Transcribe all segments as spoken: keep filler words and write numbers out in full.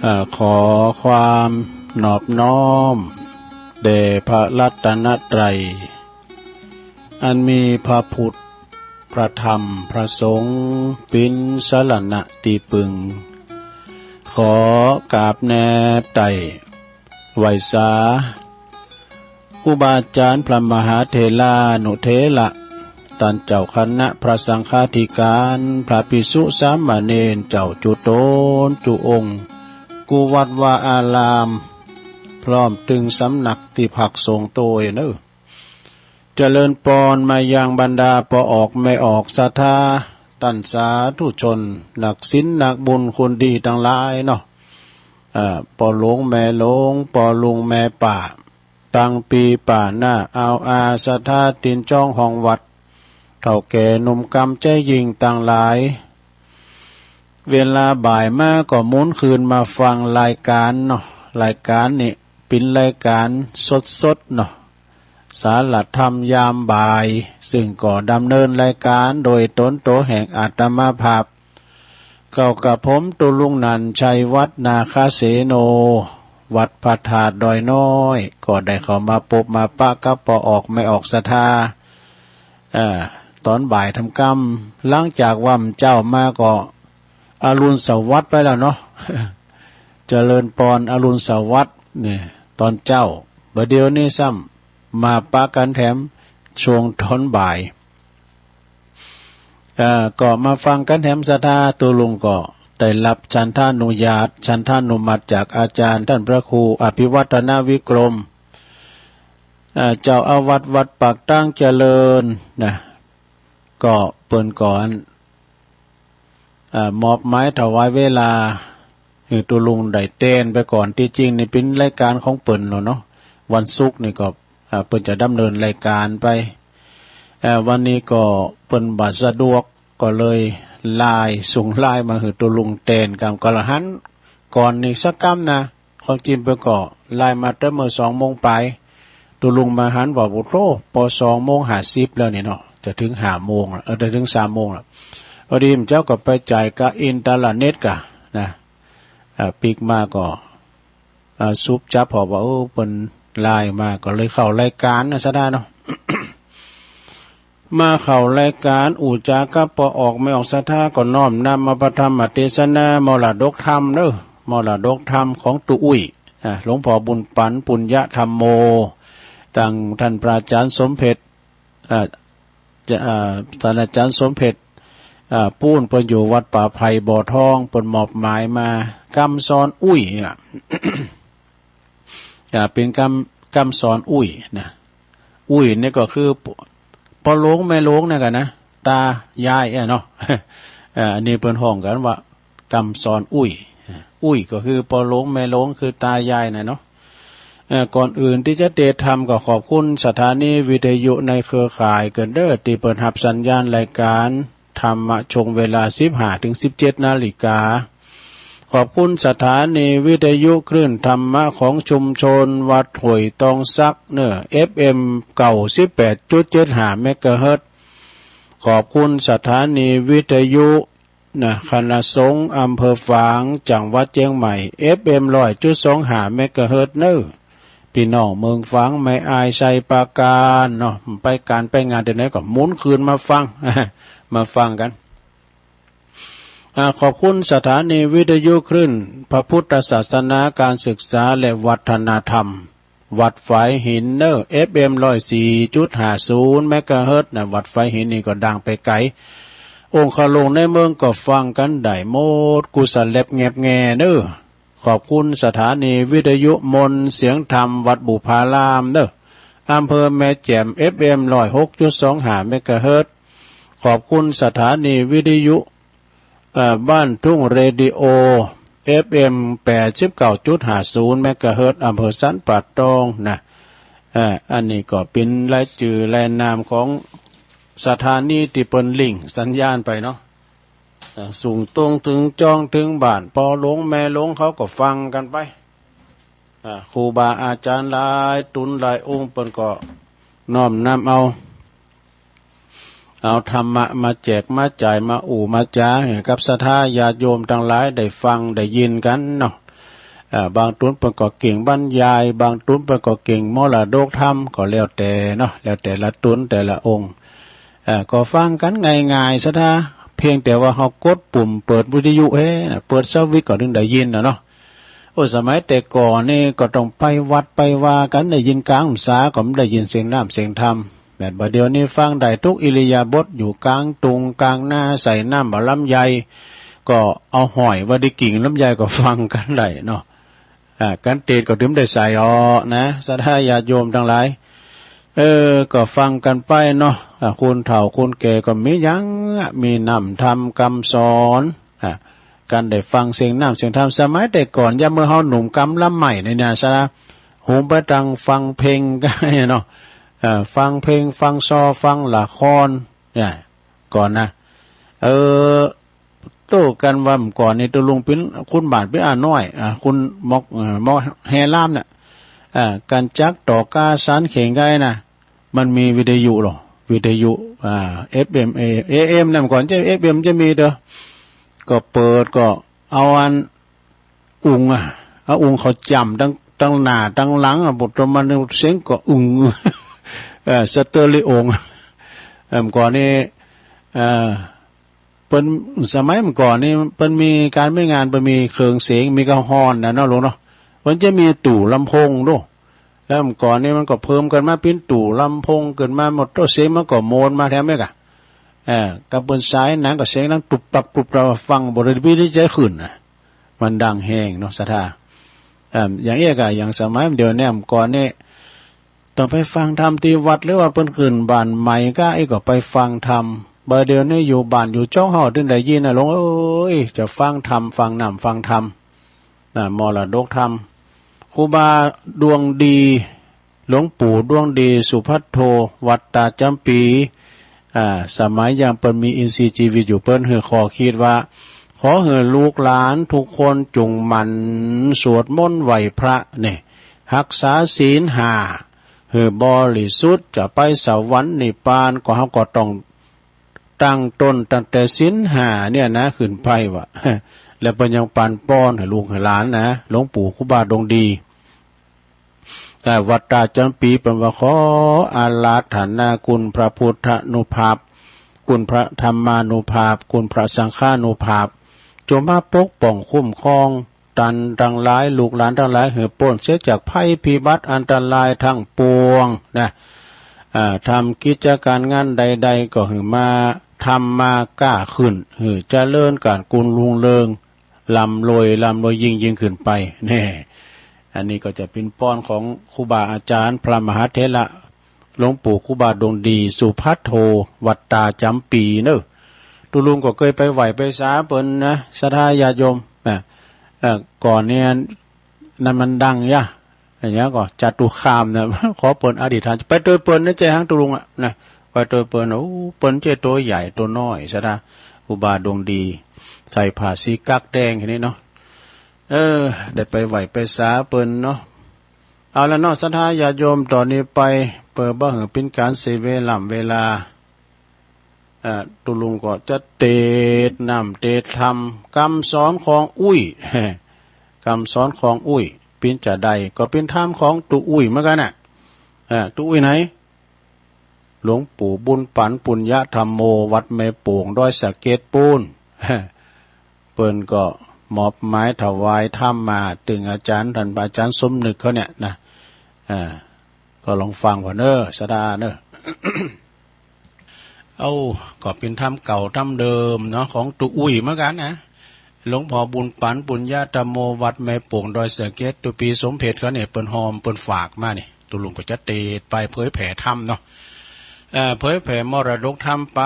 อ่า ขอความนอบน้อมแด่พระรัตนตรัย อันมีพระพุทธ พระธรรม พระสงฆ์ เป๋นสรณะตี้ปึง ขอกราบแนบไต้ ไหว้สา ครูบาอาจ๋ารย์ พระมหาเถรานุเถระ ต้านเจ้าคณะพระสังฆาธิการ พระภิกษุสามเณร เจ้าจุ๊ตนจุ๊องค์ กู้วัดวาอาราม พร้อมตึงสำนักตี้พักสงฆ์โตเน่อ เจริญปอนมายังบรรดาป้อออกแม่ออกศรัทธา ต้านสาธุชน นักศีลนักบุญคนดีตังหลายเนาะ อ่า ป้อหลวงแม่หลวง ป้อลุงแม่ป้า ตังปี้ป้าน้า อาวอาศรัทธา ตี๋นจ้องห้องวัด เฒ่าแก่หนุ่มกำใจ๋ยิ่งตังหลาย เวลาบ่ายมาก็หมุนคืนมาฟังรายการเนาะ รายการนี้เป๋นรายการสดๆ เนาะ สารธรรมยามบ่าย ซึ่งก็ดำเนินรายการโดยตนโตแห่งอาตมาภาพ เก้ากระผมตุลุงนันท์ชัยวัฒน์ นาคเสโน วัดพระธาตุดอยน้อย ก็ได้เข้ามาปบมาปะกับป้อออกแม่ออกศรัทธา เอ่อ ต๋อนบ่ายทำกำ หลังจากว่าเจ๊ามาก็อรุณสวัสดิ์ไปแล้วเนาะ เจริญปอนอรุณสวัสดิ์เนี่ย ต๋อนเจ๊า บ่าเดี่ยวนี้ซ้ำมาปะกั๋นแถมช่วงต๋อนบ่าย เอ่อ ก็มาฟังกั๋นแถมศรัทธา ตุลุงก็ได้รับฉันทานุญาต ฉันทานุมัติจากอาจ๋ารย์ต้านพระครูอภิวัฒนวิกรม เอ่อ เจ้าอาวาสวัดปากตางเจริญนะ ก็เปิ้นก็ เอ่อ มอบหมายถวายเวลาหื้อตุลุงได้แตนไปก่อน ตี้จริงนี่เป๋นรายการของเปิ้นแล้วเนาะ วันศุกร์นี่ก็ เอ่อ เปิ้นจะดำเนินรายการไป เอ่อ วันนี้ก็เปิ้นบ่สะดวก ก็เลยไลน์ ส่งไลน์มาหื้อตุลุงแตนกำ ก็ละหันก่อนนี่สักกำนะ ความจริงเปิ้นก็ไลน์มาแต่เมื่อสองโมงปลาย ตุลุงมาหันว่า โอ้โธ่ ปอสองโมงห้าสิบแล้วนี่เนาะ จะถึงห้าโมงแล้ว เออ จะถึงสามโมงแล้ว พอดีเจ๊าก็ไปจ่ายกับอินเทอร์เน็ตก่านะ อ่า ปิ๊กมาก็ อ่า สุบจับ เพราะว่า เออ เปิ้นไลน์มา ก็เลยเข้ารายการนะศรัทธาเนาะ มาเข้ารายการอู้จ๋ากับป้อออกแม่ออกศรัทธา ก็น้อมนำเอาพระธรรมเทศนา มรดกธรรมเนาะ มรดกธรรมของตุ๊อุ้ย อ่า หลวงพ่อบุญปั๋น ปุญญธรรมโม ตังต้านพระอาจ๋ารย์สมเพชร อ่า จะ อ่า ต้านอาจ๋ารย์สมเพชร อ่า ปู้นเปิ้นอยู่วัดป่าไผ่บ่อทอง เปิ้นมอบหมายมา กำสอนอุ้ย อ่ะ อ่า เป๋นกำ กำสอนอุ้ยนะ อุ้ยนี่ก็คือป้อหลวงแม่หลวงเนี่ยก่านะ ตายายอะเนาะ อ่า อันนี้เปิ้นฮ้องกั๋นว่า กำสอนอุ้ย อุ้ยก็คือป้อหลวงแม่หลวง คือตายายน่ะเนาะ เอ่อ ก่อนอื่นตี้จะเตรียมทำก็ขอบคุณสถานีวิทยุในเครือข่ายเกินเด้อ ตี้เปิ้นฮับสัญญาณรายการธรรมะช่วงเวลาสิบห้าถึงสิบเจ็ดนาฬิกา ขอบคุณสถานีวิทยุคลื่นธรรมะของชุมชนวัดห้วยตองสักเนาะ เอฟเอ็ม เก้าสิบแปดจุดเจ็ดห้าเมกะเฮิรตซ์ ขอบคุณสถานีวิทยุ นะ คณะสงฆ์อำเภอฝาง จังหวัดเชียงใหม่ เอฟเอ็ม ร้อยจุดสองห้าเมกะเฮิรตซ์เนาะ ปี้น้องเมืองฝาง แม่อาย ชัยปราการเนาะ ไปก๋านไปงานตี้ไหนก็หมุนคืนมาฟัง มาฟังกั๋น อ่า ขอบคุณสถานีวิทยุคลื่นพระพุทธศาสนา การศึกษาและวัฒนธรรม วัดฝายหินเนาะ เอฟเอ็ม ร้อยสี่จุดห้าศูนย์เมกะเฮิรตซ์นะ วัดฝายหินนี่ก็ดังไปไก๋ องค์คาหลวงในเมืองก็ฟังกั๋นได้หมด กู้สะแหลบแงบแงเนาะ ขอบคุณสถานีวิทยุมนต์เสียงธรรมวัดบุพารามเนาะ อำเภอแม่แจ่ม เอฟเอ็ม ร้อยหกจุดสองห้าเมกะเฮิรตซ์ ขอบคุณสถานีวิทยุ เอ่อ บ้านทุ่งเรดิโอ เอฟเอ็ม แปดสิบเก้าจุดห้าศูนย์เมกะเฮิรตซ์ อำเภอสันป่าตองนะ เอ่อ อันนี้ก็เป๋นรายจื่อรายนามของสถานีตี้เปิ้นลิงก์สัญญาณไปเนาะ เอ่อ ส่งตรงเถิงจ้องเถิงบ้าน ป้อหลวงแม่หลวงเขาก็ฟังกั๋นไป อ่า ครูบาอาจ๋ารย์หลายต๋นหลายองค์เปิ้นก็น้อมนำเอา เอาธรรมะมาแจกมาจ่ายมาอู้มาจ๋าหื้อกับศรัทธาญาติโยมตังหลายได้ฟังได้ยินกั๋นเนาะ เอ่อ บางตุ๊นเปิ้นก็เก่งบรรยาย บางตุ๊นเปิ้นก็เก่งมรดกธรรม ก็แล้วแต่เนาะ แล้วแต่ละตุ๊นแต่ละองค์ เอ่อ ก็ฟังกั๋นง่ายๆ ศรัทธา เพียงแต่ว่าเฮากดปุ่มเปิดวิทยุเฮ้นะ เปิดสวิตช์ก็ถึงได้ยินน่ะเนาะ โอ้ สมัยแต่ก่อนนี่ก็ต้องไปวัดไปวากั๋น ได้ยินกลางพรรษาก็บ่ได้ยินเสียงน้ำเสียงธรรม แบบบัดเดี๋ยวนี้ฟังได้ทุกอิริยาบถ อยู่กลางตุงกลางนา ใส่น้ำบ่าลำไย ก็เอาห้อยไว้ตี้กิ่งลำไยก็ฟังกั๋นได้เนาะ อ่า กั๋นเตศน์ก็ถึงได้ใส่ออกนะ ศรัทธาญาติโยมตังหลาย เออ ก็ฟังกั๋นไปเนาะ อ่า คนเฒ่าคนแก่ก็มีหยัง มีน้ำธรรมกำสอน อ่า กั๋นได้ฟังเสียงน้ำเสียงธรรม สมัยแต่ก่อน ยามเมื่อเฮาหนุ่มกำลังใหม่นี่นะ ศรัทธา หุมไปตางฟังเพลงก็เนาะ เอ่อ ฟังเพลง ฟังซอ ฟังละคร เนี่ย ก่อนนะ เออ โต้กั๋นว่าเมื่อก่อนนี่ตุ๊ลุงเป๋นคุณบ้านเป๋นอาน้อย อ่า คุณหมอก เอ่อ หมอกแฮลามเนี่ย อ่า กั๋นจักต่อก้าสานเข่งไกลนะ มันมีวิทยุหรอ วิทยุ อ่า เอฟเอ็ม เอ เอเอ็ม นะ เมื่อก่อนจะ เอฟเอ็ม จะมีเด้อ ก็เปิดก็เอาอัน อุ๋งอ่ะ เอาอุ๋งเขาจ้ำตัง ตังหน้าตังหลังอ่ะ บทมันเสียงก็อุ๋ง เอ่อ สเตอริโอ เอ่อ เมื่อก่อนนี่ เอ่อ เปิ้น สมัยเมื่อก่อนนี่ เปิ้นมีก๋านมีงาน เปิ้นมีเครื่องเสียง มีกระฮอนนะเนาะลุงเนาะ เปิ้นจะมีตู้ลำโพงโด แล้วเมื่อก่อนนี่มันก็เพิ่มกั๋นมาเป๋นตู้ลำโพงขึ้นมาหมด โต้เสียงมันก็โมนมาแถมเอกอะ เอ่อ กำเปิ้นสายหนังก็เสียงดังตุบตับตุบตับ ฟังบ่ได้มีได้ใจขึ้นน่ะ มันดังแฮงเนาะ ศรัทธา เอ่อ อย่างเอกอะ อย่างสมัยเดี๋ยวนี้ก่อนนี่ ต้องไปฟังธรรมตี้วัด หรือว่าเปิ้นขึ้นบ้านใหม่ก็ เอกก็ไปฟังธรรม บ่าเดี๋ยวนี้อยู่บ้านอยู่จ้องเฮาถึงได้ยินนะ หลวงเอ้ย จะฟังธรรม ฟังน้ำฟังธรรม นะ มรดกธรรม ครูบาดวงดี หลวงปู่ดวงดี สุภัทโท วัดตาดจำปี อ่า สมัยยังเปิ้นมีอินทรีย์ชีวิตอยู่ เปิ้นหื้อข้อคิดว่า ขอหื้อลูกหลานทุกคนจงหมั่นสวดมนต์ไหว้พระเนี่ย ฮักษาศีลห้า หื้อบริสุทธิ์ จะไปสวรรค์นิพพาน ก็เฮาก็ต้อง ตั้งต้นตั้งแต่ศีลห้าเนี่ยนะ ขึ้นไปว่ะ แล้วเปิ้นยังปันป้อนหื้อลูกหื้อหลานนะ หลวงปู่ครูบาดวงดี แต่วัดตาดจำปีเปิ้นว่า ขออาราธนาคุณพระพุทธานุภาพ คุณพระธรรมานุภาพ คุณพระสังฆานุภาพ จงมาปกป้องคุ้มครอง ตันตังหลาย ลูกหลานตังหลาย หื้อป๊นเสียจากภัยพิบัติอันตรายทั้งปวงนะ อ่า ทำกิจการงานใดๆ ก็หื้อมาทำมาก้าขึ้น หื้อเจริญก้าวรุ่งเรือง ร่ำรวย ร่ำรวยยิ่งๆ ขึ้นไป แน่ อันนี้ก็จะเป๋นป้อนของครูบาอาจารย์พระมหาเถระ หลวงปู่ครูบาดวงดี สุภัทโท วัดตาดจำปีเนอะ ตุ๊ลุงก็เคยไปไหว้ไปสาเปิ้นนะ ศรัทธาญาติโยมนะ เอ่อ ก่อนเนี่ย นั้นมันดังยะ อย่างเงี้ยก็ จตุคามนะ ขอเปิ้นอธิษฐาน ไปโตยเปิ้นนะ เจ้าหางตุ๊ลุงอะนะ ไปโตยเปิ้น โอ้ เปิ้นเจ้าโตใหญ่โตน้อย ศรัทธา ครูบาดวงดี ใส่ผ้าสีกั๊กแดงแค่นี้เนาะ เออ ได้ไปไหว้ไปสาเปิ้นเนาะ เอาละเนาะ ศรัทธาญาติโยม ต๋อนนี้ไป เปื้อบ่หื้อเป๋นก๋านเสียเวล่ำเวลา เอ่อ ตุ๊ลุงก็จะเตศน์น้ำเตศน์ธรรม กำสอนของอุ้ย กำสอนของอุ้ย เป๋นจาใด ก็เป๋นธรรมของตุ๊อุ้ยเหมือนกั๋นน่ะ เอ่อ ตุ๊อุ้ยไหน หลวงปู่บุญปั๋น ปุญญธรรมโม วัดแม่โป่ง ดอยสะเก็ดปู๊น เปิ้นก็มอบหมายถวายธรรมมาตึงอาจารย์ ต้านพระอาจารย์สมนึกเขาเนี่ยนะ อ่า ก็ลองฟังผ่อนเน้อ ศรัทธาเน้อ เอ้า ก็เป๋นธรรมเก่าธรรมเดิมเนาะ ของตุ๊อุ้ยเหมือนกั๋นนะ หลวงพ่อบุญปั๋น ปุญญธรรมโม วัดแม่โป่ง ดอยสะเก็ด ตุ๊ปีสมเภชเขาเนี่ย เปิ้นฮอม เปิ้นฝากมานี่ ตุ๊ลุงก็จะเตศน์ไปเผยแผ่ธรรมเนาะ เอ่อ เผยแผ่มรดกธรรมไป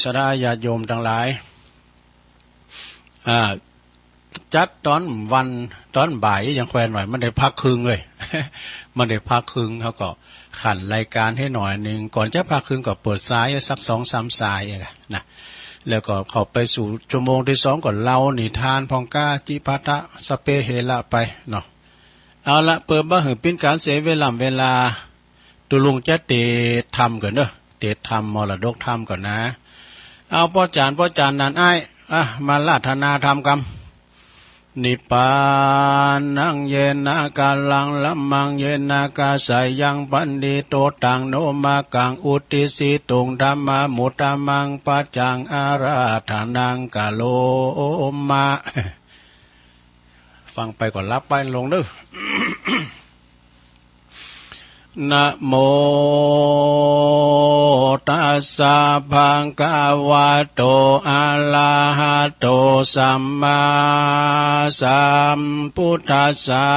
ศรัทธาญาติโยมตังหลาย อ่า จัดต๋อนวัน ต๋อนบ่ายยังแควนหน่อย มันได้พักครึ่งเว้ย มันได้พักครึ่ง เขาก็ขันรายการหื้อหน่อยหนึ่ง ก่อนจะพักครึ่งก็เปิดสายสักสองสามสายเองนะ แล้วก็เข้าไปสู่ชั่วโมงที่สองก็เล่านิทานพ่องก๊า จิปาถะ สัพเพเหระไปเนาะ เอาละ เปื้อบ่หื้อเป๋นก๋านเสียเวล่ำเวลา ตุ๊ลุงจะเตศน์ธรรมก่อนเน้อ เตศน์ธรรม มรดกธรรมก่อนนะ เอาป้อจ๋ารย์ ป้อจ๋ารย์นันอ้าย อ่ะ มาอาราธนาธรรมกำ นิพพานัง เยนะกาลัง ละมัง เยนะกาสายัง ปัณฑิโต ตัง โน มะกัง อุตติสสิตุง ธัมมามุตตะมัง ปัจจัง อาราธะนัง กะโรมะ ฟังไปก็หลับไปลงเด้อ นะโม ตัสสะ ภะคะวะโต อะระหะโต สัมมาสัมพุทธัสสะ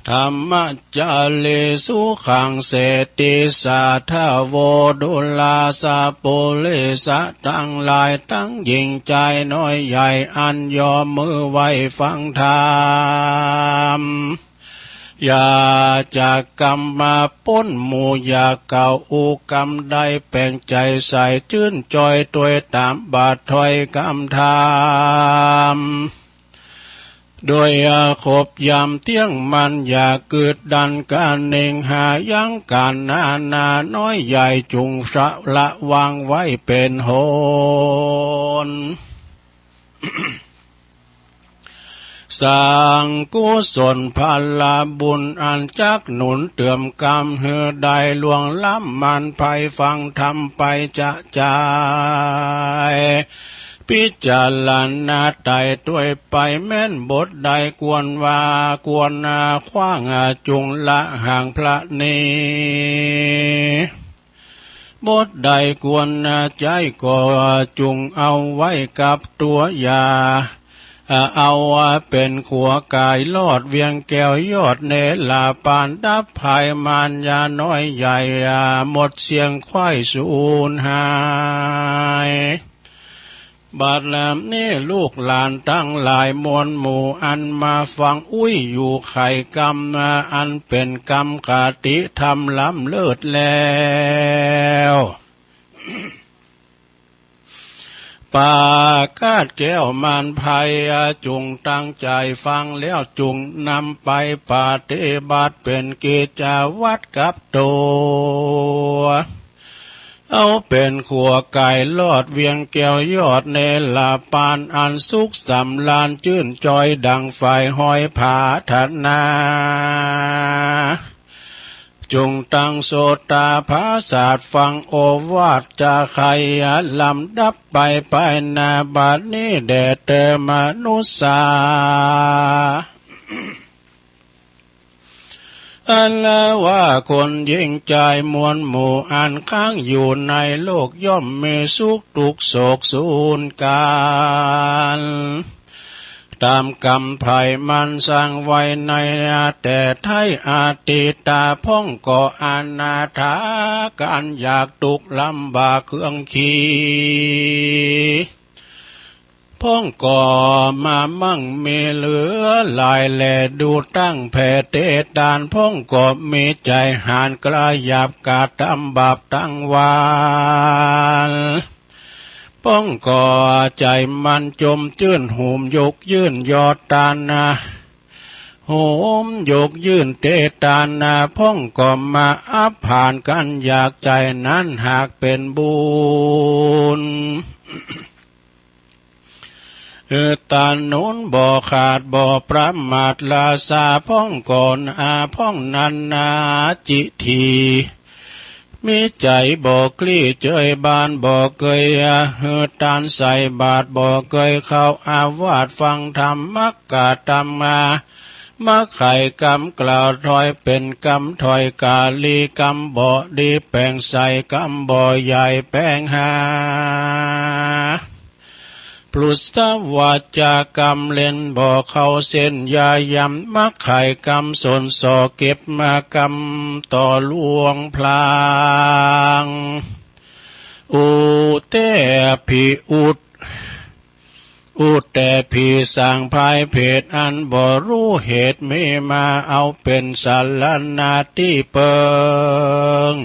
ธัมมะจาริสุขัง เสติสัทธาโว ดูราสะปุริสะตังหลาย ตังหญิงจายน้อยใหญ่ อันยอมมือไหว้ฟังธรรม อย่าจากกำมาป๊นหมู่ อย่าเก่าอู้กำได้ แปลงใจใสจื้นจอย ตวยตามบาทถ้อยกำธรรม โดยครบยามเตี้ยงมัน อย่ากืดดันกาเน่ง หายังการนานาน้อยใหญ่ จุ่งสะละวางไว้เป็นหน สร้างกุศลพละบุญ อันจักหนุนเติมกำหื้อได้ล่วงล้ำมานภัย ฟังธรรมไปจะจาย พิจารณาไต่ตวยไป แม้นบทใดควรว่าควรขว้าง จุ่งละห่างพระนี้ บทใดควรใจ๊ก็จุ่งเอาไว้กับตัว อย่าเอาเป็นขัวไก่ลอด เวียงแก้วยอดเนรปาน ดับภัยมารยาน้อยใหญ่ หมดเสี้ยงไขว้สูญหาย บัดนี้ลูกหลานตังหลายมวลหมู่ อันมาฟังอุ้ยอยู่ไข่กำ อันเป็นกำคติธรรมล้ำเลิศแล้ว ปากาศแก้วมารภัย จุ่งตั้งใจ๋ฟังแล้ว จุ่งนำไปปฏิบัติ เป็นกิจวัตรกับตัว เอาเป็นขัวไก่ลอด เวียงแก้วยอดเนรปาน อันสุขสำราญจื้นจอย ดังใฝ่หอยผาถนา จุ่งตั้งโสตาผาสาท ฟังโอวาทจะไขลำดับไป ภายหน้าบัดนี้แด่เตอมนุษย์สา อันว่าคนหญิงจายมวลหมู่ อันค้างอยู่ในโลก ย่อมมีสุขทุกข์โศกสูญกัน ตามกำไผ่มันสร้างไว้ในแต่ไท้อดีตา พ่องก็อนาถา การอยากทุกข์ลำบากเคืองขี พ่องก็มามั่งมีเหลือหลายแล ดูตั้งแผ่เตตาน พ่องก็มีใจ๋หาญกระหยาบกระทำบาปตังวาล พ่องก็ใจ๋มันจมจื้นหุมยกยื่นยอดตานา หุมยกยื่นเตตานา พ่องก็มาอับผานกันอยากใจ๋นั้นหากเป็นบุญ เออ ตาหนุนบ่ขาดบ่ประมาท ราชาพ่องก่อนอาพ่องนั้นนาจิที มีใจ๋บ่กลี้เจยบาน บ่เกยเฮือตานใส่บาตร บ่เกยเข้าอาวาสฟังธรรมมักกะธรรมา มักไขกำกล่าวถ้อยเป็นกำถ้อยกาลี กำบ่ดีแปลงใส่กำบ่ใหญ่แปลงหา พลุสวาจากรรมเล่นบ่เข้าเส้นยายำ มักไขกรรมสนส่อเก็บมากรรมต่อลวงพลาง อุเตผิอุต อุแต่ผีสางพายเพศอันบ่ฮู้เหตุมีมาเอาเป็นสารณาที่เปิง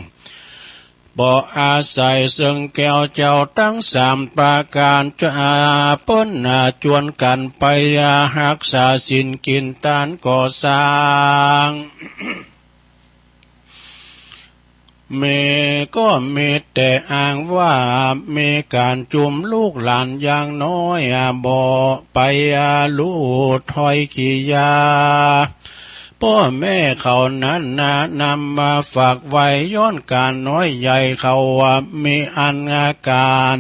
บ่อาศัยเซิงแก้วเจ้าทั้งสามประการ จะเปิ้นหน้าจวนกันไปรักษาศีลกินทานก่อสร้าง มีก็มีแต่อ้างว่ามีการจุมลูกหลานยังน้อยอะ บ่ไปอะรู้ถ้อยขี้ยา ป้อแม่เขานั้นนะนำมาฝากไว้ ย้อนการน้อยใหญ่เขาว่ามีอันอาการ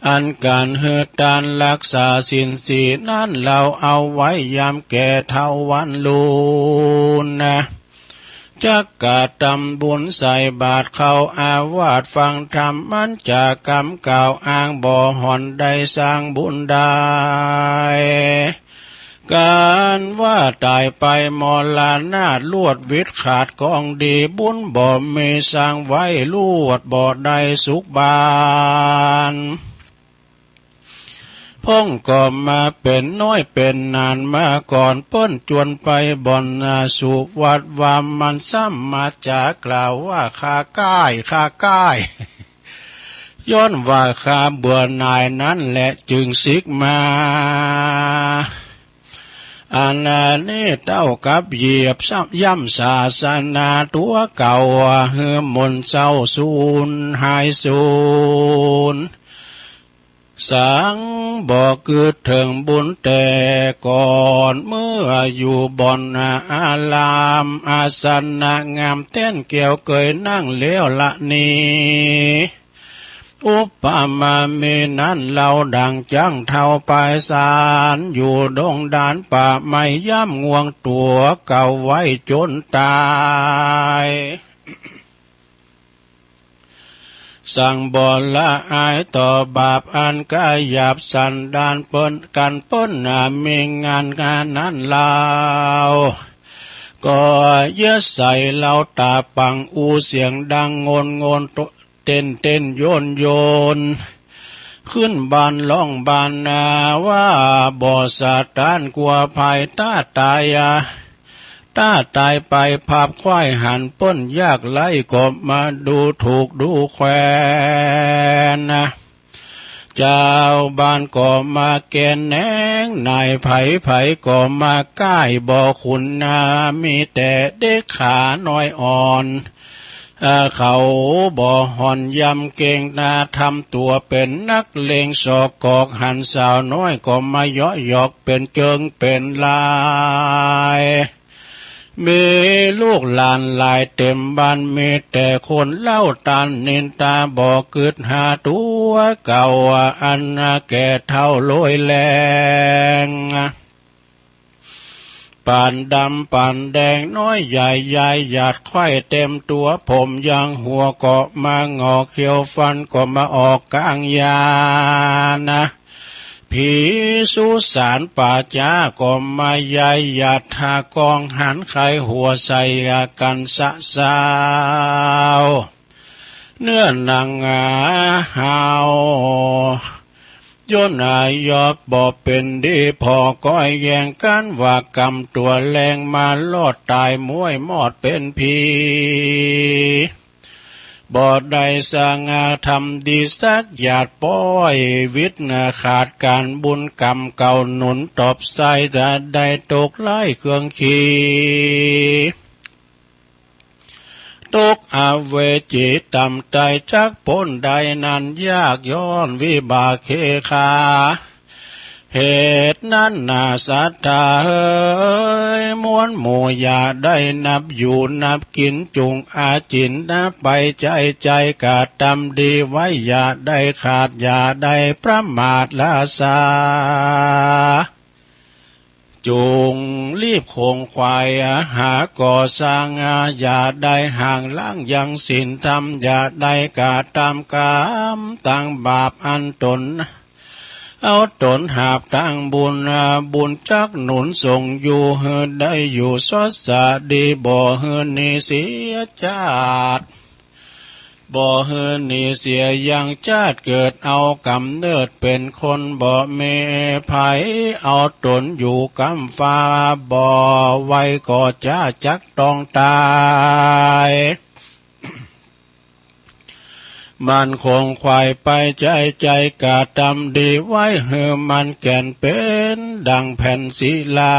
อันการหื้อตานรักษาศีลสี่นั้น เราเอาไว้ยามแก่เฒ่าวันลูนนะ จักกระทำบุญใส่บาตรเข้าอาวาสฟังธรรม มันจะกำกล่าวอ้างบ่ห่อนได้สร้างบุญได้ การว่าตายไปมรณะลวดวิตขาดกองดี บุญบ่มีสร้างไว้ลวดบ่ได้สุขบาน พ่องก็มาเป็นน้อยเป็นนานมาก่อน เปิ้นจวนไปบ่อนนาสุวัตว่ามันซ้ำมาจากกล่าวว่าข้าก้ายข้าก้าย ย้อนว่าข้าเบื่อหน่ายนั้นแหละจึงสิกมา อันนี้เต้ากับเหยียบย่ำศาสนาตัวเก่า หื้อหม่นเศร้าสูญหายสูญ สังบ่กึ๊ดเถิงบุญแต่ก่อน เมื่ออยู่บ่อนอารามอาสนะงามแต้นแก้วเกยนั่งแล้วละนี้ อุปมามีนั้นเล่าดังจั้งเฒ่าปายสาร อยู่ดงดานป่าไม้ย่ำง่วงตัวเก่าไว้จนตาย สังบ่ละอายต่อบาปอันกาหยาบสันดานเปิ้นกันเปิ้นนามีงานงานนั้นเล่า ก็เยียะใส่เล่าตาปังอู้เสียงดังโงนโงน เต้นเต้นโยนโยน ขึ้นบานร้องบานนาว่าบ่สะท้านกลัวภัยต้าตายอะ ต้าตายไปภาพควายหันเปิ้นยากไร้ก็มาดูถูกดูแควนนะ เจ้าบ้านก็มาแกนแหนง นายไผไผก็มาก้ายบ่ขุนนา มีแต่เด็กขาน้อยอ่อน เอ่อ เขาบ่ห่อนยำเกรงนา ทำตัวเป็นนักเลงสอกกอก หันสาวน้อยก็มาเยาะหยอกเป็นเจิงเป็นลาย มีลูกหลานหลายเต็มบ้าน มีแต่คนเล่าตานนินตา บ่กึ๊ดหาตัวเก่าอันแก่เฒ่าโรยแรง ปานดำปานแดงน้อยใหญ่ยายหยาดไข้เต็มตัว ผมยางหัวก็มาหงอก เขี้ยวฟันก็มาออกกลางยานะ ผีสุสานป่าจ๊าก็มายายหยาด ทากองหันไขหัวใส่กันสะสาว เนื้อหนังหาว ย่นอายอบบ่เป็นดี พอก้อยแย่งกันว่ากำตัวแรง มารอดตายม้วยมอดเป็นผี บ่ได้สง่าทำดีสักหยาด ป้อยวิตย์ขาดการบุญกรรมเก่าหนุนตอบใส่ ได้ตกไร้เครื่องขี ตกอเวจีต่ำไต จักป๊นได้นั้นยาก ย้อนวิบากเคขา เหตุนั้นนาศรัทธาเอ๋ย มวลหมู่อย่าได้นับอยู่นับกิน จุ่งอาจินนะไปใจใจ กระทำดีไว้อย่าได้ขาด อย่าได้ประมาทละสา จุ่งรีบขงไขว่หาก่อสร้าง อย่าได้ห่างล้างยังศีลธรรม อย่าได้กระทำกรรมตางบาปอันตน เอาตนหาบตางบุญ บุญจักหนุนส่งอยู่ หื้อได้อยู่สดสะดี บ่หื้อหนีเสียชาติ บ่หื้อหนีเสียยังชาติ เกิดเอากำเนิดเป็นคน บ่มีไผเอาตนอยู่กำฟ้า บ่ไวก็ช้าจักต้องตาย มันขงไขว่ไปใจใจ กระทำดีไว้หื้อมันแก่น เป็นดังแผ่นศิลา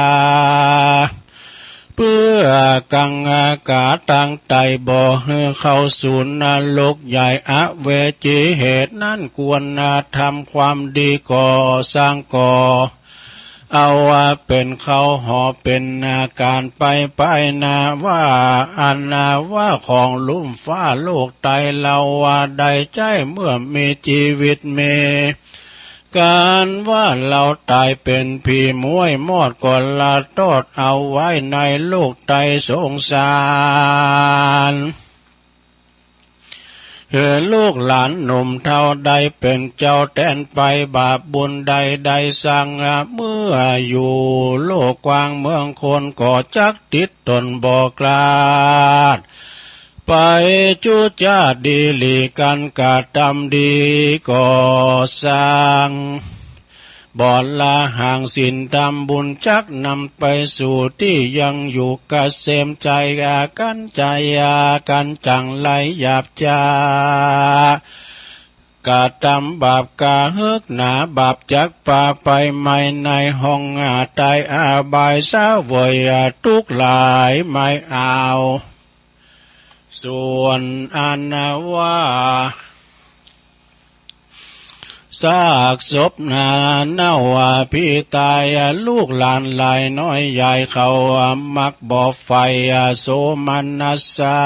เปื้อกังกาตังไตบ่หื้อเข้าสู่นรกใหญ่อเวจี เหตุนั้นควรทำความดีก่อสร้างก่อ เอาว่าเป็นเข้าหอเป็นอาการไปไปนาว่า อันนาว่าของลุ่มฟ้าโลกไตเราว่าได้ใจ้เมื่อมีชีวิตมี การว่าเราตายเป็นผีม้วยมอดก็ละตอดเอาไว้ในโลกไตสงสาร เออ ลูกหลานหนุ่มเฒ่าได้เป็นเจ้าแทนไป บาปบุญใดได้สร้างเมื่ออยู่โลกกว้างเมืองคนก็จักติดตนบ่กล้าด ไปจุจาดีหลีกันกระทำดีก่อสร้าง บ่ละห่างศีลธรรมบุญจักนำไปสู่ที่ยังอยู่เกษมใจอากันใจอากันจังไรหยาบจ้า กระทำบาปกาเฮิกหนาบาปจักปาไปไหม้ในห้องอาตายอาบายเสวยทุกข์หลายไม่เอา ส่วนอันว่า ซากศพหนาเน่าว่าพี่ตายลูกหลานหลายน้อยใหญ่เขามักบ่ใฝ่โสมนัสสา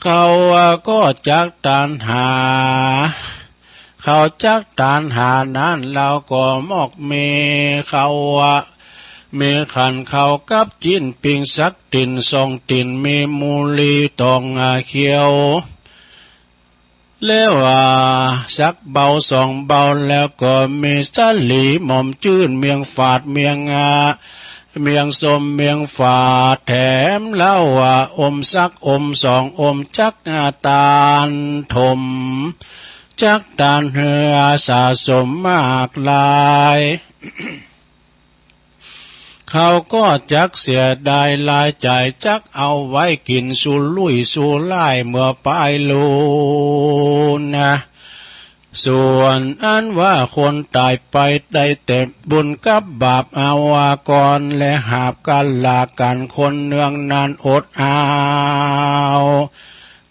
เขาก็จักตัณหา เขาจักตัณหานั้นเราก็มอกมีเขาว่า มีขันเขากับจิ้นปิงสักติ่นสองติ่นมีมูลีตองเขียว แล้วว่าสักเบาสองเบาแล้วก็มีสลีหม่อมจื้นเมียงฝาดเมียงอาเมียงส้มเมียงฝาดแถมแล้วว่าอมสักอมสองอมจักตานถม จักตานเฮือสะสมมากหลาย เขาก็จักเสียดายรายจ่ายจักเอาไว้กินสู่ลุยสู่ล่ายเมื่อปายลูนนะ ส่วนอันว่าคนตายไปได้แต่บุญกับบาปเอาวาก่อนและหาบกันลากันคนเนืองนั้นอดเอา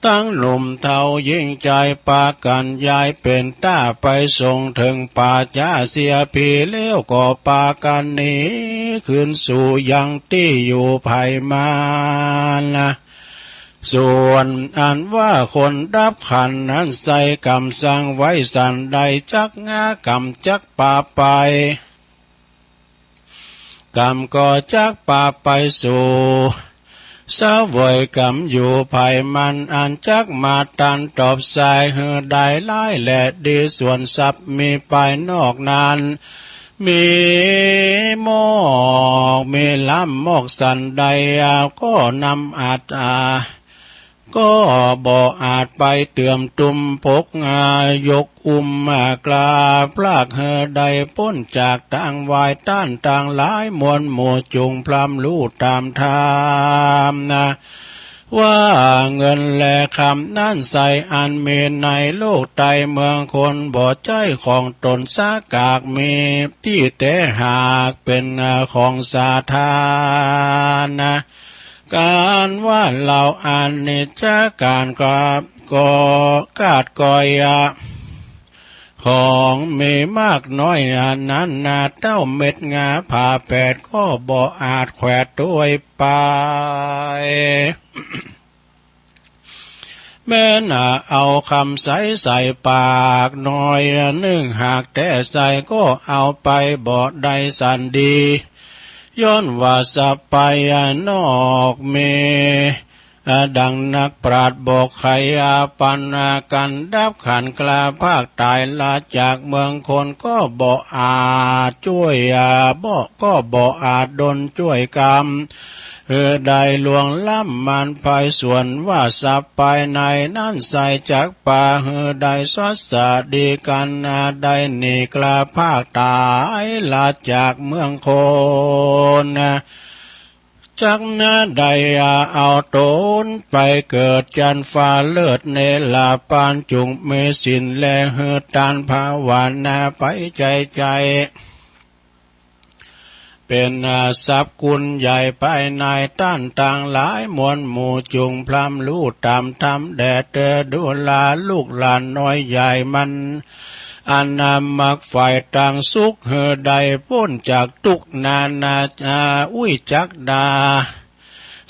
ทั้งหนุ่มเฒ่าหญิงชายปากันย้ายเป็นต้าไปส่งถึงป่าจ๊าเสียผีแล้วก็ปากันหนีคืนสู่ยังตี้อยู่ไผมันนะ ส่วนอันว่าคนดับขันธ์นั้นใส่กรรมสร้างไว้สันใดจักงากรรมจักปาไป กรรมก็จักปาไปสู่ เสวยกรรมอยู่ไผมันอันจักมาตันตอบสายหื้อได้หลายและดีส่วนทรัพย์มีภายนอกนั้น มีมอกมีล้ำมอกสันใดก็นำอาจอา ก็บ่อาจไปเตื่อมตุ้มปกงายกอุ้มมากราบพลากเฮอได้ป๊นจากตางวายต้านตางหลายมวลหมู่จุงพรำลู่ตามธรรมนะ ว่าเงินและคำนั้นใส่อันมีในโลกไตเมืองคนบ่ใจ้ของตนสากากมีตี้แต่หากเป็นของสาธารณะ การว่าเราอันนิจจาการกับก็กาดกอยอะ ของมีมากน้อยอันนั้นนาเต้าเม็ดงาผ่าแปดก็บ่อาจแขวดด้วยไป แม้นเอาคำใสใส่ปากน้อยนึ่งหากแต่ใส่ก็เอาไปบ่ได้สันดี ย้อนว่าสัพพายนอกมี ดังนักปราชญ์บอกไขอาปันอากันดับขันธ์กล้าภาคตายละจากเมืองคนก็บ่อาจจ้วยอาบ่ก็บ่อาจดลจ้วยกรรม หื้อได้ล่วงล้ำมันภายส่วนว่าสัพพายในนั้นใส่จักปาหื้อได้สวัสดีกันอาได้หนีกล้าภาคตายละจากเมืองคน จักนาได้เอาตนไปเกิดจันฟ้าเลิศเนรปานจุงมีศีลและหื้อตานภาวนาไปใจใจ เป๋นทรัพย์คุณใหญ่ภายใน ต้านตังหลายมวลหมู่ จุ่งพร่ำฮู้ต๋ามธรรมแด่เตอ ดูราลูกหลานน้อยใหญ่มัน อันนำมักใฝ่ตางสุข หื้อได้ป๊นจากตุ๊กข์นานา อา อุ้ยจักดา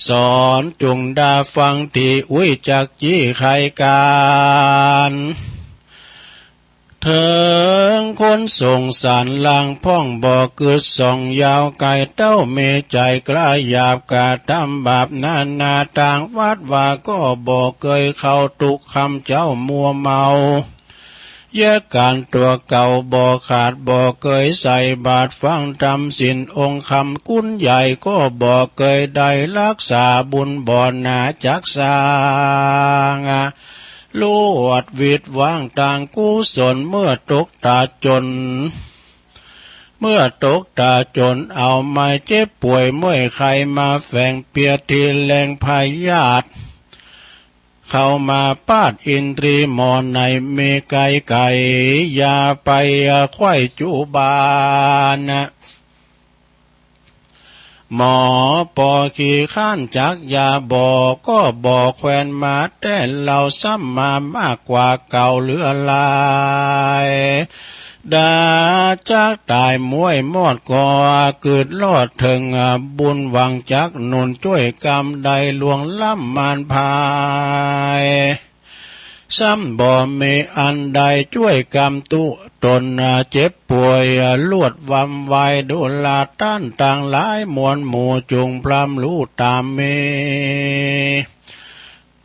สอนจุ่งดาฟังตี้ อุ้ยจักจี้ไขก๋าน เถิงคนสงสารลางพ่อง บ่กึ๊ดส่องยาวไก๋ เต้ามีใจ๋กล้าหยาบกระทำบาปนานาตาง วัดวาก็บ่เกยเข้า ตุ๊กค่ำเจ๊ามัวเมา แยกก๋านตั๋วเก่าบ่ขาด บ่เกยใส่บาตรฟังธรรมศีลองค์คำ คุณใหญ่ก็บ่เกยได้รักษาบุญ บ่หนาจักสร้าง ลวดวิดวางตางกุศล เมื่อตกต๋าจน เมื่อตกต๋าจน เอาไม้เจ็บป่วยเมื่อยไข้มาแฝง เปียดที่แหล่งพยาธิ เข้ามาปาดอินทรีย์หมอใน มีไกลไก๋ อย่าไปไขว้จุบาน หมอปอขี้ค้านจักยา บ่ก็บ่แควนมา แต่เล่าซ้ำมามากกว่าเก่าเหลือหลาย ดาจักต๋ายม้วยมอดก็ กึ๊ดรอดเถิงบุญ หวังจักหนุนจ้วยกำ ได้ล่วงล้ำมารพาย ซ้ำบ่มีอันใดจ้วยกำตุ๊ตน เจ็บป่วยลวดวำวาย ดูราต้านตังหลายมวลหมู่ จุ่งพร่ำฮู้ต๋ามมี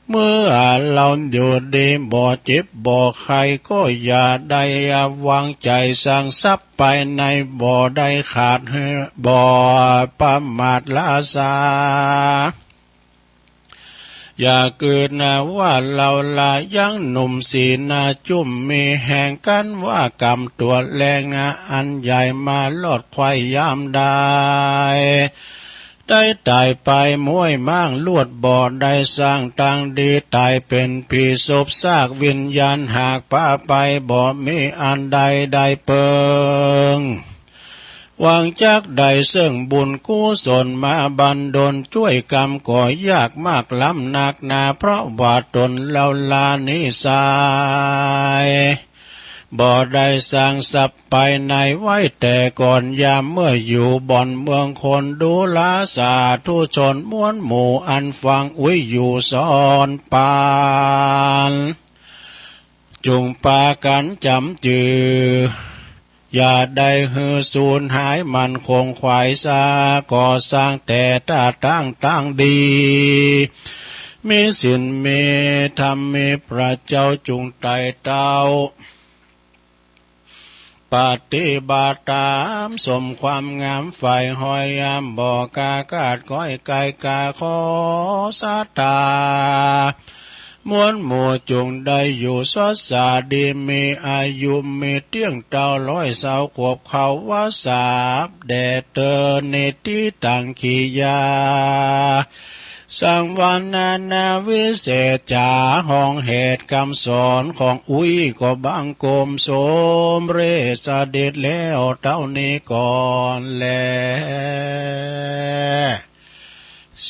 เมื่อเราอยู่ดี บ่เจ็บบ่ไข้ ก็อย่าได้วางใจ๋สร้างทรัพย์ภายใน บ่ได้ขาด บ่ประมาทล้าช้า อย่ากึ๊ดนะว่าเฮาลายังหนุ่ม สีหน้าจุ้มมีแฮง กันว่ากำตั๋วแรงนะ อันใหญ่มาลอดไขว้ยามใด ได้ต๋ายไปม้วยม้างลวด บ่ได้สร้างตางดี ต๋ายเป๋นผีศพซากวิญญาณ หากปาไป บ่มีอันใดได้เปิง หวังจักได้เซิ่งบุญกุศลมาบันดล จ้วยกำก็ยากมากล้ำนักหนา เพราะว่าตนเฮาลานิสัย บ่ได้สร้างทรัพย์ภายในไว้แต่ก่อน ยามเมื่ออยู่บ่อนเมืองคน ดูราสาธุชนมวลหมู่ อันฟังอุ้ยอยู่สอนปาน จุ่งปากั๋นจ๋ำจือ อย่าได้หื้อสูญหาย มั่นคงขวายซา ก่อสร้างแต่ต้าตางตางดี มีศีลมีธรรมมีพระเจ้า จุ่งไต่เต้า ปฏิบัติต๋ามสมความงาม ใฝ่ฮอยยามบ่กล้าคาด ก้อยไก่กาขอศรัทธา มวลหมู่จุ่งได้อยู่สวัสสาดี มีอายุมีเตี้ยงเต้า ร้อยซาวขวบเข้าวัสสา แด่เตินในตี้ตังขียา สังวรรณนาวิเศษจ๋า ห้องเหตุกำสอนของอุ้ย ก็บังคมสมเร็จเสด็จแล้วเต้านี้ก่อนแล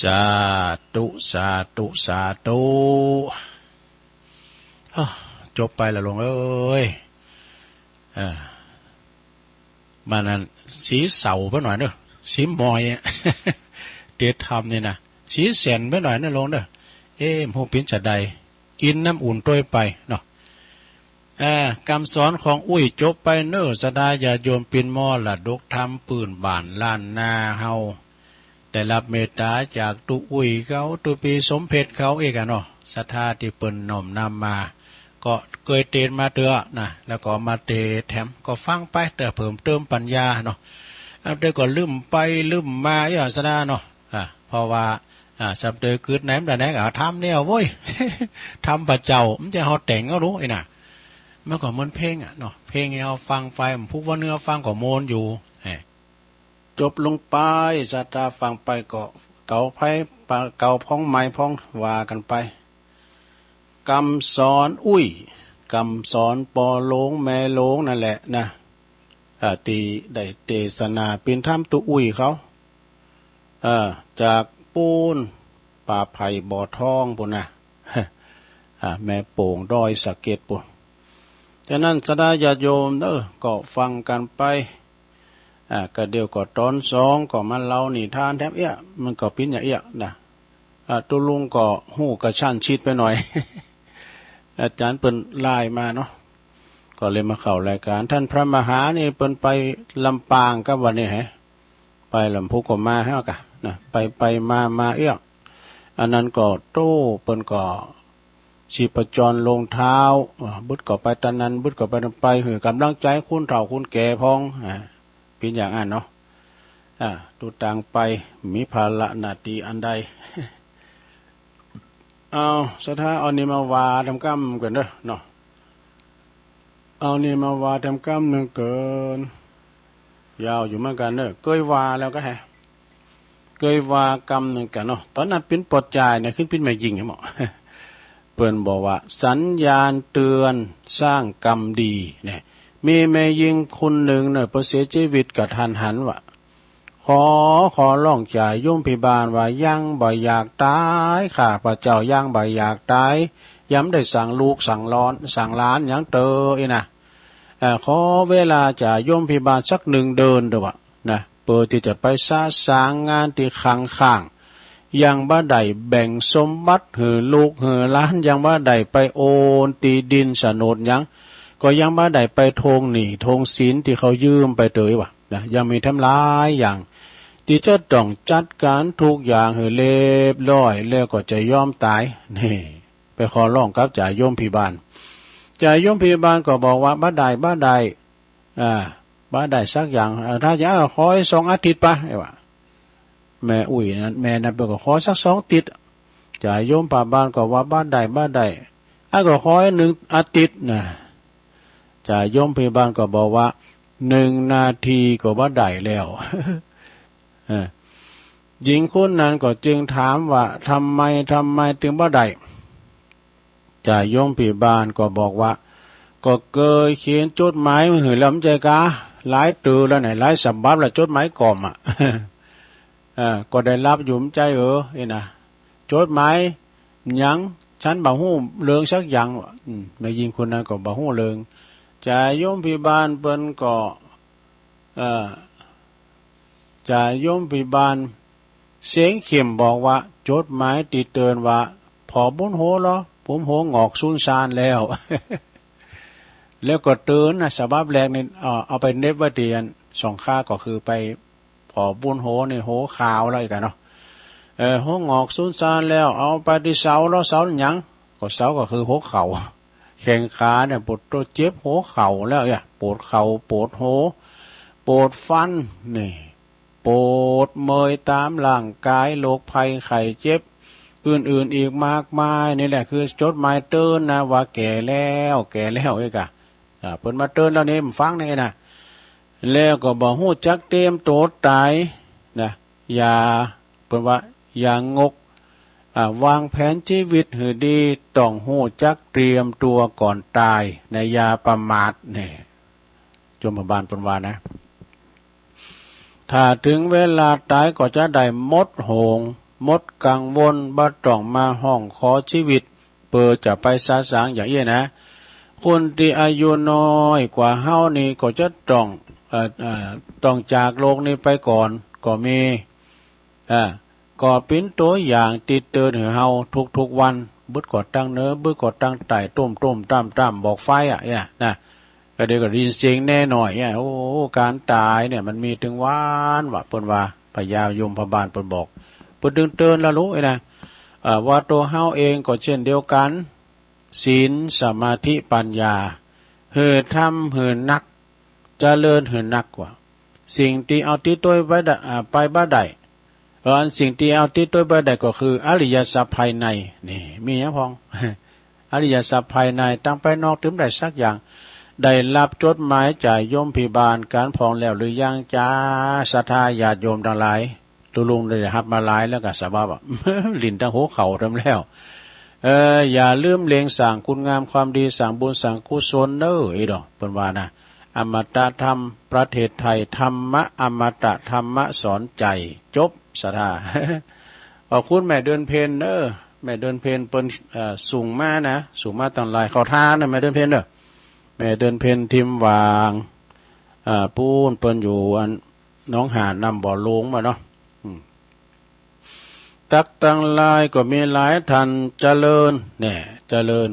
สาธุ สาธุ สาธุ อ้อ จบไปละหลวงเอ้ย เออ บ้านนั้นสีเศร้าไปหน่อยเนอะ สีหมอยอะ เตรียมทำนี่นะ สีแสนไปหน่อยนะหลวงเนอะ เอ๊ะ บ่ฮู้เป๋นจะใด กินน้ำอุ่นตวยไปเนาะ เอ่อ กำสอนของอุ้ยจบไปเนอะ ศรัทธาญาติโยมปิ้นมรดกธรรมปื้นบ้านล้านนาเฮา ได้รับเมตตาจากตุ๊อุ้ยเขา ตุ๊ปี้สมเพชรเขาเอกอะเนาะ ศรัทธาตี้เปิ้นน้อมนำมา ก็เกยเตรียมมาเตื้อนะ แล้วก็มาเตรียมแถม ก็ฟังไปเตื้อเพิ่มเติมปัญญาเนาะ อันเตื้อก็ลืมไปลืมมา เอ้อ ศรัทธาเนาะ อ่า เพราะว่า อ่า สำเตื้อกึ๊ดไหนมันได้ไหนก็เอาทำแนวโว้ย ทำพระเจ้า มันจะเอาแต่งเอารู้ไอ้น่ะ มันก็เหมือนเพลงอะเนาะ เพลงที่เราฟังไป มันพูดว่าเนื้อฟังก็โมนอยู่ แหม จบลงไป ศรัทธาฟังไปก็เกาไพ เกาพ้องไม้พ้องว่ากันไป กำสอนอุ้ย กำสอนปอหลวงแม่หลวงนั่นแหละนะ อ่า ตี้ได้เตสนาเป๋นธรรมตุ๊อุ้ยเขา เออ จากปู๊น ป่าไผ่บ่อทองปู๊นนะ อ่า แม่โป่งดอยสะเก็ดปู๊น ฉะนั้นศรัทธาญาติโยมเอ้อ ก็ฟังกั๋นไป อ่า ก็เดี๋ยวก็ต๋อนสองก็มาเล่านิทานแถมเอี้ย มันก็เป๋นอย่างเอี้ยนะ อ่า ตุ๊ลุงก็ฮู้กระชั้นชิดไปหน่อย อาจารย์เปิ้นไลน์มาเนาะ ก็เลยมาเข้ารายการ ท่านพระมหานี่เปิ้นไปลำปางกับวันนี้แฮะ ไปลำพูนก็มาแฮะกะนะ ไปไปมามาเอี้ย อันนั้นก็โต้ เปิ้นก็ชีพจรลงเท้า อ่า บึดก็ไปตานนั้น บึดก็ไปตานไป หื้อกำลังใจคนเฒ่าคนแก่พอง อ่า เป๋นอย่างอั้นเนาะ อ่า ตุ๊ตังไป มีภาระหน้าตี้อันใด เอา ศรัทธา เอานี่มาว่าแถมกำกั๋นเด้อเนาะ เอานี่มาว่าแถมกำหนึ่งเกิน ยาวอยู่เหมือนกั๋นเนอะ เกยว่าแล้วก็แฮะ เกยว่ากำหนึ่งกั๋นเนาะ ต๋อนนั้นเป๋นป้อจายเนี่ย ขึ้นเป๋นแม่ญิงแฮะหมอ เปิ้นบอกว่าสัญญาณเตือนสร้างกรรมดีเนี่ย มีแม่ญิงคนหนึ่งเนี่ย เปิ้นเสียชีวิตกะทันหันว่ะ ขอ ขอร้องจ่าโยมพิบาลว่ายังบ่อยากต๋าย ข้าพเจ้ายังบ่อยากต๋าย ยังบ่ได้สร้างลูกสร้างหลาน สร้างหลานหยังเต๊อะอี้นะ เอ่อ ขอเวลาจ่าโยมพิบาลสักหนึ่งเดือนเต๊อะวะนะ เปื้อตี้จะไปสะสางงานตี้ค้างๆ ยังบ่ได้แบ่งสมบัติหื้อลูกหื้อหลาน ยังบ่ได้ไปโอนตี้ดินโฉนดหยัง ก็ยังบ่ได้ไปทวงหนี้ทวงสินตี้เขายืมไปเต๊อะวะนะ ยังมีแถมหลายอย่าง ตี้จะต้องจัดก๋านทุกอย่างหื้อเรียบร้อย แล้วก็จะยอมต๋าย นี่ ไปขอร้องกับจ่าโยมพิบาล จ่าโยมพิบาลก็บอกว่าบ่ได้ บ่ได้ อ่า บ่ได้สักอย่าง อ่า ถ้าอย่างนั้นก็ขออีกสองอาทิตย์ปะ ไอ้วะ แม่อุ้ยนั้น แม่นั้นเปิ้นก็ขอสักสองอาทิตย์ จ่าโยมพิบาลก็ว่าบ่ได้ บ่ได้ อ่ะ ก็ขออีกหนึ่งอาทิตย์นะ จ่าโยมพิบาลก็บอกว่า หนึ่งนาทีก็บ่ได้แล้ว เออ หญิงคนนั้นก็จึงถามว่า ทำไม ทำไมจึงบ่ได้ จ่าโยมพิบาลก็บอกว่า ก็เกยเขียนจดหมายมาหื้อแล้วบ่ใจ้กา หลายเตื้อแล้วเนี่ย หลายฉบับแล้ว จดหมายกล่อมอ่ะ เออ ก็ได้รับอยู่บ่ใจ้เออ นี่นะ จดหมายหยัง ฉันบ่ฮู้เรื่องสักอย่าง อืม แม่ญิงคนนั้นก็บ่ฮู้เรื่อง จ่าโยมพิบาลเปิ้นก็ เอ่อ จ่าโยมพิบาลเสียงเข้มบอกว่า จดหมายตี้เตือนว่า ผอบุญโฮเหรอ ผมโฮงอกสูญซานแล้ว แล้วก็เตือนนะ ฉบับแรกนี่ เอ่อ เอาไปเน็บไว้ตี้อันสองข้า ก็คือไป ผอบุญโฮนี่โฮขาวแล้วอีกอะเนาะ เออ โฮงอกสูญซานแล้ว เอาไปตี้เสาเหรอ เสาหยัง ก็เสาก็คือหัวเข่า แข้งขาเนี่ยปวดตัวเจ็บหัวเข่าแล้วเนี่ย ปวดเข่า ปวดหัว ปวดฟัน นี่ ปวดเมื่อยตามร่างกาย โรคภัยไข้เจ็บ อื่นๆ อีกมากมาย นี่แหละคือจดหมายเตือนนะ ว่าแก่แล้ว แก่แล้วเอ้ยกะ อ่า เปิ้นมาเตือนแล้วนี่ บ่ฟังนี่นะ แล้วก็บ่ฮู้จักเตรียมตัวต๋ายนะ อย่า เปิ้นว่าอย่างก อ่า วางแผนชีวิตหื้อดี ต้องฮู้จักเตรียมตัวก่อนต๋ายนะ อย่าประมาท นี่ โยมพิบาลเปิ้นว่านะ ถ้าถึงเวลาต๋ายก็จะได้หมดห่วง หมดกังวล บ่ต้องมาฮ้องขอชีวิต เปื้อจะไปสะสางอย่างอี้นะ คนตี้อายุน้อยกว่าเฮานี่ก็จะต้อง เอ่อ เอ่อ ต้องจากโลกนี้ไปก่อนก็มี อ่า ก็เป๋นตั๋วอย่างตี้เตือนหื้อเฮาทุกๆ วัน บึดก็ตั้งเหนือ บึดก็ตั้งใต้ ตุ้มๆ ตั้มๆ บอกไฟอ่ะ เนี่ยนะ ก็เดี๋ยวก็ได้ยินเสียงแน่หน่อยเนี่ย โอ้ ก๋านต๋ายเนี่ยมันมีตึงวันวะ เปิ้นว่า พญาโยมพิบาลเปิ้นบอก เปิ้นตึงเตือนแล้วลูกเอ้ยนะ เอ่อ ว่าตั๋วเฮาเองก็เช่นเดียวกั๋น ศีล สมาธิ ปัญญา หื้อทำหื้อนัก เจริญหื้อนักว่า สิ่งตี้เอาติดตั๋วไปได้ อ่า ไปบ่ได้ เออ อันสิ่งตี้เอาติดตั๋วไปได้ก็คืออริยทรัพย์ภายใน นี่ มีหยังพ่อง อริยทรัพย์ภายใน ตังภายนอกตึงบ่ได้สักอย่าง ได้รับจดหมายจ่าโยมพิบาลก๋านพ่องแล้วหรือยังจ๊ะ ศรัทธาญาติโยมตังหลาย ตุ๊ลุงได้ฮับมาหลายแล้วกะสบายอะ หลิ้นตังหัวเข่าแถมแล้ว เออ อย่าลืมเล็งสร้างคุณงามความดี สร้างบุญสร้างกุศลเน้อ อีดอก เปิ้นว่านะ อมตะธรรมประเทศไทย ธรรมะอมตะ ธรรมะสอนใจ จบ ศรัทธา ขอบคุณแม่เดือนเพ็ญเด้อ แม่เดือนเพ็ญเปิ้น เอ่อ ส่งมานะ ส่งมาตังหลาย ขอทานนะ แม่เดือนเพ็ญเด้อ แม่เดือนเพ็ญ ทิมหว่าง อ่า ปู้นเปิ้นอยู่อันหนองหานน้ำบ่อหลวงมาเนาะ อืม ตักตังหลายก็มีหลายท่าน เจริญ แน่ เจริญ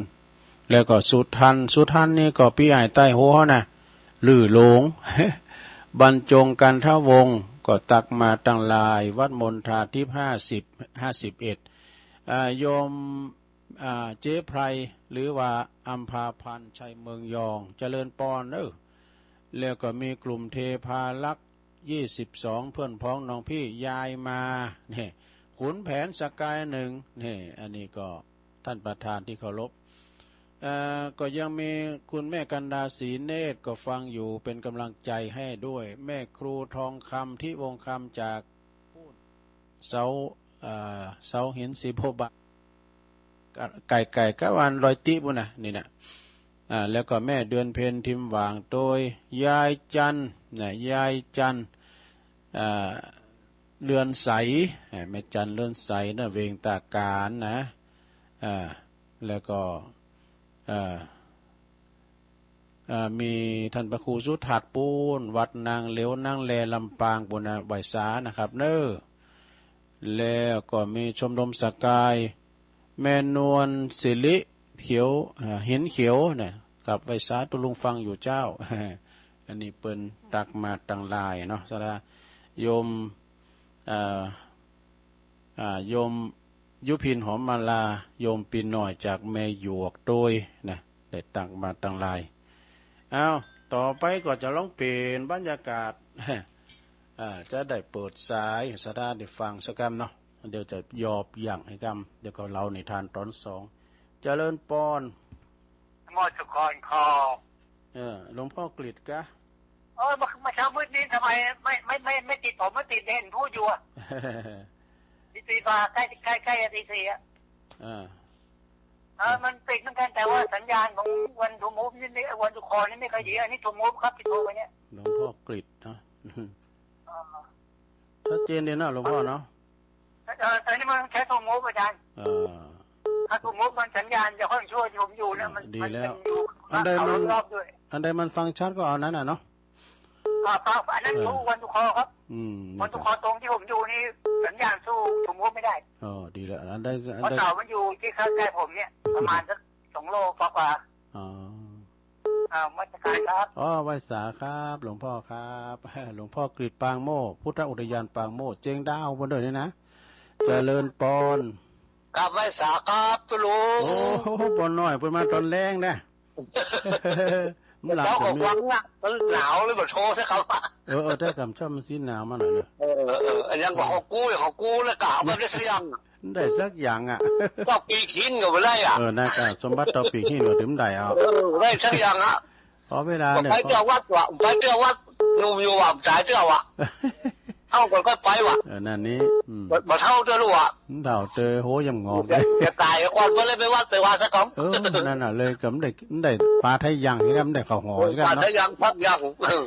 แล้วก็สุทัน สุทันนี่ก็ปี้อ้ายใต้หัวนะ ลือหลง บรรจงกันทวงศ์ก็ตักมาตังหลาย วัดมณฑาทิพย์ ห้าสิบ ห้าสิบเอ็ด อ่า โยม อ่า เจ๊ไพร หรือว่าอัมพาพันธ์ ชัยเมืองยอง เจริญปอนเด้อ แล้วก็มีกลุ่มเทพารักษ์ ยี่สิบสอง เพื่อนพ้องน้องพี่ ยายมา นี่ ขุนแผนสกายหนึ่ง นี่ อันนี้ก็ท่านประธานที่เคารพ เอ่อ ก็ยังมีคุณแม่กันดา ศรีเนตร ก็ฟังอยู่ เป็นกำลังใจให้ด้วย แม่ครูทองคำ ทิวงศ์คำ จาก เสา เอ่อ เสาหินสีโพธิ์บา ไก่ๆ กะวันลอยติปุ้นนะ นี่นะ อ่า แล้วก็แม่เดือนเพ็ญ ทิมหว่าง โดยยายจันทร์นะ ยายจันทร์ อ่า เรือนใส อ่า แม่จันทร์ เรือนใสนะ เวงตาการนะ อ่า แล้วก็ อ่า อ่า มีท่านพระครูสุทัศน์ปูน วัดนางเหลว นางแล ลำปางปูนนะ ไหว้สานะครับเนอะ แล้วก็มีชมรมสกาย แม่นวลสิริเขียว อ่า หินเขียวนะครับ ไหว้สาตุลุงฟังอยู่เจ้า อันนี้เปิ้นตักมาตังหลายเนาะ ศรัทธาโยม อ่า อ่า โยมยุพิน หอมมาลา โยมปีน้อยจากแม่หยวกโดยนะ ได้ตักมาตังหลาย อ้าว ต่อไปก็จะลองเปลี่ยนบรรยากาศ อ่า จะได้เปิดสายศรัทธาได้ฟังสักกำเนาะ เดี๋ยวจะยอบยั้งให้กำ เดี๋ยวก็เล่านิทานตอนสอง เจริญปอน หมดทุกคนคอ เออ หลวงพ่อกฤษกะ เออ เมื่อ เมื่อเช้ามืดนี้ทำไมไม่ ไม่ ไม่ ไม่ติดผม ไม่ติดเห็นพูดอยู่อะ ตี ตีมาใกล้ ใกล้ ใกล้จะตีสี่อะ อ่า เออ มันติดเหมือนกัน แต่ว่าสัญญาณของวันทูมูฟนี่ไม่ วันทูคอนี่ไม่ค่อยดี อันนี้ทูมูฟครับที่โทรไปเนี่ย หลวงพ่อกฤษเนาะ เออ ชัดเจนดีนะหลวงพ่อเนาะ เออ ตอนนี้มันใช้ทูมูฟอาจารย์ เออ ถ้าทูมูฟมันสัญญาณจะค่อนข้างชั่วที่ผมอยู่นะ มัน ดีแล้ว มันอยู่ อันใดมัน เอารอบๆด้วย อันใดมันฟังชัดก็เอานั้นน่ะเนาะ อ่า ครับ อันนั้น เออ ทูวันทูคอครับ อืม วันทูคอตรงที่ผมอยู่นี่สัญญาณสู้ทูมูฟไม่ได้ อ๋อ ดีแล้ว อันใด อัน เพราะ ใด เสามันอยู่ที่ข้างใกล้ผมเนี่ย ประมาณสักสองโลกว่าๆ อ๋อ อ่า นมัสการครับ อ๋อ ไหว้สาครับ หลวงพ่อครับ หลวงพ่อกฤษ ปางโมกข์ พุทธอุทยานปางโมกข์ เจียงดาวบนเดินนี่นะ เจริญปอน กราบไหว้สาครับตุ๊ลุง โอ้โห ปอน้อย เปิ้นมาตอนแลงนะ มันหลัง เจ้าของ จะมี วังน่ะ มันหนาวเลย บ่โทรใช่ครับ เออ เออ แต่กำช่ำมันสิหนาวมาหน่อยเนอะ เออ เออ เออ อันยังก็ของกู ของกูแล้วก็เอาไปได้สักอย่าง ได้สักอย่างอะ เจ้าปีกหินก็บ่ได้อะ เออ นั่นก็สมบัติเจ้าปีกหินก็ถึงได้เอา เออ ได้สักอย่างอะ ขอเวลา ผม เนี่ย ไปเที่ยววัดว่ะ ผมไปเที่ยววัด หนุ่มอยู่ว่ะ ผมจ่ายเที่ยวว่ะ เอ้า ก่อนค่อยไปว่ะ เออ นั่นนี่ อืม บ่ บ่เฒ่าเตื้อลูกว่ะ มันเฒ่าเตื้อ โห ยำงอม จะ จะตายก่อน บ่ได้ไปวัดไปวาซะก่อน เออ นั่นน่ะ เลยก็มันได้ มันได้ปลาไทยยัง ใช่ไหม มันได้ข้าวหอม เออ ใช่ไหม ปลาไทยยัง เนาะ ผักยัง เออ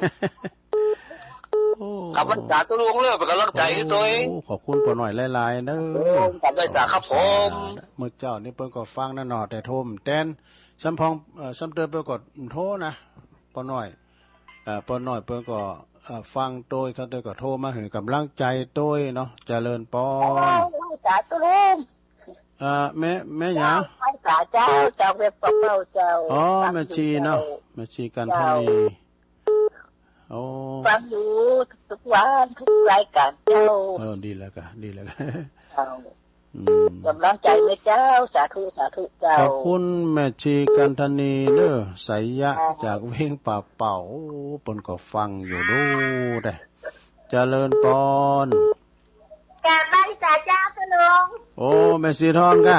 โอ้ ครับ มันสาธุลุงเลย เป็นกำลังใจให้ตัวเอง โอ้ ขอบคุณป้อน้อยหลายๆ เด้อ ครับ ไหว้สาครับผม เมื่อเช้านี้เปิ้นก็ฟังนะเนาะ แต่โทรบ่แตน ซ้ำพอง เอ่อ ซ้ำเติมเปิ้นก็โทรนะ ป้อน้อย เอ่อ ป้อน้อยเปิ้นก็ เอ่อ ฟังโตย ท่านโตยก็โทรมาหื้อกำลังใจโตยเนาะ เจริญปอน เจ้า สาธุลุง เอ่อ แม่ แม่หยัง เจ้า ไหว้สาเจ้า เจ้าเว็บปะเป้าเจ้า อ๋อ ฟังอยู่ แม่ชีเนาะ เจ้า แม่ชีกันทนี เจ้า โอ้ ฟังอยู่ทุกวันทุกรายการเจ้า เออ ดีแล้วกะ ดีแล้วกะ เจ้า อืม กำลังใจเลยเจ้า สาธุ สาธุเจ้า ขอบคุณแม่ชีกันทนีเด้อ ไสยะ อ่า จากเวียงป่าเป่า โอ้ เปิ้นก็ฟังอยู่ดูเด้ เจริญปอน กราบไหว้สาเจ้าค่ะลุง โอ้ แม่สีทอนกะ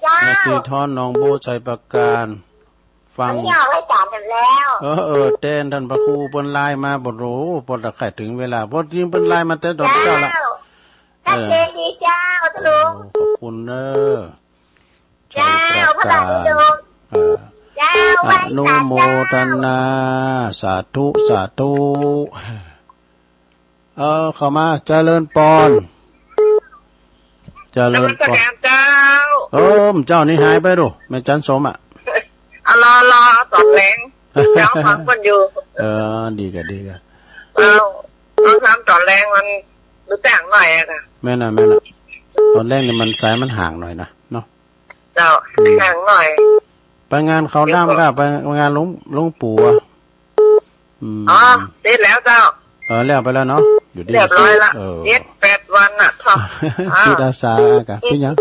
เจ้า แม่สีทอนหนองโบไชยประการ ฟัง ไม่เอาให้สามแถมแล้ว เออ เออ แตนท่านพระครูเปิ้นไลน์มา บ่ฮู้ เปิ้นจะใคร่ถึงเวลา เพราะจริงเปิ้นไลน์มาแต่ตอนเช้าละ เจ้า ชัดเจนดีเจ้า เออ ลุง โอ้ ขอบคุณเด้อ เจ้า ชัยประการ พระบาทหลวง เออ เจ้า อนุโมทนา สาธุ สาธุ เออ เข้ามา เจริญปอน เจริญปอน นมัสการเจ้า เออ เจ้านี่หายไปดู แม่จันสมอ่ะ เอารอ รอตอนแลง เจ้าฟังเปิ้นอยู่ เออ ดีกะ ดีกะ เอา เอาทำตอนแลงมันรู้จักหน่อยอะค่ะ แม่นน่ะ แม่นน่ะ ตอนแลงนี่มันสายมันห่างหน่อยนะ เนาะ เจ้า อืม ห่างหน่อย ไปงานเขาดำก็ ไปงานหลวง หลวงปู่อะ อืม อ๋อ เสร็จแล้วเจ้า เออ แล้วไปแล้วเนาะ อยู่ดี เรียบร้อยละ เออ เจ็ดแปดวันน่ะ ท่อง อ่า จิตอาสากะ เป็นหยัง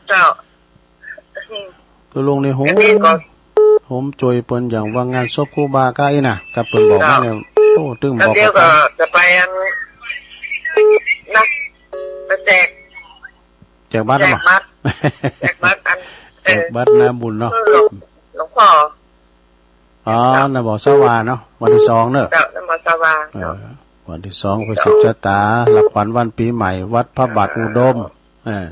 เจ้า คือลุงนี่โหม อันนี้ก็ โหมโจยเปิ้นอย่างว่างานศพครูบาก็อีน่ะ กับเปิ้นบอกว่าเนี่ย เจ้า โอ้ ตึงบอก แล้วเดี๋ยวก็ จะไปอัน นะ ไปแจก แจกบัตร แจกบัตร บ่ แจกบัตรอัน เออ แจกบัตรหน้าบุญเนาะ เออ หลวง หลวงพ่อ อ๋อ น่ะบ่ สวาเนาะ วันที่สองเนอะ เจ้า น่ะบ่ สวา เออ วันที่สอง พฤศจิกา รับขวัญวันปีใหม่ วัดพระบาทอุดม เออ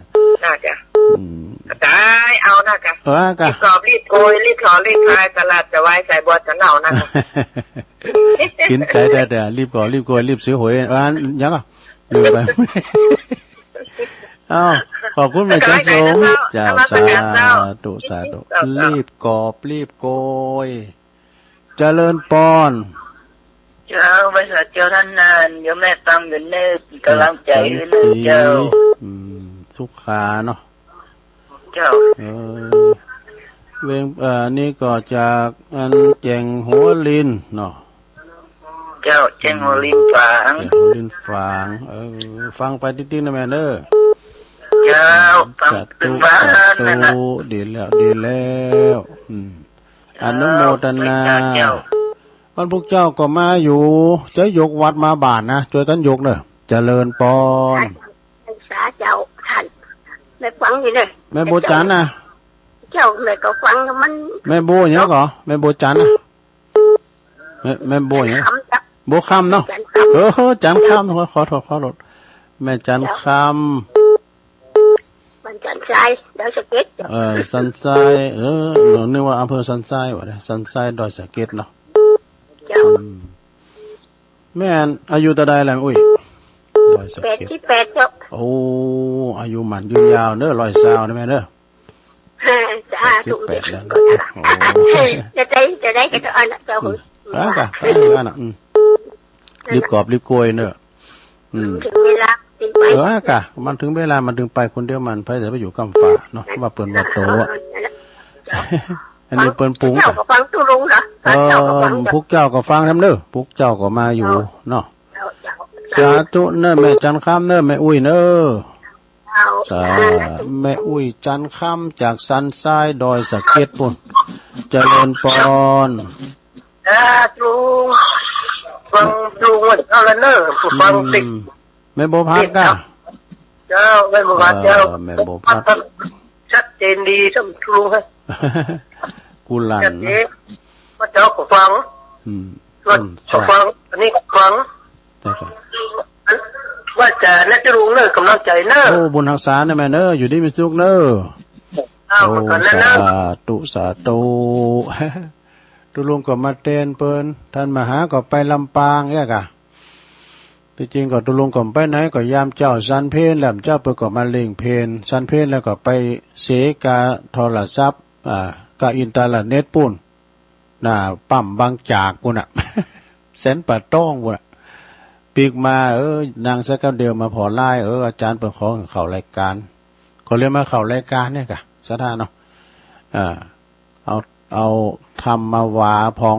น่าจะ อืม ได้ เอาน่ะกะ เออกะ รีบกอบ รีบโกย รีบถอน รีบคาย ตลาดจะวาย สายบัวจะเน่าน่ะกะ กินใจได้แต่ รีบกอบ รีบโกย รีบซื้อหวย อันยังอ่ะ ลืมไป อ้าว ขอบคุณแม่จันสม เจ้า นมัสการเจ้า สาธุ สาธุ เจ้า เจ้า รีบกอบ รีบโกย เจริญปอน เจ้า บริษัทเจ้าท่านนั้น โยมแม่ฟังอยู่เนิ่น กำลังใจอยู่เนิ่นเจ้า อืม สุขาเนาะ เจ้า เออ เวง เอ่อ นี่ก็จากอันแจ้งหัวลินเนาะ เจ้า แจ้งหัวลินฝาง แจ้งหัวลินฝาง เออ ฟังไปติ๊กๆ นะแม่เด้อ เจ้า ฟัง สาธุ ถึงบ้าน สาธุ นั่นน่ะ ดีแล้ว ดีแล้ว อืม อนุโมทนา เจ้า วันพวกเจ้าก็มาอยู่ จะยกวัดมาบานนะ ช่วยกันยกเนอะ เจริญปอน สาเจ้าท่าน แม่ฟังอยู่เลย แม่บัวจันทร์นะ เจ้าแม่ก็ฟังมัน แม่บัวหยังก่อ แม่บัวจันทร์นะ แม่ แม่บัวหยัง คำจับ บัวคำเนาะ จันทร์คำ เออ จันทร์คำ ขอ ขอโทษ ขอโทษ แม่จันทร์คำ บ้านสันทราย ดอยสะเก็ด เออ สันทราย เออ เรานึกว่าอำเภอสันทรายวะเนี่ย สันทราย ดอยสะเก็ดเนาะ เจ้า อืม แม่นอายุเท่าใดแล้ว อุ้ย ดอยสะเก็ด แปดสิบแปดเจ้า โอ้ อายุหมั่นยืนยาวเด้อ ร้อยซาวนะแม่เด้อ สาธุ แปดสิบแปดแล้วนะ โอ้ จะได้ จะได้ก็เอานะเจ้า อืม อ่ะ ก็ อ่ะ อ่ะ อืม รีบกอบรีบโกยเนอะ อืม ถึงเวลาถึงไป เออ อ่ะ ก็ มันถึงเวลามันถึงไปคนเดียวมัน ไผจะไปอยู่กำฟ้าเนาะ ว่าเปิ้นว่าโตอะ เจ้า อันนี้เปิ้นปรุง เจ้าก็ฟังตุลุงนะ เออ เจ้าก็ฟัง พวกเจ้าก็ฟังนำเด้อ พวกเจ้าก็มาอยู่เนาะ เจ้า เจ้า สาธุเนอะ แม่จันทร์คำเนอะ แม่อุ้ยเนอะ เจ้า สา แม่อุ้ยจันทร์คำจากสันทรายดอยสะเก็ดปู้น เจริญปอน สาธุ ฟังตุลุงว่าเท่านั้นเนอะ ผู้ฟังติด อืม แม่บัวพัดก้า เจ้า แม่บัวพัดเจ้า เออ แม่บัวพัด ชัดเจนดี ท่านตุลุงฮะ กูหลั่น ชัดเจน ว่าเจ้าก็ฟัง อืม ว่า อืม ใช่ ก็ฟัง อันนี้ก็ฟัง ใช่ครับ ว่าจะน่าจะรู้เนอะ กำลังใจเนอะ โอ้ บุญฮักษานะแม่เนอะ อยู่ดีมีสุขเนอะ อ้าว โอ้ ก่อนนั้นเนอะ สาธุ สาธุ ตุลุงก็มาเตรียมเปิ้น ท่านมหาก็ไปลำปางเอ้ยกะ ที่จริงก็ตุลุงก็ไปไหนก็ยามเจ้าสันเพลแล้ว เจ้าเปิ้นก็มาเล่งเพล สันเพลแล้วก็ไปเสกาโทรศัพท์ อ่า กาอินเทอร์เน็ตปู้น หน้าปั๊มบางจากปู้นน่ะ แสนป่าตองปู้นน่ะ ปิ๊กมา เออ นั่งสักแป๊บเดียวมาผ่อไลน์ เออ อาจารย์เปิ้นขอเข้ารายการ ก็เลยมาเข้ารายการเนี่ยกะ สาธุเนาะ อ่า เอา เอาธรรมมาว่าพอง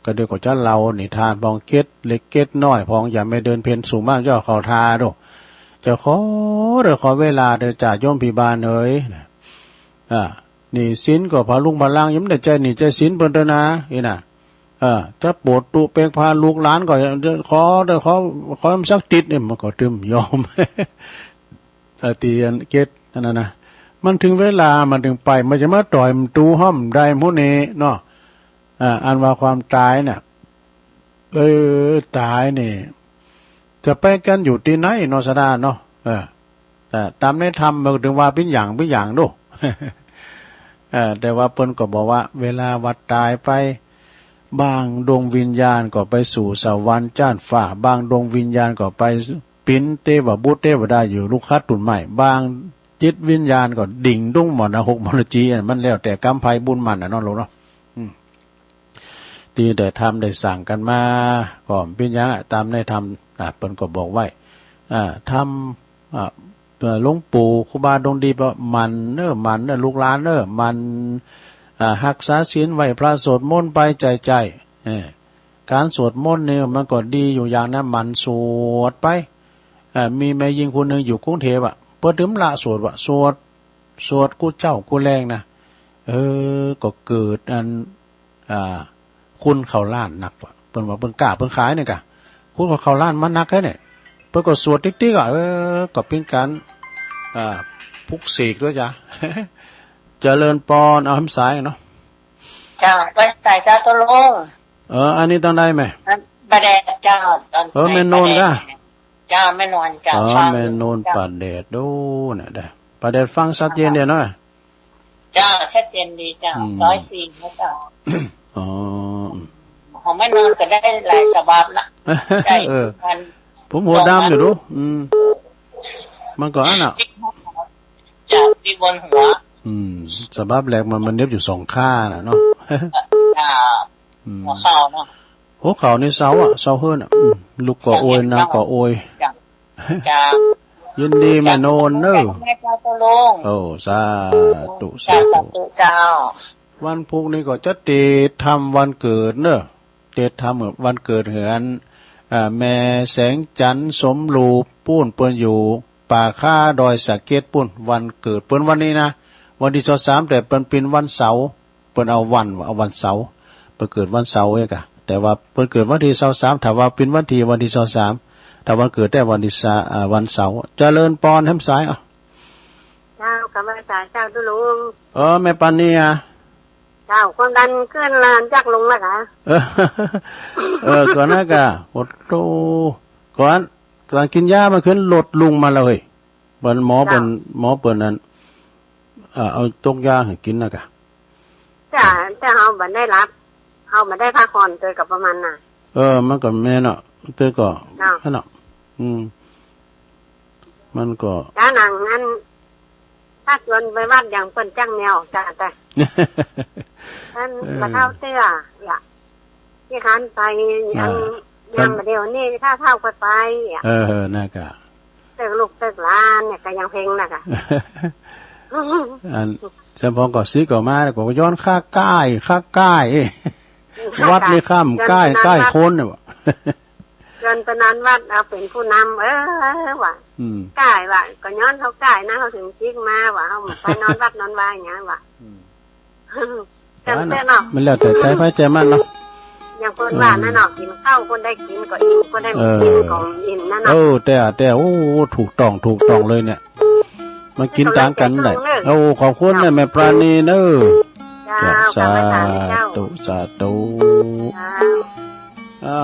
ก็เดี๋ยวก็จะเล่านิทานพอง เกร็ดเล็กเกร็ดน้อยพอง อย่าแม่เดือนเพ็ญสูงมาก เจ้าเข้าท่าดู เจ้าขอเด้อ ขอเวลาเด้อจ้า โยมพี่บ้านเอ๋ย อ่า หนี้สินก็พลุงพลัง ยังบ่ได้ใจ๊หนี้ใจ๊สินเปิ้นเด้อนะ อีน่ะ เออ จะปวดตุเปกพาลูกหลานก็ขอเด้อ ขอ ขอสักติดนี่ มันก็ตึมยอม เออ ตีอันเกร็ดอันนั้นนะ มันถึงเวลามันถึงไป มันจะมาต่อยมันตูห้อมได้หมู่นี้เนาะ อ่า อันว่าความตายน่ะ เออ ตายนี่ จะไปกันอยู่ตี้ไหนเนาะ สาธุเนาะ เออ แต่ตามในธรรมมันถึงว่าปิ้นอย่างปิ้นอย่างดู เออ แต่ว่าเปิ้นก็บอกว่า เวลาว่าตายไป บางดวงวิญญาณก็ไปสู่สวรรค์ชั้นฟ้า บางดวงวิญญาณก็ไปเป็นเทพบุตรเทวดาอยู่ลูกขัดต้นไม้ บางจิตวิญญาณก็ดิ่งลงหม้อนรกหม้อนจี อันมันแล้วแต่กรรมไผบุญมันน่ะเนาะลูกเนาะ อืม ตี้ได้ทำได้สร้างกันมา ก็เป็นอย่างตามในธรรม อ่า เปิ้นก็บอกไว้ อ่า ธรรม อ่า เอ่อ หลวงปู่ครูบาดวงดีบอก หมั่นเน้อ หมั่นเน้อ ลูกหลานเน้อ หมั่น อ่า รักษาศีล ไหว้พระ สวดมนต์ไปใจ๋ๆ เออ การสวดมนต์นี่มันก็ดีอยู่อย่างนะ หมั่นสวดไป เอ่อ มีแม่ญิงคนหนึ่งอยู่กรุงเทพฯ อ่ะ เปิ้นบ่ละสวดว่ะ สวด สวดกู้เจ๊ากู้แลงนะ เออ ก็เกิดอัน อ่า คุณเข้าล้านนักว่ะ เปิ้นว่าเปิ้นก้าเปิ้นขายนี่กะ คุณก็เข้าล้านมานักแท้นี่ เปิ้นก็สวดติ๊กๆ อ่ะ เออ ก็เป็นการ อ่า ปลุกเสกด้วยจ้ะ เจริญปอน เอาแหมสายเนาะ เจ้า ไหว้สาเจ้าตุ๊ลุง เออ อันนี้ตางใดแม่ ป่าแดดเจ้า ตาง เออ แม่นวลกะ เจ้า แม่นวลเจ้า อ๋อ ฟัง แม่นวล เจ้า ป่าแดด โอ้ เนี่ยได้ ป่าแดดฟังชัดเจนเดียวเนาะ เจ้า ชัดเจนดีเจ้า อืม ร้อยสี่นะเจ้า อ๋อ ของแม่นวลก็ได้หลายฉบับนะ ได้ เออ ทุกวัน ผมหัวดำอยู่ดู อืม มันก็อันน่ะ เจ้า ที่บนหัว อืม ฉบับแรกมัน มันเหน็บอยู่สองข้างน่ะเนาะ เจ้า อืม หัวเข่าเนาะ หัวเข่านี่เซาอ่ะ เซาเฮิ่นอ่ะ อืม ลุกก็โอย นั่งก็โอย เจ้า เจ้า ยินดีแม่นวลเน้อ เจ้าตุ๊ลุง โอ้ สาธุ เจ้า สาธุ สาธุเจ้า วันพุธนี้ก็จะเตรียมทำวันเกิดเน้อ เตรียมทำวันเกิดเหือน อ่า แม่แสงจันทร์สมรูปปู้น เปิ้นอยู่ป่าคาดอยสะเก็ดปู้น วันเกิดเปิ้นวันนี้นะ วันตี้ซาวสาม แต่เปิ้นเป็นวันเสาร์ เปิ้นเอาวัน เอาวันเสาร์ เปิ้นเกิดวันเสาร์เองกะ แต่ว่าเปิ้นเกิดวันตี้ซาวสาม ถ้าว่าเป็นวันตี้ วันตี้ซาวสาม ถ้าวันเกิดแต๊วันตี้ซา อ่า วันเสาร์ เจริญปอนแหมสาย อ่ะ เจ้า กราบไหว้สาเจ้าตุ๊ลุง เออ แม่ปานีอ่ะ เจ้า ความดันขึ้นแล้ว จักลงแล้วคะ เออ เออ ก่อนนะกะ โอ้โห ก่อน ก่อนกินยามันขึ้นลดลงมาแล้วเฮ้ย เปิ้นหมอเปิ้น เจ้า หมอเปิ้นนั่น เอ่อ เอาตกยาให้กินนะกะ จ้ะ แต่เฮาบ่ได้หลับ เฮาบ่ได้พักผ่อน เตยก็ประมาณน่ะ เออ มันก็แม่นเนาะ เตยก็ เนาะ นั่นเนาะ อืม มันก็ จ้ะ หนังอัน ถ้าชวนไปวัดอย่างเปิ้นจักแนว จ้ะ แต่ อัน เออ บ่เท่าเตื้อ ล่ะ ที่คันไป อ่า อัน ครับ ยามเดี๋ยวนี้ถ้าเท่าก็ไปอ่ะ เออ เออ นะกะ เติกลูกเติกหลานเนี่ยก็ยังเพ็งนะกะ อัน เฉพาะก็สิก็มาแล้วก็ย้อนค่าใก้ ค่าใก้ วัดนี่ค่ำใก้ ใก้คนเนี่ยว่ะ เชิญไปนอนวัดเอาเป็นผู้นำ เออ ว่ะ อืม ใก้ว่ะ ก็ย้อนเขาใก้นะ เขาถึงจิกมาว่ะ เขาไปนอนวัดนอนวาอย่างเงี้ยว่ะ อืม จำเสียเนาะ มันแล้วแต่ใจไผใจมันเนาะ อย่างเปิ้นว่านั่นเนาะ กินข้าวคนได้กินก็อิ่ม คนได้บ่กินก็อิ่มนั่นเนาะ เออ แต่ แต่ โอ้ ถูกต้อง ถูกต้องเลยเนี่ย มากินต่างกันได้ เออ ขอบคุณนะแม่ปราณีเนอะ เจ้า สาธุ สาธุ เจ้า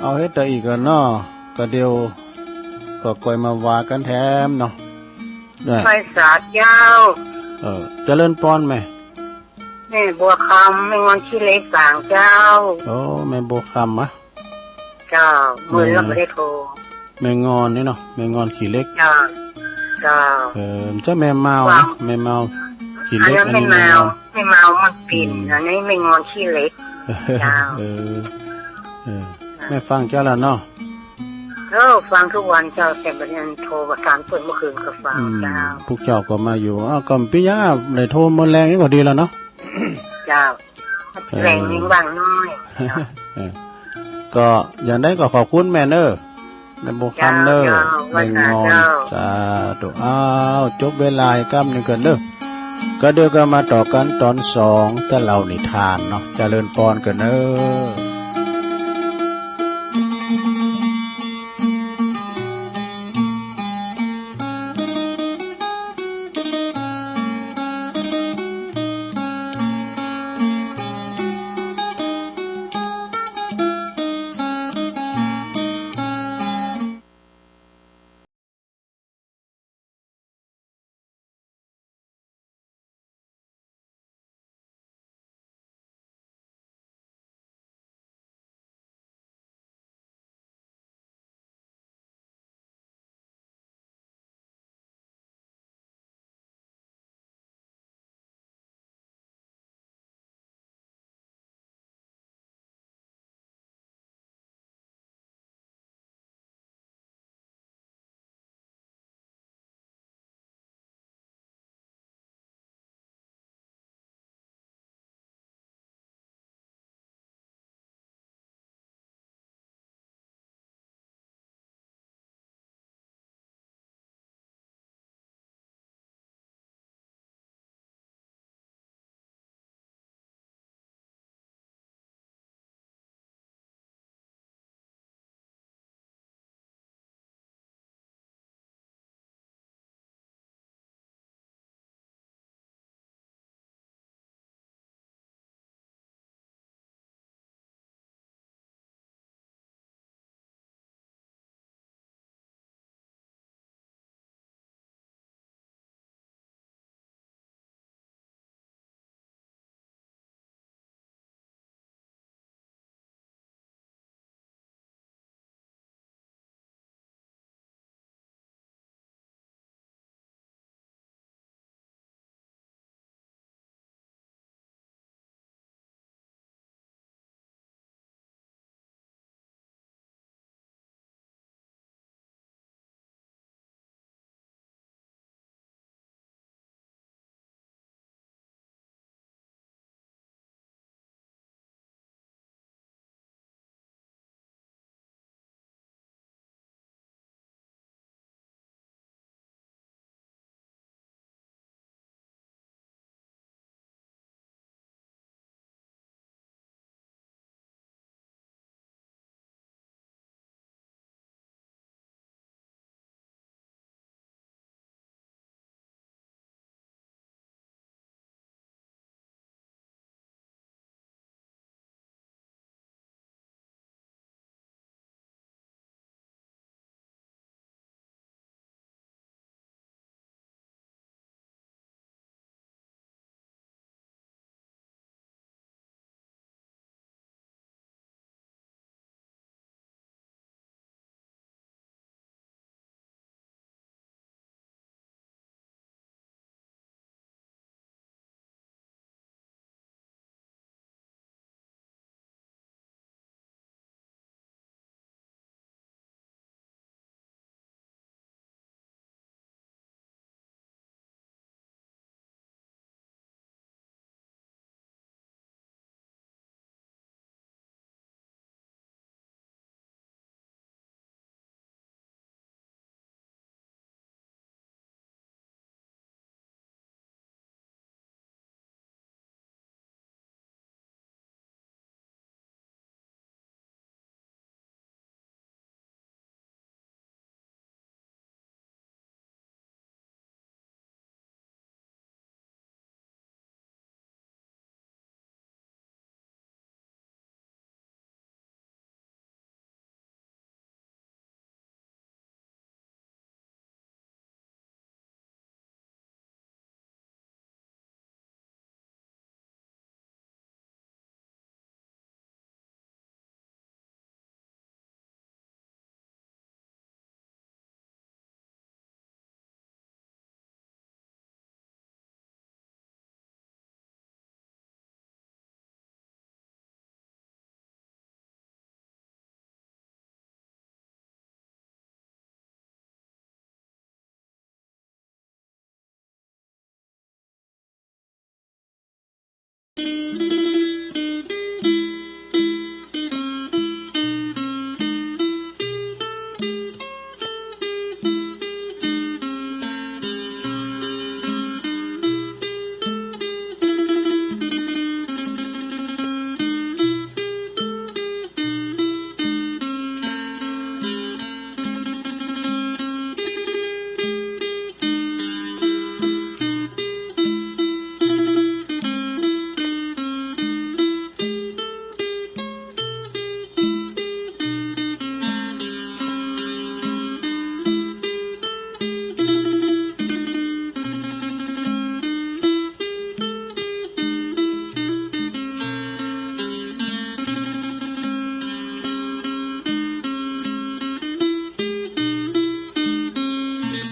เอา เอาเฮ็ดแต่อีกกันเนาะ ก็เดี๋ยว ก็ค่อยมาว่ากันแถมเนาะ ได้ ไหว้สาเจ้า เออ เจริญปอนแม่ แม่บัวคำ แม่งอนขี้เหล็กสางเจ้า โอ้ แม่บัวคำอะ เจ้า มื้อนี้ แม่ บ่ได้โทร แม่งอนนี่เนาะ แม่งอนขี้เหล็ก เจ้า เจ้า เออ เจ้าแม่เมา ความ แม่เมาขี้เหล็ก อันนี้ อันนี้ แม่เมา แม่เมา แม่เมามันปิ่น อืม อันนี้แม่งอนขี้เหล็ก เจ้า เออ เออ แม่ฟังเจ้าแล้วเนาะ เออ ฟังทุกวันเจ้า แต่บัดนี้โทรประสานเปิ้นเมื่อคืนก็ฟัง อืม เจ้า พวกเจ้าก็มาอยู่ อ้าว ก็เป็นหยังอะ ได้โทรมื้อแลงนี่ก็ดีแล้วเนาะ เจ้า เออ แลงนี่ว่างน้อย เจ้า เออ ก็อย่างใดก็ขอบคุณแม่เนอะ แม่บัวคำเนอะ เจ้า เจ้า แม่งอน ว่าเจ้า สาธุ อ้าว จบเวลาอีกกำหนึ่งก่อนเนอะ ก็เดี๋ยวก็มาต่อกันตอนสอง จะเล่านิทานเนาะ เจริญปอนกันเนอะ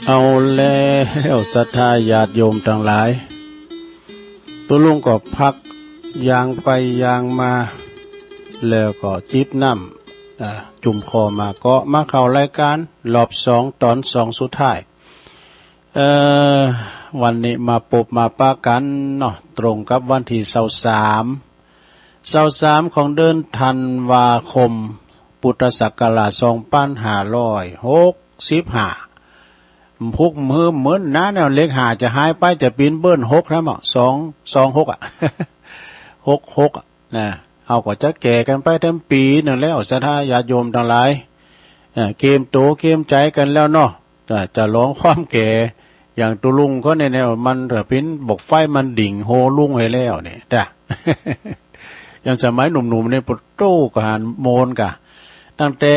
เอาแล้ว ศรัทธาญาติโยมทั้งหลาย ตุ๊ลุงก็พัก ย่างไปย่างมา แล้วก็จิบน้ำ อ่า จุ่มคอมา ก็มาเข้ารายการรอบสอง ตอนสองสุดท้าย เอ่อ วันนี้มาปบมาปะกันเนาะ ตรงกับวันที่ซาวสาม ซาวสามของเดือนธันวาคม พุทธศักราชสองพันห้าร้อยหกสิบห้า พุกมือเหมือนนะเนี่ย เลขห้าจะหายไป จะเปลี่ยนเบิ้ลหกนะหมอ สอง สองหกอะ หกหกอะ นะ เอาก็จะแก่กันไปทั้งปีนั่นแล้ว ศรัทธาญาติโยมทั้งหลาย เอ่อ เกมโตเกมใจกันแล้วเนาะ จะ จะลองความแก่ อย่างตุ๊ลุงเขาเนี่ย เนี่ย มันเถอะ ปิ้นบกไฟมันดิ่งโฮลุงให้แล้วเนี่ย จ้ะ อย่างสมัยหนุ่มๆ เนี่ย ปะโต้ ก็หันโมนกะ ตั้งแต่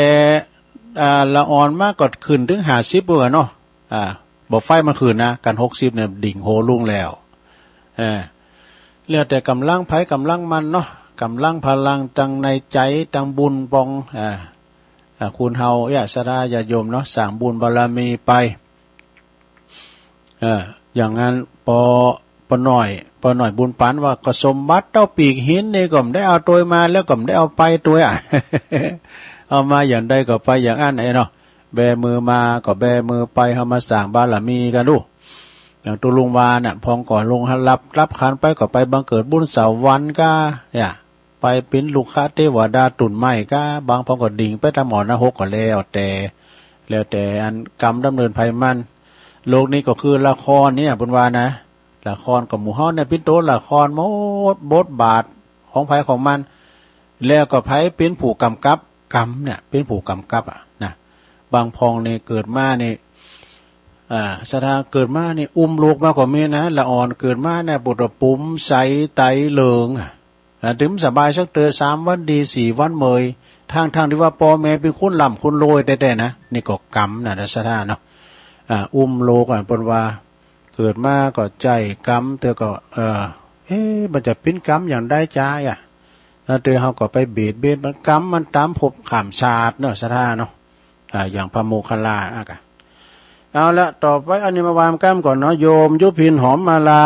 อ่า ละอ่อนมาก็ขึ้นถึงห้าสิบเปื่อเนาะ อ่า บกไฟมันขึ้นนะ กันหกสิบเนี่ย ดิ่งโฮลุงแล้ว เออ แล้วแต่กำลังไผกำลังมันเนาะ กำลังพลังตังในใจตังบุญปอง อ่า อ่า คุณเฮา เอ้ย ศรัทธาญาติโยมเนาะ สร้างบุญบารมีไป เออ อย่างนั้นปอ ปอน้อย ปอน้อยบุญปันว่า ก็สมบัติเต้าปีกหินนี่ก็บ่ได้เอาตวยมา แล้วก็บ่ได้เอาไปตวยอะ เอามาอย่างใดก็ไปอย่างนั้นไอ้เนาะ แบมือมาก็แบมือไป เฮามาสร้างบารมีกันดู อย่างตุ๊ลุงว่าน่ะ พองก่อนลงรับ รับขันไปก็ไปบังเกิดบุญสวรรค์กา เนี่ย ไปเป็นลูกค้าเทวดาตุ่นไม้กา บางพองก็ดิ่งไปตามหมอนรกก็แล้วแต่ แล้วแต่อันกรรมดำเนินไผมัน โลกนี้ก็คือละครเนี่ย เปิ้นว่านะ ละครก็หมู่เฮาเนี่ยเป็นตัวละครหมด บทบาทของไผของมัน แล้วก็ไผเป็นผู้กำกับ กรรมเนี่ยเป็นผู้กำกับอะนะ บางพองนี่เกิดมานี่ อ่า ศรัทธาเกิดมานี่อุ้มลูกมาก็มีนะ ละอ่อนเกิดมาเนี่ย ปุตตะปุ๋มใสไตเหลืองอะ อ่า ถึงสบายสักเตอ สามวันดี สี่วันเมย ทั้งๆ ที่ว่าพ่อแม่เป็นคนร่ำคนรวยแต๊ๆ นะ นี่ก็กรรมนะ ศรัทธาเนาะ อ่า อุ้มลูกอะ เปิ้นว่า เกิดมาก็ใจ้กรรม แต่ก็ เออ เอ๊ะ มันจะเป็นกรรมอย่างใดจ้าอะ แล้วแต่เฮาก็ไปเบียดเบียนมัน กรรมมันตามภพข้ามชาติเนาะ ศรัทธาเนาะ อ่า อย่างพระโมคคัลลานะกะ เอาละ ต่อไปอันนี้มาว่ากันก่อนเนาะ โยมยุพินหอมมาลา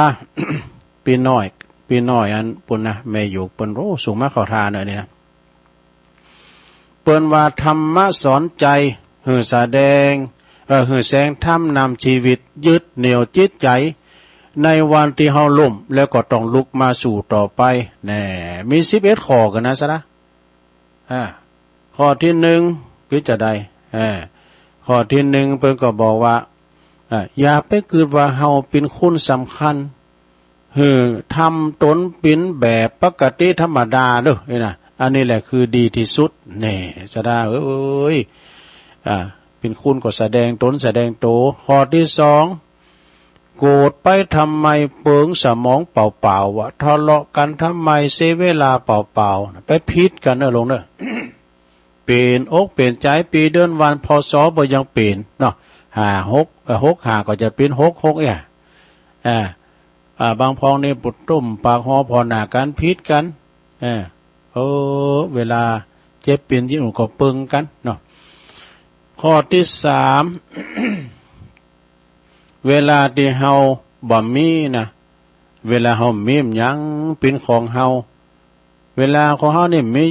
ปี้น้อย ปี้น้อยอันปุ้นนะ แม่หยูกเปิ้น โอ้ สูงมาเข้าท่าเนาะอันนี้นะ เปิ้นว่าธรรมะสอนใจ หื้อแสดง เอ่อ หื้อแสงธรรมนำชีวิต ยึดเหนี่ยวจิตใจ ในวันที่เฮาล้ม แล้วก็ต้องลุกมาสู้ต่อไป แน่ มีสิบเอ็ดข้อกันนะ ศรัทธา อ่า ข้อที่หนึ่ง คือจะใด อ่า ข้อที่หนึ่ง เปิ้นก็บอกว่า อ่า อย่าไปคิดว่าเฮาเป็นคนสำคัญ หื้อทำตนเป็นแบบปกติธรรมดาเด้อ นี่นะ อันนี้แหละคือดีที่สุด แน่ ศรัทธาเอ้ย อ่า เป็นคนก็แสดงตนแสดงโต ข้อที่สอง โกรธไปทำไมเปลืองสมองเปล่าๆ อะ ทะเลาะกันทำไมเสียเวลาเปล่าๆ ไปผิดกันเนอะลุงเนอะ เปลี่ยนอกเปลี่ยนใจ ปีเดือนวัน พ.ศ. บ่ยังเปลี่ยนเนาะ ห้าหก เอ่อ หกห้า ก็จะเปลี่ยน หกหก เนี่ย อ่า อ่า บางพองนี่ปุดตุ้มปากฮอผ่อหน้ากันผิดกัน เออ เออ เวลาเจ็บเป็นที่อุ่นก็เปิงกันเนาะ ข้อที่สาม เวลาที่เฮาบ่มีนะ เวลาเฮามีหยังเป็นของเฮา เวลาของเฮานี่มี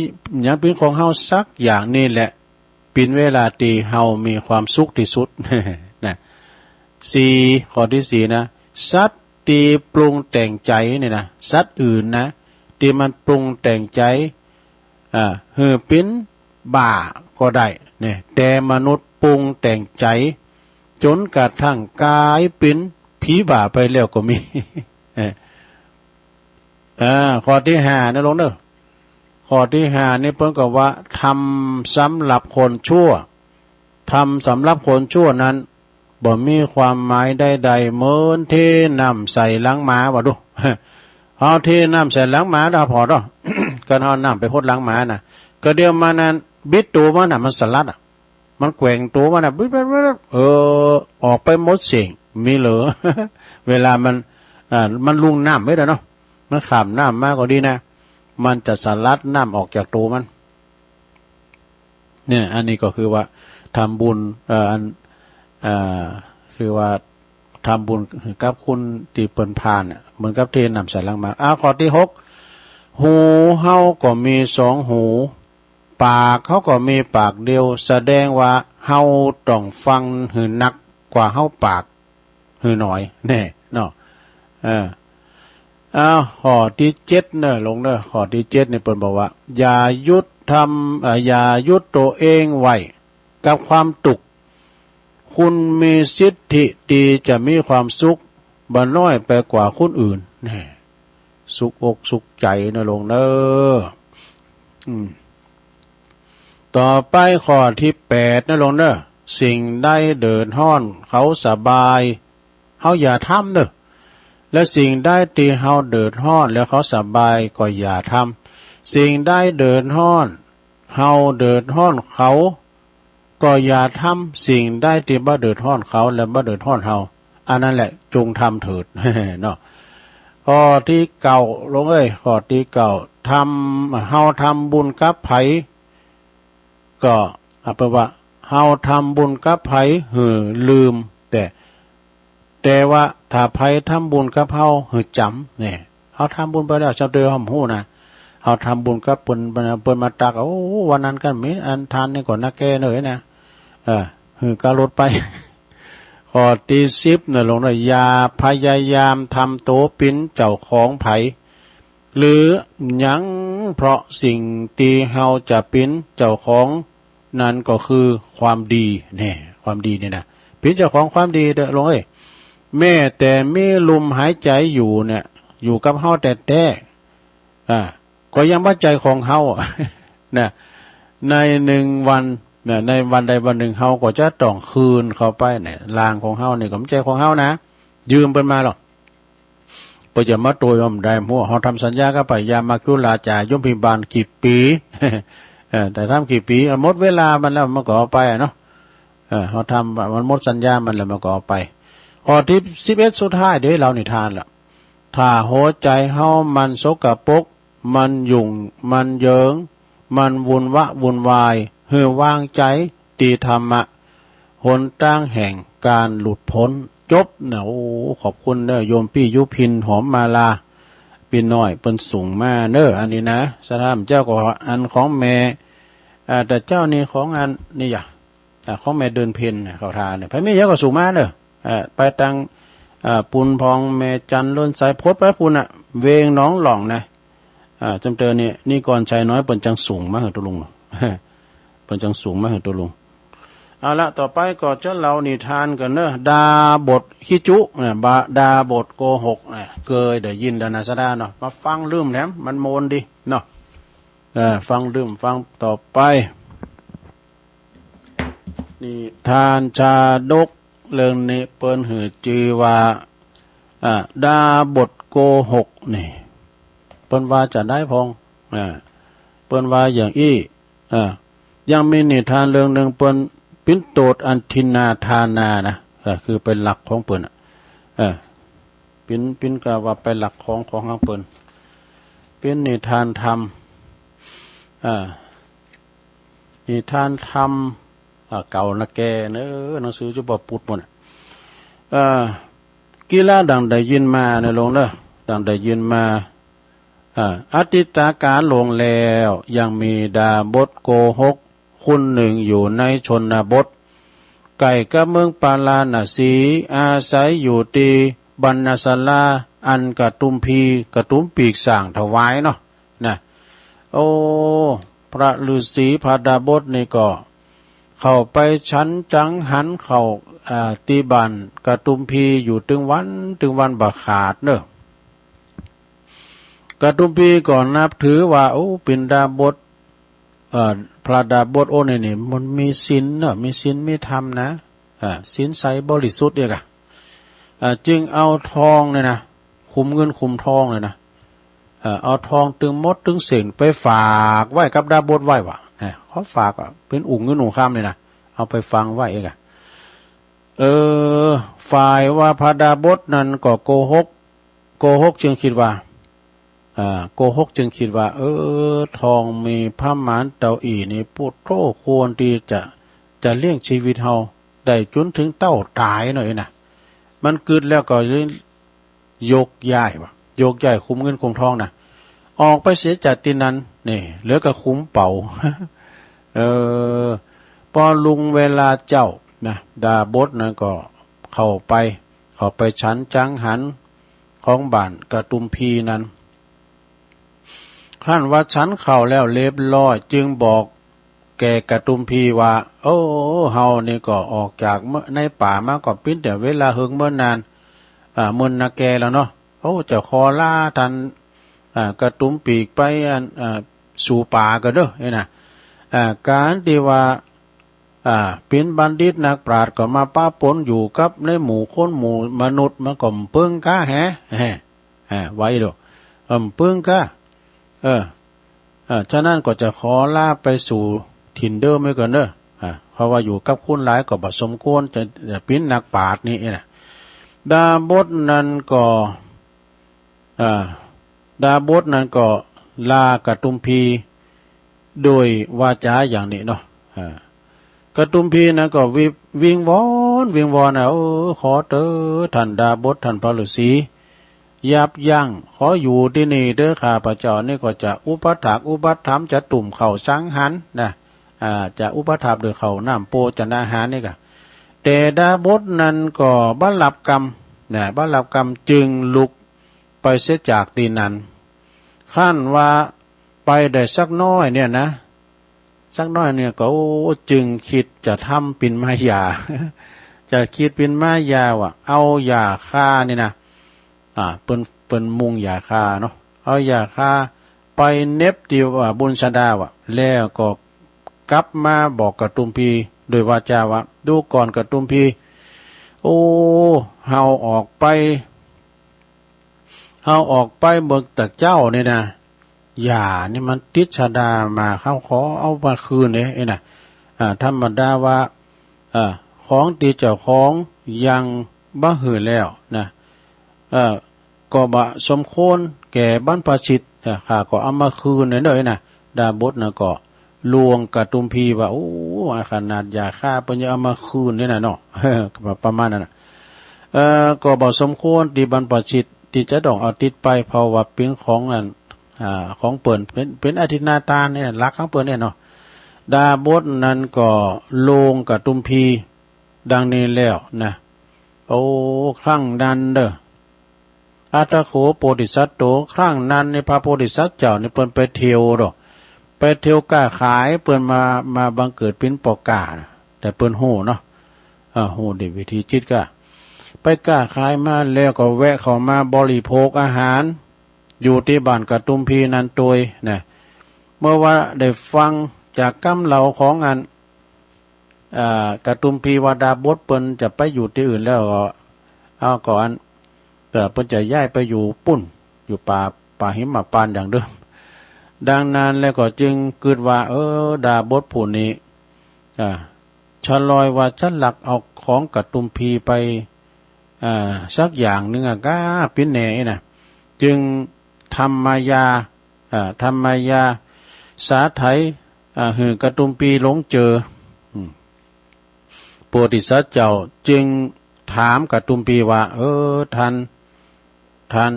หยังเป็นของเฮาสักอย่างนี่แหละ เป็นเวลาที่เฮามีความสุขที่สุด นะ สี่ ข้อที่สี่นะ สัตว์ที่ปรุงแต่งใจนี่นะ สัตว์อื่นนะ ที่มันปรุงแต่งใจ อ่า หื้อเป็นบ้าก็ได้ เนี่ย แต่มนุษย์ปรุงแต่งใจ จนกระทั่งกลายเป็นผีบ้าไปแล้วก็มี เออ อ่า ข้อที่ห้านะลุงเนอะ ข้อที่ห้านี่เปิ้นก็ว่า ทำสำหรับคนชั่ว ทำสำหรับคนชั่วนั้น บ่มีความหมายใดๆ เหมือนเทน้ำใส่หลังหมา ว่าดู เฮาเทน้ำใส่หลังหมาดาพอดอ คันเฮาน้ำไปหดหลังหมานะ ก็เดี๋ยวมานั้น บิดตัวมันน่ะ มันสลัดอะ มันแกว่งตัวมันน่ะ บิดๆๆๆ เออ ออกไปหมดเสี้ยง มีเหลือ เวลามัน อ่า มันลุ่งน้ำไว้แล้วเนาะ มันข้ามน้ำมาก็ดีนะ มันจะสลัดน้ำออกจากตัวมัน เนี่ย อันนี้ก็คือว่าทำบุญ เอ่อ อัน เอ่อ คือว่าทำบุญกับคนตี้เปิ้นผ่านน่ะ เหมือนกับเทน้ำใส่ลังหมาก อ่า ข้อตี้หก หูเฮาก็มีสองหู ปากเฮาก็มีปากเดียว แสดงว่าเฮาต้องฟังหื้อนักกว่าเฮาปากหื้อน้อยแน่เนาะ เออ อ้าว ข้อตี้เจ็ดเนอะ ลงเนอะ ข้อตี้เจ็ดนี่เปิ้นบอกว่า อย่าหยุดทำ เอ่อ อย่าหยุดตัวเองไว้กับความทุกข์ คุณมีสิทธิที่จะมีความสุขบ่น้อยไปกว่าคนอื่น แน่ สุขอกสุขใจเนอะ ลงเนอะ อืม ต่อไปข้อตี้แปดเนอะ ลงเนอะ สิ่งใดเดือดร้อนเขาสบาย เฮาอย่าทำเนอะ และสิ่งใดตี้เฮาเดือดร้อนแล้วเขาสบายก็อย่าทำ สิ่งใดเดือดร้อนเฮาเดือดร้อนเขาก็อย่าทำ สิ่งใดตี้บ่เดือดร้อนเขาและบ่เดือดร้อนเฮา อันนั้นแหละจงทำเถิด เนาะ ข้อตี้เก้า ลงเอ้ย ข้อตี้เก้า ทำ เฮาทำบุญกับไผ ก็เอาเป็นว่า เฮาทำบุญกับไผหื้อลืม แต่ แต่ว่าถ้าไผทำบุญกับเฮาหื้อจ๋ำ เนี่ย เฮาทำบุญไปแล้ว เจ้าตัวเฮาบ่ฮู้นะ เฮาทำบุญกับเปิ้น เปิ้นมาตัก โอ้ วันนั้นกันมีอันทานนี่ก็นักแก่เนอะนะ เออ หื้อกะลดไป ข้อตี้สิบเนอะ ลงเนอะ อย่าพยายามทำตัวเป๋นเจ้าของไผ หรือหยัง เพราะสิ่งตี้เฮาจะเป๋นเจ้าของนั้นก็คือความดี แน่ ความดีนี่นะ เป๋นเจ้าของความดีเด้อ ลงเอ้ย แม้แต่มีลมหายใจอยู่เนี่ย อยู่กับเฮาแต๊ๆ อ่า ก็ยังบ่ใจ้ของเฮา นะ ในหนึ่งวัน นะ ในวันใดวันหนึ่งเฮาก็จะต้องคืนเข้าไป เนี่ย ร่างของเฮานี่ก็บ่ใจ้ของเฮานะ ยืมเปิ้นมาหรอก เปิ้นจะมาโตยเฮาบ่ได้ เพราะว่าเฮาทำสัญญากับไผ ยามาคุราจาโยมพิบาลกี่ปี๋ เออ แต่ทำกี่ปี๋ หมดเวลามันแล้วมันก็เอาไปอะเนาะ เออ เฮาทำ มันหมดสัญญามันแล้วมันก็เอาไป ข้อตี้สิบเอ็ดสุดท้าย เดี๋ยวเล่านิทานละ ถ้าหัวใจเฮามันสกปรก มันยุ่ง มันเหยิง มันวุ่นวะวุ่นวาย หื้อวางใจ๋ตี้ธรรมะ หนตางแห่งการหลุดพ้น จบนะ โอ้ ขอบคุณเนอะ โยมปี้ยุพิน หอมมาลา ปี้น้อยเปิ้นส่งมาเนอะ อันนี้นะ สถานเจ้าก็อันของแม่ อ่า แต่เจ้านี่ของอันนี่หยา อ่า ของแม่เดือนเพ็ญเนี่ย เขาทาเนี่ย ไผมีหยังก็ส่งมาเนอะ อ่า ไปตาง อ่า ปูนพอง แม่จันทร์ โลนไซ โพสต์ไปปูนน่ะ เวงหนองหล่องนะ อ่า จำเติมนี่ นี่ก่อนชายน้อยเปิ้นจังส่งมาหื้อตุลุง เปิ้นจังส่งมาหื้อตุลุง เอาละ ต่อไปก็จะเล่านิทานกั๋นเนอะ ดาบทขี้จุนะ บา ดาบทโกหกนะ เกยได้ยินดานาสดาเนาะ มาฟังลืมแถม มันโมนดีเนาะ เออ ฟังลืม ฟังต่อไป นิทานชาดกเรื่องนี้เปิ้นหื้อจื่อว่า อ่า ดาบทโกหกนี่ เปิ้นว่าจะได้พอง อ่า เปิ้นว่าอย่างอี้ อ่า ยังมีนิทานเรื่องหนึ่งเปิ้นปิ้นโตดอันทินนาทานานะ ก็คือเป็นหลักของเปิ้นอะ เออ ปิ้น ปิ้นก็ว่าไปหลักของ ของทางเปิ้น ปิ้นนิทานธรรม อ่า นิทานธรรม อ่า เก่านะแกเนอะ หนังสือฉบับปุดหมดน่ะ เอ่อ กีฬาดังได้ยินมาเนอะลงเนอะ ดังได้ยินมา อ่า อดีตกาลโน้นแล้ว ยังมีดาบทโกหกคนหนึ่งอยู่ในชนบท ใกล้กับเมืองปาราณสี อาศัยอยู่ตี้บรรณศาลา อันกระตุ้มพี กระตุ้มปีกสร้างถวายเนาะ นะ โอ้ พระฤาษีพระดาบทนี่ก็ เข้าไปฉันจังหันข้าว อ่า ตี้บ้านกระตุ้มพีอยู่ตึงวัน ตึงวันบ่ขาดเนอะ กระตุ้มพีก็นับถือว่า โอ้ เป๋นดาบท เอ่อ พระดาบทโอ้นี่นี่ มันมีศีลเนอะ มีศีลมีธรรมนะ อ่า ศีลใสบริสุทธิ์เอกอะ อ่า จึงเอาทองเนี่ยนะ ขุมเงินขุมทองเลยนะ เอ่อ เอาทองตึงหมดตึงเส้นไปฝากไว้กับดาบทไว้ว่ะ เอ่อ เขาฝากอะ เป๋นอุ๋งเงินอุ๋งคำเนี่ยนะ เอาไปฝังไว้เอกอะ เออ ฝ่ายว่าพระดาบทนั้นก็โกหก โกหกจึงคิดว่า อ่า โกหกจึงคิดว่า เออ ทองมีพระมารเต้าอี้นี่ ปุโธ่ ควรตี้จะ จะเลี้ยงชีวิตเฮา ได้จนถึงเต้าต๋ายเนาะ เอ้ยนะ มันกึ๊ดแล้วก็เลยโยกย้ายว่ะ โยกย้ายขุมเงินขุมทองนะ ออกไปเสียจากตี้นั้น นี่ เหลือก็ขุมเป๋า เออ ปอลุงเวลาเจ๊านะ ดาบสนั้นก็เข้าไป เข้าไปฉันจังหันของบ้านกะตุมพีนั้น ครั้นว่าฉันข้าวแล้วเรียบร้อย จึงบอกแก่กะตุมพีว่า โอ้ เฮานี่ก็ออกจากเมือง ในป่ามาก็เปียงแต่เวลาเฮิงเมินนาน อ่า เมินนาแก่แล้วเนาะ โอ้ จะขอลาท่าน อ่า กะตุมพีไป อัน อ่า สู่ป่าก่อนเด้อ นี่นะ อ่า การตี้ว่า อ่า เป๋นบัณฑิตนักปราชญ์ก็มาปะปนอยู่กับในหมู่คนหมู่มนุษย์ มันก็บ่เปิงก้าแฮะ แฮะ อ่า ว่าอี้โด เออ บ่เปิงก้า เออ เออ ฉะนั้นก็จะขอลาไปสู่ถิ่นเดิมไว้ก่อนเด้อ อ่า เพราะว่าอยู่กับคนหลายก็บ่สมควร จะ จะเป๋นนักปราชญ์นี่นะ ดาบสนั้นก็ อ่า ดาบสนั้นก็ลากะตุมพีด้วยวาจาอย่างนี้เนาะ อ่า กะตุมพีนั้นก็วิ- วิงวอน วิงวอนนะ เออ ขอเต๊อะ ท่านดาบส ท่านพระฤาษี ยับยั้ง ขออยู่ตี้นี่เต๊อะ ข้าพเจ้านี่ก็จะอุปัฏฐากอุปัฏฐำ จะตุ้มข้าวจังหันนะ อ่า จะอุปัฏฐากด้วยข้าวน้ำโภชนาหารนี่กะ แต่ดาบสนั้นก็บ่หลับกำนะ บ่หลับกำ จึงลุกไปเสียจากตี้นั้น ครั้นว่าไปได้สักน้อยเนี่ยนะ สักน้อยเนี่ยก็ โอ้ จึงคิดจะทำเป๋นมายา จะคิดเป๋นมายาว่า เอายาฆ่านี่นะ อ่า เปิ้น เปิ้นมุ่งยาฆ่าเนาะ เอายาฆ่าไปเหน็บตี้ว่าบุญสดาว่ะ แล้วก็กลับมาบอกกะตุมพีด้วยวาจาว่า ดูก่อนกะตุมพี โอ้ เฮาออกไป เฮาออกไปเมืองตะเจ้านี่นะ ยานี่มันติดสดามา เฮาขอเอามาคืนเด้ นี่นะ อ่า ธรรมดาว่า เอ่อ ของตี้เจ้าของยังบ่หื้อแล้วนะ เอ่อ ก็บ่สมควรแก่บรรพชิต เอ่อ ข้าก็เอามาคืนเด้อ นี่นะ ดาบสนั้นก็ลวงกะตุมพีว่า โอ้ ขนาดยาฆ่าเปิ้นยังเอามาคืนนี่นะเนาะ ประมาณนั้นน่ะ เอ่อ ก็บ่สมควรตี้บรรพชิตตี้จะต้องเอาติดไป เพราะว่าเป๋นของอัน อ่า ของเปิ้น เป๋น เป๋นอธินาทานเนี่ย หลักของเปิ้นเนี่ยเนาะ ดาบสนั้นก็ลวงกะตุมพีดังนี้แล้วนะ โอ้ ครั้งนั้นเด้อ อัตถโข โพธิสัตโต ครั้งนั้นนี่พระโพธิสัตว์เจ้านี่เปิ้นไปเที่ยวดอก ไปเที่ยวก้าขาย เปิ้นมา มาบังเกิดเป๋นป้อก้านะ แต่เปิ้นฮู้เนาะ เอ่อ ฮู้ดีวิธีจิตก้า ไปก้าขายมาแล้วก็แวะเข้ามาบริโภคอาหาร อยู่ตี้บ้านกะตุมพีนั้นตวยนะ เมื่อว่าได้ฟังจากกำเล่าของอัน อ่า กะตุมพีว่าดาบสเปิ้นจะไปอยู่ตี้อื่นแล้วก็ เอาก่อน เอ่อ เปิ้นจะย้ายไปอยู่ปู้น อยู่ป่า ป่าหิมพานต์อย่างเดิม ดังนั้นแล้วก็จึงกึ๊ดว่า เออ ดาบสผู้นี้ อ่า ชะลอยว่าจะลักเอาของกะตุมพีไป อ่า สักอย่างหนึ่งอะก้า เป๋นแน่นะ จึงทำมายา อ่า ทำมายาสาไถ อ่า หื้อกะตุมพีหลงเจ๋อ อืม โพธิสัตว์เจ้าจึงถามกะตุมพีว่า เออ ท่าน ท่าน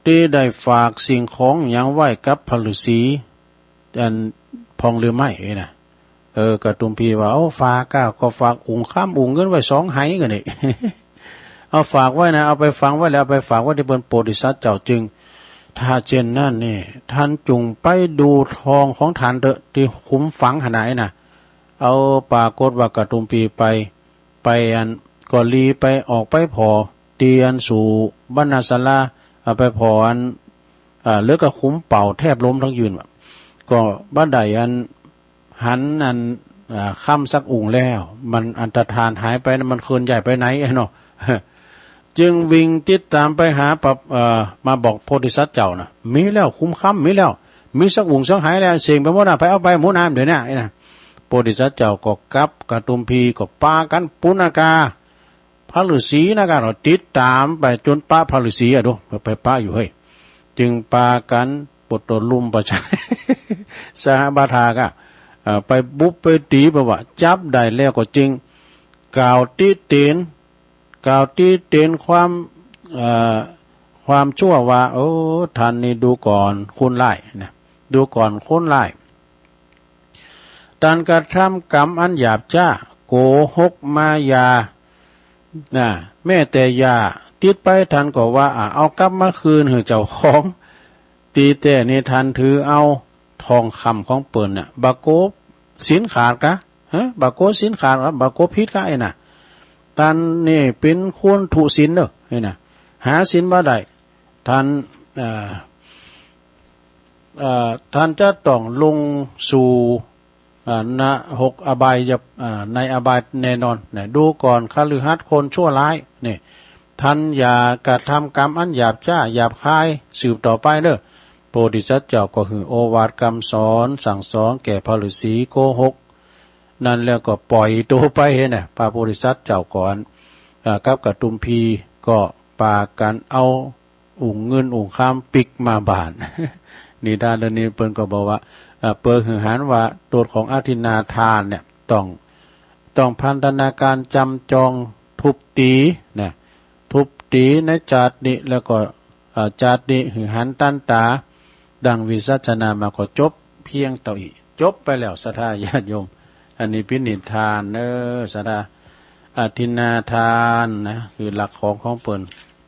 ตี้ได้ฝากสิ่งของหยังไว้กับพระฤาษี อันพ่องหรือไม่ เอ้ยนะ เออ กะตุมพีว่า โอ้ ฝากก้า ก็ฝากอุ้งคำอุ้งเงินไว้สองไหก็นี่ เอาฝากไว้นะ เอาไปฝังไว้แล้ว เอาไปฝากไว้ตี้เปิ้น โพธิสัตว์เจ้าจึง ถ้าเช่นนั้นนี่ ท่านจงไปดูทองของท่านเถอะ ตี้ขุมฝังหั้นนะ เอา ปรากฏว่ากะตุมพีไป ไปอัน ก็ลีไปออกไปผ่อตี้อันสู่บรรณศาลา เอาไปผ่ออัน อ่า เหลือก็ขุมเป๋าแทบล้มทั้งยืนว่ะ ก็บ่ได้อัน หันอัน อ่า คำสักองค์แล้ว มันอันตรธานหายไปนะ มันเคลื่อนย้ายไปไหนเนาะ จึงวิ่งติดตามไปหาปะ เอ่อ มาบอกโพธิสัตว์เจ้านะ มีแล้ว ขุมคำมีแล้ว มีสักองค์สักไหแล้ว เสี้ยงไปหมดนะ ไปเอาไปหมดนะ เดี๋ยวนี้นะ โพธิสัตว์เจ้าก็กับกะตุมพีก็ปากั๋นปุณณกา พระฤาษีนะก้า ติดตามไปจ๋นปะพระฤาษีอะดู ไปปะอยู่เฮ้ย จึงปากั๋นปดตัวลุ่มประชา สหบาทาก้า เอ่อ ไปบุกไปตี๋ เพราะว่าจับได้แล้วก็จึง กล่าวติเตียน กล่าวติเตียนความ เอ่อ ความชั่วว่า โอ้ ท่านนี่ดูก่อนคนร้ายนะ ดูก่อนคนร้าย ท่านกระทำกรรมอันหยาบช้า โกหกมายา นะ แม้แต่ยาติดไป ท่านก็ว่า อ่ะ เอากลับมาคืนหื้อเจ้าของ ตีแท้นี่ท่านถือเอาทองคำของเปิ้นน่ะ บ่าโกศีลขาดกะ ฮะ บ่าโกศีลขาดกะ บ่าโกผิดกะ ไอ้น่ะ ท่านนี่เป็นคนทุศีลเด้อ ไอ้น่ะ หาศีลบ่ได้ ท่าน เอ่อ เอ่อ ท่านจะต้องลงสู่ อ่า นรกอบาย อ่า ในอบายแน่นอนนะ ดูก่อนคฤหัสถ์คนชั่วร้าย นี่ ท่านอย่ากระทำกรรมอันหยาบช้า หยาบคาย สืบต่อไปเด้อ พระโพธิสัตว์เจ้าก็หื้อโอวาทกำสอน สั่งสอนแก่พระฤาษีโกหก นั้นแล้วก็ปล่อยตัวไปหั้นน่ะ พระโพธิสัตว์เจ้าก่อน อ่า กับกระดุมพีก็ปากันเอา อุ๋งเงินอุ๋งคำปิ๊กมาบ้าน นิทานเรื่องนี้เปิ้นก็บอกว่า เอ่อ เปิ้นหื้อหันว่าโตดของอทินนาทานเนี่ย ต้อง ต้องพันธนาการจำจองทุบตีนะ ทุบตีในชาตินี้ แล้วก็ เอ่อ ชาตินี้หื้อหันตันต๋า ดังวิสัชนามาก็จบเพียงเต้าอี้ จบไปแล้ว ศรัทธาญาติโยม อันนี้เป๋นนิทานเนอะ ศรัทธา อทินนาทานนะ คือหลักของของเปิ้น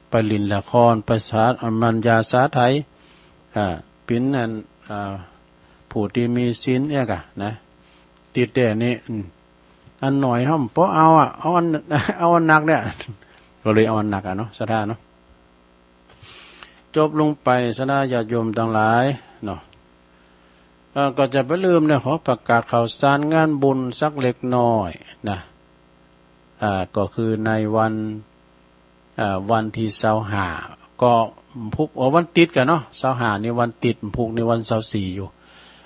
ไปเล่นละคร ไปสา อันมันยาสาไถ อ่า เป๋นอัน อ่า ผู้ตี้มีศีลเนี่ยกะนะ ติดแต่นี้ อืม อันหน่อยเฮาบ่เอาอะ เอาอัน เอาอันหนักเนี่ย ก็เลยเอาอันหนักอะเนาะ ศรัทธาเนาะ จบลงไป ศรัทธาญาติโยมตังหลายเนาะ เอ่อ ก็จะบ่ลืมนะ ขอประกาศข่าวสารงานบุญสักเล็กน้อยนะ อ่า ก็คือในวัน อ่า วันตี้ซาวห้า ก็พุก โอ้ วันติดกะเนาะ ซาวห้านี่วันติด พุกนี่วันซาวสี่อยู่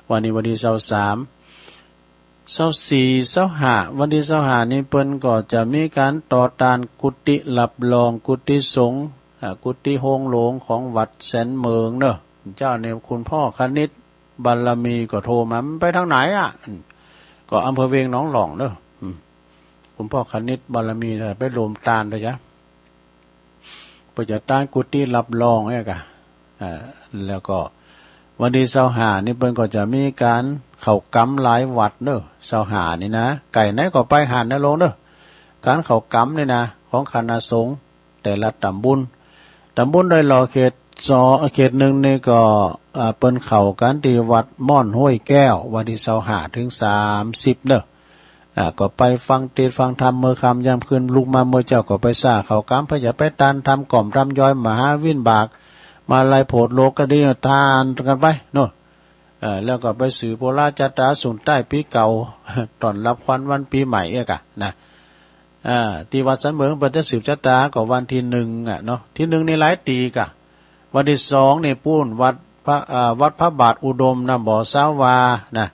วันนี้วันตี้ซาวสาม ซาวสี่ ซาวห้า วันตี้ซาวห้านี่เปิ้นก็จะมีการต่อเติมกุฏิรับรอง กุฏิสงฆ์ อ่า กุฏิโฮงหลวงของวัดแสนเมิงเนอะ เจ้าเนี่ยคุณพ่อคณิต บารมีก็โทรมา มันไปทางไหนอะ อืม ก็อำเภอเวียงหนองหล่องเนอะ อืม คุณพ่อคณิตบารมีน่ะ ไปโฮมทานเด้อจ๊ะ เปิ้นจะเติมกุฏิรับรองเนี่ยกะ อ่า แล้วก็วันตี้ซาวห้านี่เปิ้นก็จะมีการเข้ากรรมหลายวัดเนอะ ซาวห้านี่นะ ใก้ไหนก็ไปหั้นนะโลงเนอะ การเข้ากรรมนี่นะ ของคณะสงฆ์ แต่ละตำบล ตำบลโดยรอบเขตสอง เขตหนึ่งนี่ก็ อ่า เปิ้นเข้ากันตี้วัดม่อนห้วยแก้ว วันตี้ซาวห้าถึงสามสิบเนอะ อ่า ก็ไปฟังเทศน์ฟังธรรมเมื่อค่ำยามคืน ลุกมาเมื่อเจ๊าก็ไปสร้างเข้ากรรม เพื่อจะไปเติมธรรมกล่อมธรรมย้อย มหาวิบาก มาลัยโผดโลกก็ดี ทานกันไปเนอะ เอ่อ แล้วก็ไปสืบโผล่าชะตาส่งท้ายปี๋เก่า ต้อนรับขวัญวันปี๋ใหม่เอี้ยกะนะ อ่า ตี้วัดสันเมิงเปิ้นจะสืบชะตาก็วันตี้หนึ่งอะเนาะ ตี้หนึ่งนี่หลายตี้กะ วันตี้สองนี่ปู้นวัดพระ อ่า วัดพระบาทอุดมน้ำบ่อสาวานะ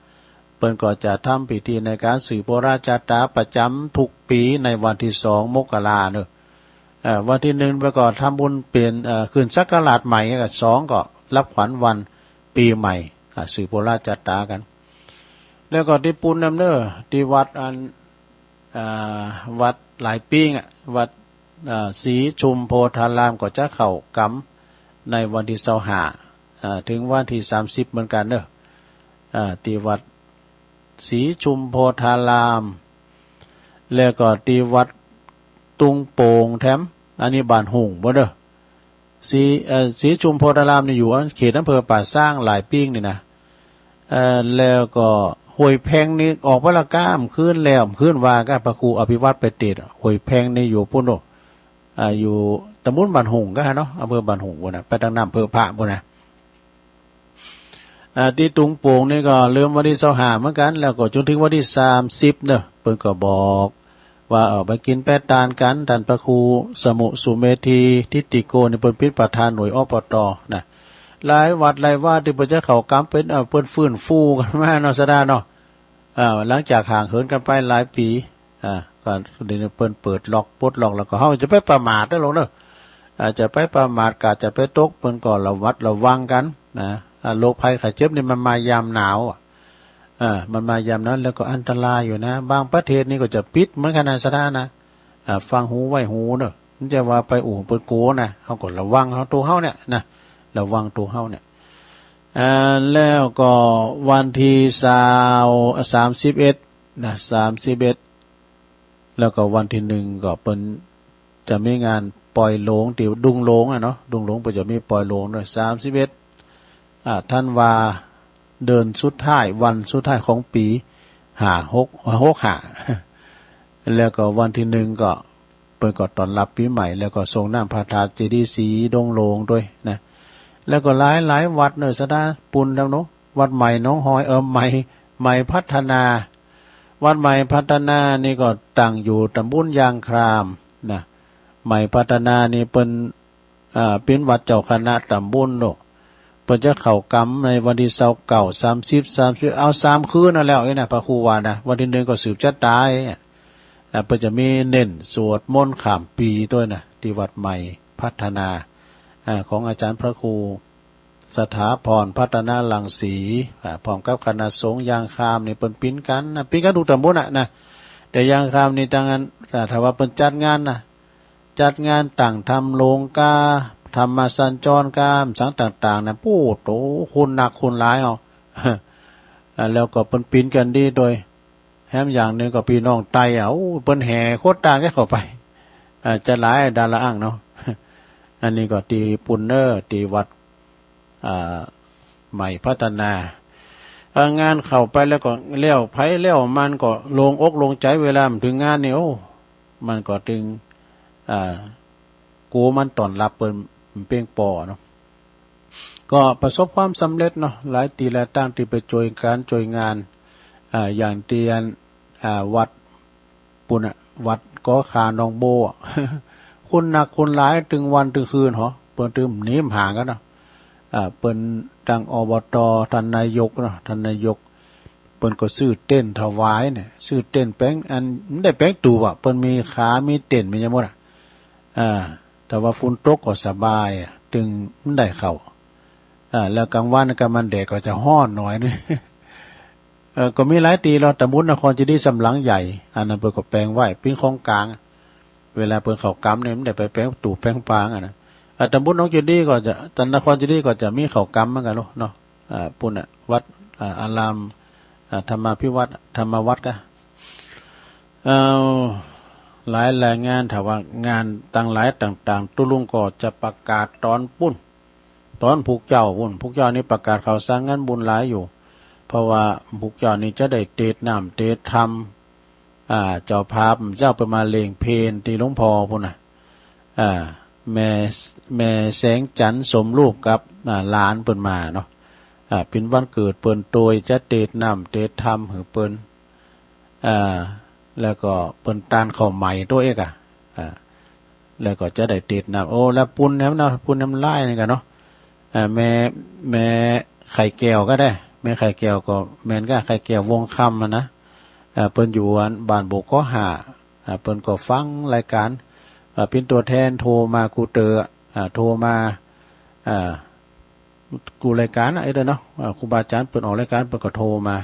เปิ้นก็จะทำพิธีในการสืบโผล่าชะตาประจำทุกปี๋ในวันตี้สองมกราเนอะ เอ่อ วันตี้หนึ่งไปก็ทำบุญเปลี่ยน เอ่อ ขึ้นศักราชใหม่ ก็สองก็รับขวัญวันปี๋ใหม่ อ่า สืบโผล่าชะตากัน แล้วก็ตี้ปูนนำเนอะ ตี้วัดอัน อ่า วัดหลายปิ้งอะ วัด อ่า ศรีชุมโพธารามก็จะเข้ากรรมในวันตี้ซาวห้า อ่า ถึงวันตี้สามสิบเหมือนกันเนอะ อ่า ตี้วัด ศรีชุมโพธาราม แล้วก็ตี้วัดตุงโป่งแถม อันนี้บ้านหุ่งบ่เด้อ ศรี เอ่อ ศรีชุมโพธารามนี่อยู่เขตอำเภอป่าซางหลายปิ้งนี่นะ เอ่อ แล้วก็ห้วยแพงนี่ออกไปละก้า คืนแล้ว คืนว่ากับพระครูอภิวัตรไปเตศน์ ห้วยแพงนี่อยู่ปู้นโน่น อ่า อยู่ตำบลบ้านหุ่งกะเนาะ อำเภอบ้านหุ่งปู้นนะ ไปตางน้ำเพิงพระปู้นนะ อ่า ตี้ตุงโป่งนี่ก็เริ่มวันตี้ซาวห้าเหมือนกัน แล้วก็จนถึงวันตี้สามสิบเนอะ เปิ้นก็บอกว่า เอ่อ ไปกินไปตานกัน ต้านพระครูสมุสุเมธีทิติโกนี่เปิ้นเป๋นประธานหน่วย อปต นะ หลายวัดหลายวาตี้เปิ้นจะเข้ากรรมเป๋น เอ่อ เปิ้นฟื้นฟูกันมาเนาะ ศรัทธาเนาะ อ่า หลังจากห่างเหินกันไปหลายปี๋ อ่า ก็เดี๋ยวนี้เปิ้นเปิดล็อก ปลดล็อก แล้วก็เฮาจะไปประมาทเด้อโลงเด้อ อ่า จะไปประมาท กาดจะไปตก เปิ้นก็ระวัดระวังกันนะ อ่า โรคภัยไข้เจ็บนี่มันมายามหนาวอะ อ่า มันมายามนั้นแล้วก็อันตรายอยู่นะ บางประเทศนี่ก็จะปิดเหมือนกันนะ สถานะ อ่า ฟังหูไว้หูเนอะ มันจะว่าไปอู้เปิดโกนะ เฮาก็ระวังเฮาตัวเฮาเนี่ยนะ ระวังตัวเฮาเนี่ย อ่า แล้วก็วันที่ซาว สามสิบเอ็ด นะ สามสิบเอ็ด แล้วก็วันที่หนึ่งก็เปิ้นจะมีงานปล่อยโลงที่ดุงโลงอะเนาะ ดุงโลงเปิ้นจะมีปล่อยโลงด้วย สามสิบเอ็ด อ่า ธันวา เดือนสุดท้าย วันสุดท้ายของปี ห้าหก หกห้า แล้วก็วันที่หนึ่งก็ เปิ้นก็ต้อนรับปีใหม่ แล้วก็สรงน้ำพระธาตุเจดีย์สีดงโลงด้วยนะ แล้วก็หลายๆวัดเนอะ สถานะ ปูนดำเนาะ วัดใหม่หนองหอย เออ ใหม่ ใหม่พัฒนา วัดใหม่พัฒนานี่ก็ตั้งอยู่ตำบลยางครามนะ ใหม่พัฒนานี่เปิ้น อ่า เปิ้นวัดเจ้าคณะตำบลเนาะ เปิ้นจะเข้ากรรมในวันที่ซาวเก้า สามสิบ สามสิบ เอาสามคืนนั่นแล้วนี่นะ พระครูว่านะ วันที่หนึ่งก็สืบชะตา อ่า เปิ้นจะมีเน้นสวดมนต์ข้ามปีด้วยนะ ที่วัดใหม่พัฒนา อ่า ของอาจารย์พระครูสถาพรพัฒนรังสี อ่า พร้อมกับคณะสงฆ์ยางครามนี่เปิ้นปิ้นกันนะ ปิ้นกันทุกตำบลน่ะนะ แต่ยางครามนี่ตั้งอัน อ่า ถ้าว่าเปิ้นจัดงานนะ จัดงานตั้งธรรมโลงกา ธรรมสัญจรกา สังต่างๆนะ ปู๊ดโต คนนักคนหลายเอา อ่า แล้วก็เปิ้นปิ้นกันดีโดย แถมอย่างหนึ่งก็พี่น้องไต๋อ่ะ โอ้ เปิ้นแห่โคตรต่างกันเข้าไป อ่า จะหลายดาราอ่างเนาะ อันนี้ก็ที่ปูนเนอร์ ที่วัด อ่า ใหม่พัฒนา อ่า งานเข้าไปแล้วก็แล้วไผแล้วมันก็โล่งอกโล่งใจ เวลามันถึงงานนี่ โอ้ มันก็ตึง อ่า กูมันต้อนรับเปิ้นเปล่งปลั่งเนาะ ก็ประสบความสำเร็จเนาะ หลายตี้หลายตางที่ไปช่วยการช่วยงาน อ่า อย่างตี้อัน อ่า วัดปูนน่ะ วัดกอขาหนองโบอ่ะ คนนักคนหลายตึงวันตึงคืนหอ เปิ้นตึงหนีบ่ห่างกันเนาะ อ่า เปิ้นตัง อบต. ท่านนายกเนาะ ท่านนายก เปิ้นก็ซื้อเต็นท์ถวายเนี่ย ซื้อเต็นท์แปลง อัน มันได้แปลงตูบอ่ะ เปิ้นมีขา มีเต็นท์ มีหยังหมดอ่ะ อ่า แต่ว่าฝนตกก็สบายอ่ะ ตึงมันได้เข้า อ่า แล้วกลางวันก็มันแดดก็จะฮ้อนหน่อยนึง เออ ก็มีหลายตี้เนาะ ตำบลนครเจดีย์สำหลังใหญ่ อันนั้นเปิ้นก็แปลงไว้ ปิ้นของกลาง เวลาเปิ้นเข้ากรรมเนี่ย มันได้ไปแปลงตูบแปลงปางอ่ะนะ อ่า ตำบลหนองเจดีย์ก็จะ ตำบลนครเจดีย์ก็จะมีเข้ากรรมเหมือนกันเนาะ เนาะ อ่า ปูนน่ะ วัด อ่า อาราม อ่า ธรรมาภิวัฒน์ ธรรมวัฒน์กะ เอ่อ หลายรายงาน ถ้าว่างานต่างหลายต่างๆ ตุ๊ลุงก็จะประกาศตอนปูน ตอนพุธเจ้าปูน พุธเจ้านี่ประกาศข่าวสารงานบุญหลายอยู่ เพราะว่าพุธเจ้านี่จะได้เตศน์น้ำเตศน์ธรรม อ่า เจ้าภาพเจ้าเปิ้นมาเล่งเพลตี้หลวงพ่อปูนน่ะ อ่า แม่ แม่แสงจันทร์สมรูปกับ อ่า หลานเปิ้นมาเนาะ อ่า เป๋นวันเกิดเปิ้นโตย จะเตศน์น้ำเตศน์ธรรมหื้อเปิ้น อ่า แล้วก็เปิ้นตานข้าวไหม้ตัวเอกอะ อ่า แล้วก็จะได้เตศน์น้ำ โอ้ แล้วปูนแหมเนาะ ปูนแหมหลายนี่กะเนาะ อ่า แม่ แม่ไข่แก้วก็ได้ แม่ไข่แก้วก็แม่นกะ ไข่แก้ววงศ์คำอะนะ อ่า เปิ้นอยู่อันบ้านโบกข้อห้า อ่า เปิ้นก็ฟังรายการ อ่า เป๋นตัวแทนโทรมากู้เตื้อ อ่า โทรมา อ่า กู้รายการนะ เอ้ยเด้อเนาะ อ่า ครูบาอาจารย์เปิ้นออกรายการ เปิ้นก็โทรมา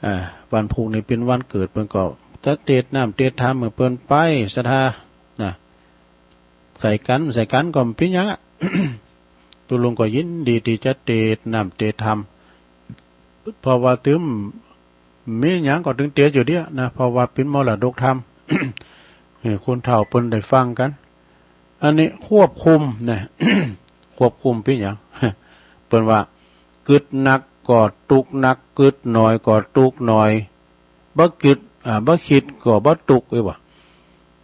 อ่า วันพุธนี่เป๋นวันเกิด เปิ้นก็จะเตศน์น้ำเตศน์ธรรมหื้อเปิ้นไป ศรัทธานะ ใส่กั๋น ใส่กั๋นก็บ่เป๋นหยังอะ ตุ๊ลุงก็ยินดีตี้จะเตศน์น้ำเตศน์ธรรม เพราะว่าตึงมีหยังก็ตึงเตศน์อยู่เดียวนะ เพราะว่าเป๋นมรดกธรรม หื้อคนเฒ่าเปิ้นได้ฟังกั๋น อันนี้ควบคุมนะ ควบคุมเป๋นหยัง เปิ้นว่ากึ๊ดนักก็ตุ๊กนัก กึ๊ดน้อยก็ตุ๊กน้อย บ่กึ๊ด อ่า บ่คิดก็บ่ตุ๊ก เอ้ยว่า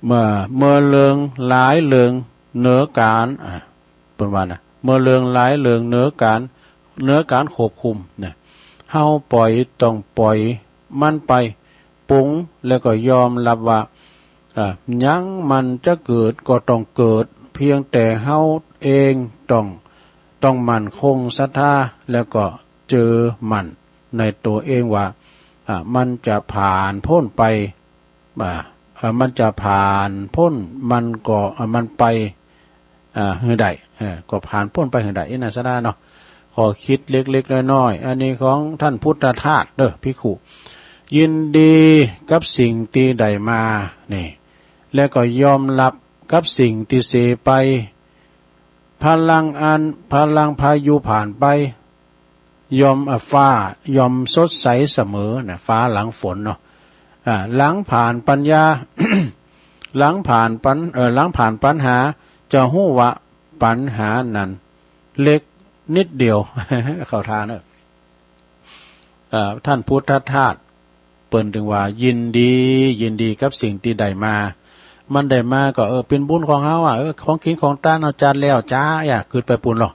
เมื่อ เมื่อเรื่องหลายเรื่องเหนือการ อ่า เปิ้นว่านะ เมื่อเรื่องหลายเรื่องเหนือการ เหนือการควบคุมนะ เฮาปล่อย ต้องปล่อยมันไป ปลงแล้วก็ยอมรับว่า อ่า หยังมันจะเกิดก็ต้องเกิด เพียงแต่เฮาเองต้อง ต้องมั่นคงศรัทธา แล้วก็เจื้อมั่นในตัวเองว่า อ่า มันจะผ่านพ้นไป อ่า อ่า มันจะผ่านพ้น มันก็ อ่า มันไป อ่า หื้อได้ เออ ก็ผ่านพ้นไปหื้อได้ อี้นะศรัทธาเนาะ ข้อคิดเล็กๆน้อยๆ อันนี้ของท่านพุทธทาสเด้อภิกขุ ยินดีกับสิ่งที่ได้มา นี่ แล้วก็ยอมรับกับสิ่งที่เสียไป พลังอัน พลังพายุผ่านไป ย่อม อ่ะ ฟ้าย่อมสดใสเสมอนะ ฟ้าหลังฝนเนาะ อ่า หลังผ่านปัญญา หลังผ่านปัญ เอ่อ หลังผ่านปัญหา จะฮู้ว่าปัญหานั้นเล็กนิดเดียว เข้าท่าเนอะ เอ่อ ท่านพุทธทาส เปิ้นถึงว่ายินดี ยินดีกับสิ่งที่ได้มา มันได้มาก็ เออ เป็นบุญของเฮาอะ เออ ของกินของตานเฮาจัดแล้ว จ้า อย่าคิดไปปู้นหรอก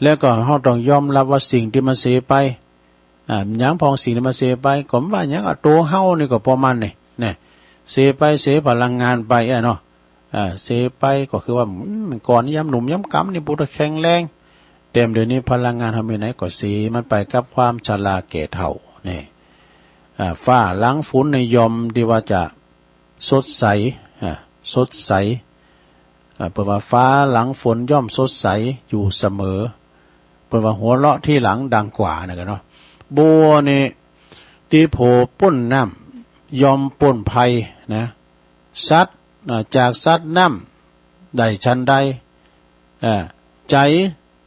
แล้วก็เฮาต้องยอมรับว่าสิ่งที่มันเสียไป อ่า หยังพ่องสิ่งที่มันเสียไป ก็บ่ว่าหยังอะ ตัวเฮานี่ก็ประมาณนี้ นะ เสียไป เสียพลังงานไปอะเนาะ อ่า เสียไปก็คือว่า อืม ก่อนยามหนุ่มยามกำนี่ปู้นแข็งแรง แต่เดี๋ยวนี้พลังงานเฮามีไหนก็เสียมันไปกับความชราแก่เฒ่า นี่ อ่า ฟ้าหลังฝนนี่ย่อมที่ว่าจะสดใส อ่า สดใส อ่า เปิ้นว่าฟ้าหลังฝนย่อมสดใสอยู่เสมอ เปิ้นว่าหัวเราะทีหลังดังกว่านะกันเนาะ บัวนี่ ตี้โผล่ป๊นน้ำ ย่อมป๊นภัยนะ สัตว์ อ่า จากสัตว์น้ำได้ฉันใด อ่า ใจ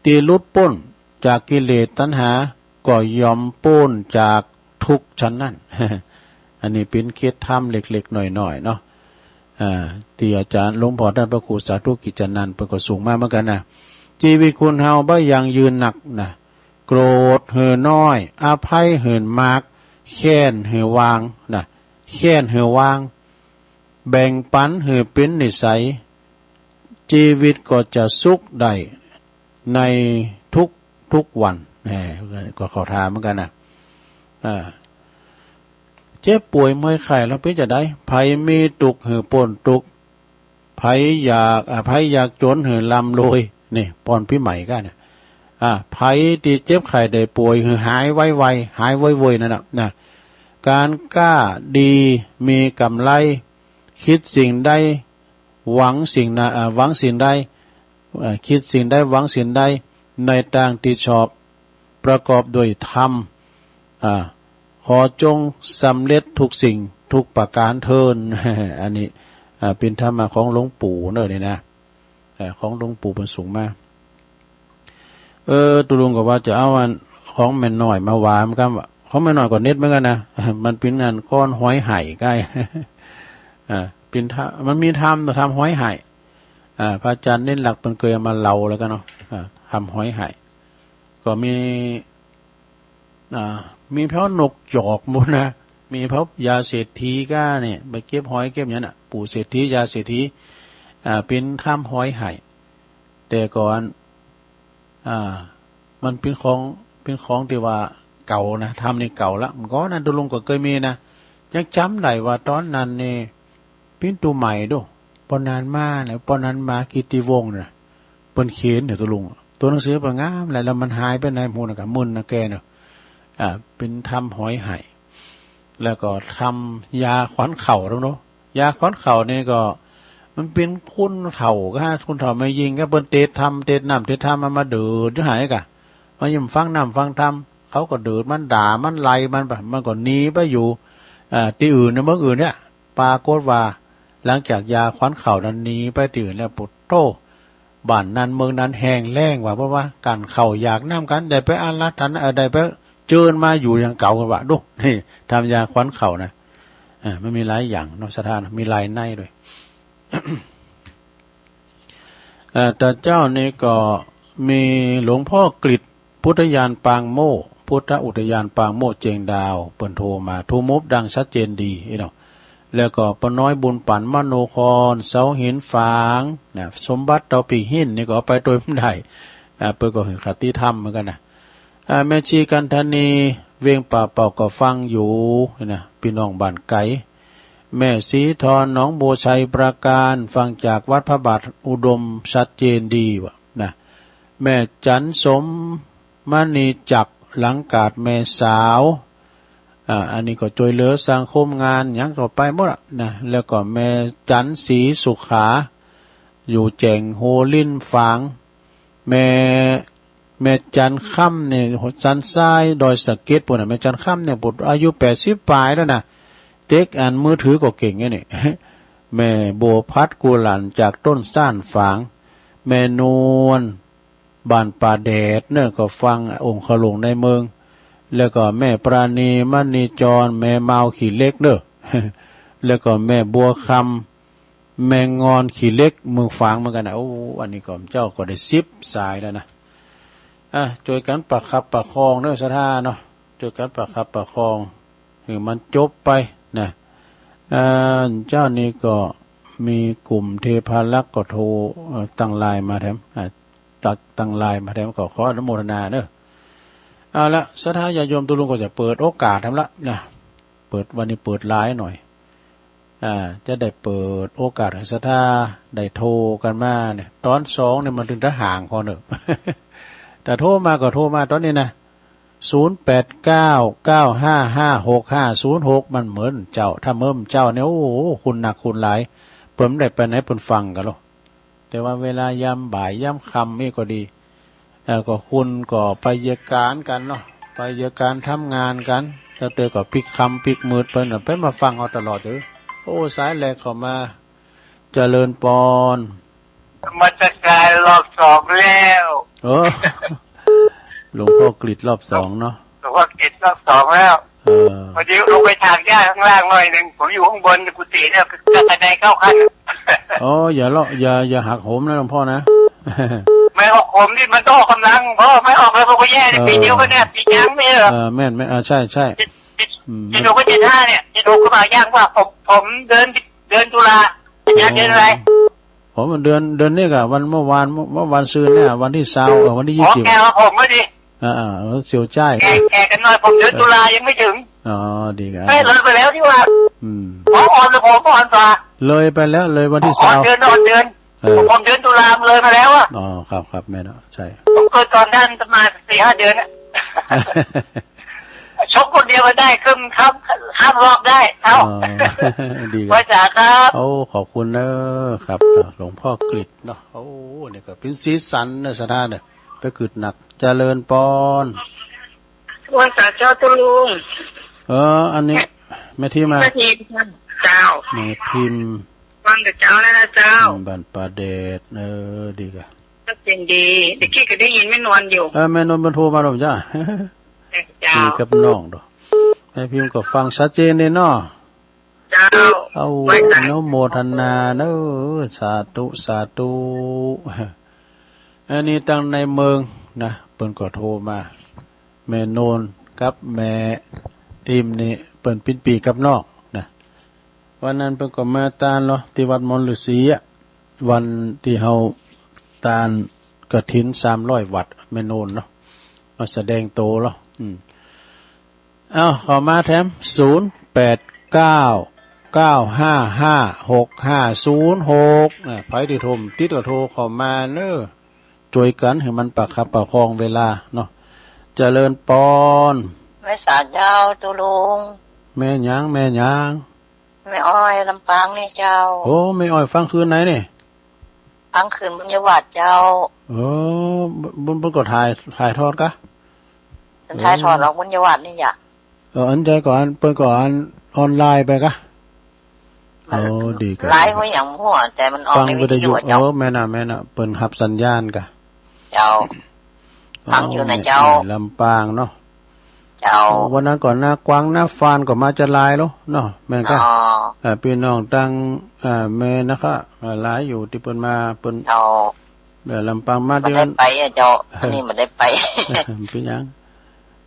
ตี้หลุดป๊นจากกิเลสตัณหา ก็ย่อมป๊นจากทุกข์ฉันนั้น อันนี้เป็นเคล็ดธรรมเล็กๆน้อยๆเนาะ อ่า ตี้อาจารย์หลวงพ่อท่านพระครูสาธุกิจจานันท์เปิ้นก็ส่งมาเหมือนกันนะ ชีวิตคนเฮาบ่ยั่งยืนนักนะ โกรธหื้อน้อย อภัยหื้อมาก แค้นหื้อวางนะ แค้นหื้อวาง แบ่งปันหื้อเป็นนิสัย ชีวิตก็จะสุขได้ในทุกๆวัน แหม ก็เข้าท่าเหมือนกันนะ อ่า เจ็บป่วยเมื่อยไข้แล้วเป็นจะได ไผมีทุกข์หื้อป๊นทุกข์ ไผอยาก อ่า ไผอยากจนหื้อร่ำรวย นี่ ป้อนปีใหม่กันนะ อ่า ไผตี้เจ็บไข้ได้ป่วยหื้อหายไวๆ หายไวๆ นั่นน่ะ นะ การค้าดีมีกำไร คิดสิ่งใดหวังสิ่งนั้น อ่า หวังสิ่งใด เอ่อ คิดสิ่งใดหวังสิ่งใด ในทางที่ชอบ ประกอบด้วยธรรม อ่า ขอจงสำเร็จทุกสิ่งทุกประการเทอญ อันนี้ อ่า เป็นธรรมะของหลวงปู่เนอะนี่นะ เอ่อ ของหลวงปู่เปิ้นส่งมา เออ ตุลุงก็ว่าจะเอาอันของแม่น้อยมาว่าเหมือนกันว่า ของแม่น้อยก็เน็ตเหมือนกันนะ มันเป็นอันก้อนหอยไห่ใกล้ อ่า เป็นธรรม มันมีธรรมนะ ธรรมหอยไห่ อ่า พระอาจารย์เน้นหลักเปิ้นเคยเอามาเล่าแล้วกันเนาะ อ่า ธรรมหอยไห่ ก็มี อ่า มีเผานกจอกหมดนะ มีเผายาเศรษฐีก้าเนี่ย ไปเก็บหอยเก็บหยังน่ะ ปู่เศรษฐี ยาเศรษฐี อ่า เป็นธรรมหอยไห่ แต่ก่อน อ่า มันเป็นของ เป็นของที่ว่าเก่านะ ธรรมนี่เก่าละ เมื่อก่อนนั้นตุลุงก็เคยมีนะ ยังจำได้ว่าตอนนั้นนี่ ปิ้นตูใหม่ดู ปอนนั้นมาเนี่ย ปอนนั้นมากิตติวงศ์น่ะ เปิ้นเขียนเนี่ยตุลุง ตัวหนังสือเปิ้นงามแหละ แล้วมันหายไปไหนหมดน่ะ ก็มึนนะแกเนาะ อ่า เป็นธรรมหอยไห่ แล้วก็ธรรมยาขวัญเข่าแล้วเนาะ ยาขวัญเข่านี่ก็ มันเป็นคนเฒ่าก็ฮะ คนเฒ่าแม่ญิงก็เปิ้นเตศธรรม เตศน้ำ เตศธรรม มันมาเดินอยู่ไหนกะ มายิ่มฟังน้ำฟังธรรม เขาก็เดินมันด่ามันไล่มันไป มันก็หนีไปอยู่ อ่า ที่อื่น ในเมืองอื่นเนี่ย ปรากฏว่าหลังจากยาขวัญเข่านั้นหนีไปที่อื่นแล้ว ปุโธ่ บ้านนั้นเมืองนั้นแห้งแล้งว่า เพราะว่าการเข้าอยากน้ำกัน ได้ไปอาราธนา เอ่อ ได้ไปเจิญมาอยู่อย่างเก่ากันว่า ดู นี่ ธรรมยาขวัญเข่านะ อ่า มันมีหลายอย่างเนาะ ศรัทธานะ มีหลายในด้วย เอ่อ แต่เจ้านี่ก็มีหลวงพ่อกฤษ พุทธยานปางโม่ พุทธอุทยานปางโม่เจียงดาว เปิ้นโทรมา ทูมูฟดังชัดเจนดี อีเนาะ แล้วก็ป้าน้อยบุญปันมโนคร เสาหินฝาง นะ สมบัติเตาปีกหินนี่ก็เอาไปโดยไม่ได้ อ่า เปิ้นก็หื้อคติธรรมเหมือนกันนะ อ่า แม่ชีกันธนี เวียงป่าเป่าก็ฟังอยู่นะ พี่น้องบ้านไกล แม่ศรีทร หนองบัวชัยปราการ ฟังจากวัดพระบาทอุดมชัดเจนดีว่ะนะ แม่จันสมมณีจักร หลังกาดแม่สาว อ่า อันนี้ก็ช่วยเหลือสังคมงานหยังก็ไปหมดอะนะ แล้วก็แม่จันศรีสุขา อยู่แจ้งโฮลินฝาง แม่ แม่จันทร์ค่ำเนี่ย สันทรายดอยสะเก็ดปู้นน่ะ แม่จันทร์ค่ำเนี่ย ปู้นอายุแปดสิบปลายแล้วนะ เต็กอันมือถือก็เก่งไงเนี่ย แม่บัวพัดกุหลาบจากต้นซ่านฝาง แม่นวล บ้านป่าแดดเนอะ ก็ฟังองค์ขลุงในเมือง แล้วก็แม่ปราณี มณีจร แม่เมาขี้เหล็กเนอะ แล้วก็แม่บัวคำ แม่งอนขี้เหล็ก เมืองฝางเหมือนกันนะ โอ้ อันนี้ก็เจ้าก็ได้สิบสายแล้วนะ อ่ะ ช่วยกันประคับประคองเนอะ ศรัทธาเนาะ ช่วยกันประคับประคอง ให้มันจบไปนะ อ่า เจ้านี่ก็มีกลุ่มเทพารักษ์ก็โทร เอ่อ ตั้งไลน์มาแถม อ่า ตักตั้งไลน์มาแถม ก็ขออนุโมทนาเนอะ เอาละ ศรัทธาญาติโยม ตุ๊ลุงก็จะเปิดโอกาสแถมละนะ เปิด วันนี้เปิดไลน์หน่อย อ่า จะได้เปิดโอกาสให้ศรัทธาได้โทรกันมาเนี่ย ตอนสองเนี่ยมันถึงจะห่างพอเนอะ แต่โทรมาก็โทรมาตอนนี้นะ ศูนย์แปดเก้า เก้าห้าห้า หกห้าศูนย์หก มันเหมือนเจ้า ถ้าเมินเจ้าเนี่ย โอ้โห คุณหนักคุณหลาย เปิ้นได้ไปไหนเปิ้นฟังกันหรอก แต่ว่าเวลายามบ่ายยามค่ำนี่ก็ดี เอ่อ ก็คุณก็ไปเยียะการกันเนาะ ไปเยียะการทำงานกัน แล้วเตอก็ปิกค่ำปิกมืดไปเนาะ ไปมาฟังเอาตลอดเด้อ โอ้ สายแรกเข้ามา เจริญปอน นมัสการรอบสองแล้ว เออ หลวงพ่อกฤษรอบสองเนาะ หลวงพ่อกฤษรอบสองแล้ว เออ พอดีลงไปถางหญ้าข้างล่างหน่อยหนึ่ง ผมอยู่ข้างบนกุฏิเนี่ย ก็กระไดเข้าขั้น อ๋อ อย่าเลาะ อย่า อย่าหักโหมนะหลวงพ่อนะ ไม่ออกผมนี่มันต้องออกกำลัง เพราะไม่ออกแล้วมันก็แย่เลย อ๋อ ปีเดียวก็เนี่ย ปีช้างไม่ใช่เหรอ เออ แม่น แม่น อ่า ใช่ ใช่ ปี ปี อืม ปีหกก็เจ็ดห้าเนี่ย เจ็ดหกก็มาย่างว่า ผม ผมเดิน เดือนตุลา อาจารย์เดือนอะไร อ๋อ ผมเดือน เดือนนี้กะ วันเมื่อวาน เมื่อ เมื่อวานซืนเนี่ย วันที่ซาว เออ วันที่ อ๋อ ยี่สิบ แก่กว่าผมก็ดี อ่า อ่า เออ เสี่ยวจ้าย แก่ แก่กันหน่อย ผมเดือน เออ ตุลายังไม่ถึง อ๋อ ดีครับ เอ้ย เลยไปแล้วนี่หว่า อืม อ๋อ อ่อนหรือผมอ่อนกว่า เลยไปแล้ว เลยวันที่ อ๋อ ซาว เดือน อ่อนเดือน เออ ผมเดือนตุลาเลยมาแล้วอะ อ๋อ ครับ ครับ แม่นเนาะ ใช่ ผมเกิดก่อนท่านประมาณสี่ห้าเดือนอะ ชกคนเดียวก็ได้ ครึ่งข้าม ข้ามรอบได้ เอ้า อ๋อ ดีครับ ไหว้สาครับ โอ้ ขอบคุณเนอะ ครับ อ่ะ หลวงพ่อกฤษเนาะ โอ้ นี่ก็เป็นสีสันเนอะ ศรัทธาเนอะ ไปกฤษหนัก เจริญปอน ไหว้สาเจ้าตุ๊ลุง เออ อันนี้ แม่ทิมมา แม่ทิมค่ะ เจ้า แม่ทิม ฟังแต่เจ้าแล้วนะเจ้า อืม บ้านป่าแดด เออ ดีกะ ชัดเจนดี เมื่อกี้ก็ได้ยินแม่นวลอยู่ เออ แม่นวลเปิ้นโทรมาแล้วจ้ะ เจ้า คุยกับน้องดอก แม่พิมพ์ก็ฟังชัดเจนเลยเนาะ เจ้า เอา ไหว้สา อนุโมทนาเนอะ สาธุ สาธุ อันนี้ตั้งในเมืองนะ เปิ้นก็โทรมา แม่นวลกับแม่ทิมนี่เปิ้นปิ้นปี้กับน้องนะ วันนั้นเปิ้นก็มาตานเหรอ ที่วัดมอนฤาษีอะ วันที่เฮาตานกฐินสามร้อยวัตต์ แม่นวลเนาะ มาแสดงโตเหรอ อืม เอ้า เข้ามาแถม ศูนย์แปดเก้า เก้าห้าห้า หกห้าศูนย์หก นะ ไผที่โทรติดก็โทรเข้ามาเนอะ ช่วยกันให้มันประคับประคองเวลาเนาะ เจริญปอน ไหว้สาเจ้าตุ๊ลุง แม่หยัง แม่หยัง แม่อ้อยลำปางนี่เจ้า โอ้ แม่อ้อยฟังคืนไหนนี่ ฟังคืนบุญญาวัตรเจ้า เออ บุญ บุญก็ถ่าย ถ่ายทอดกะ เปิ้นถ่ายทอดออกบุญญาวัตรนี่จ้ะ เออ อันใดก็อัน เปิ้นก็อันออนไลน์ไปกะ มัน โอ้ ดีกะ ไลน์หัวอย่างหัว แต่มันออก ฟัง ในวิทยุ วิทยุ อะเจ้า เออ แม่นน่ะ แม่นน่ะ เปิ้นรับสัญญาณกะ เจ้า ฟังอยู่นะเจ้า อ๋อ ลำปางเนาะ เจ้า วันนั้นก่อนนะ กวางนะ ฟานก็มาจะหลายแล้วเนาะ แม่นกะ อ๋อ เอ่อ พี่น้องตัง เอ่อ แม่นะคะ เอ่อ หลายอยู่ที่เปิ้นมา เปิ้น เจ้า เอ่อ ลำปางมา บ่ ที่ ได้ นั่น ไปอะเจ้า อันนี้บ่ได้ไป เป็นหยัง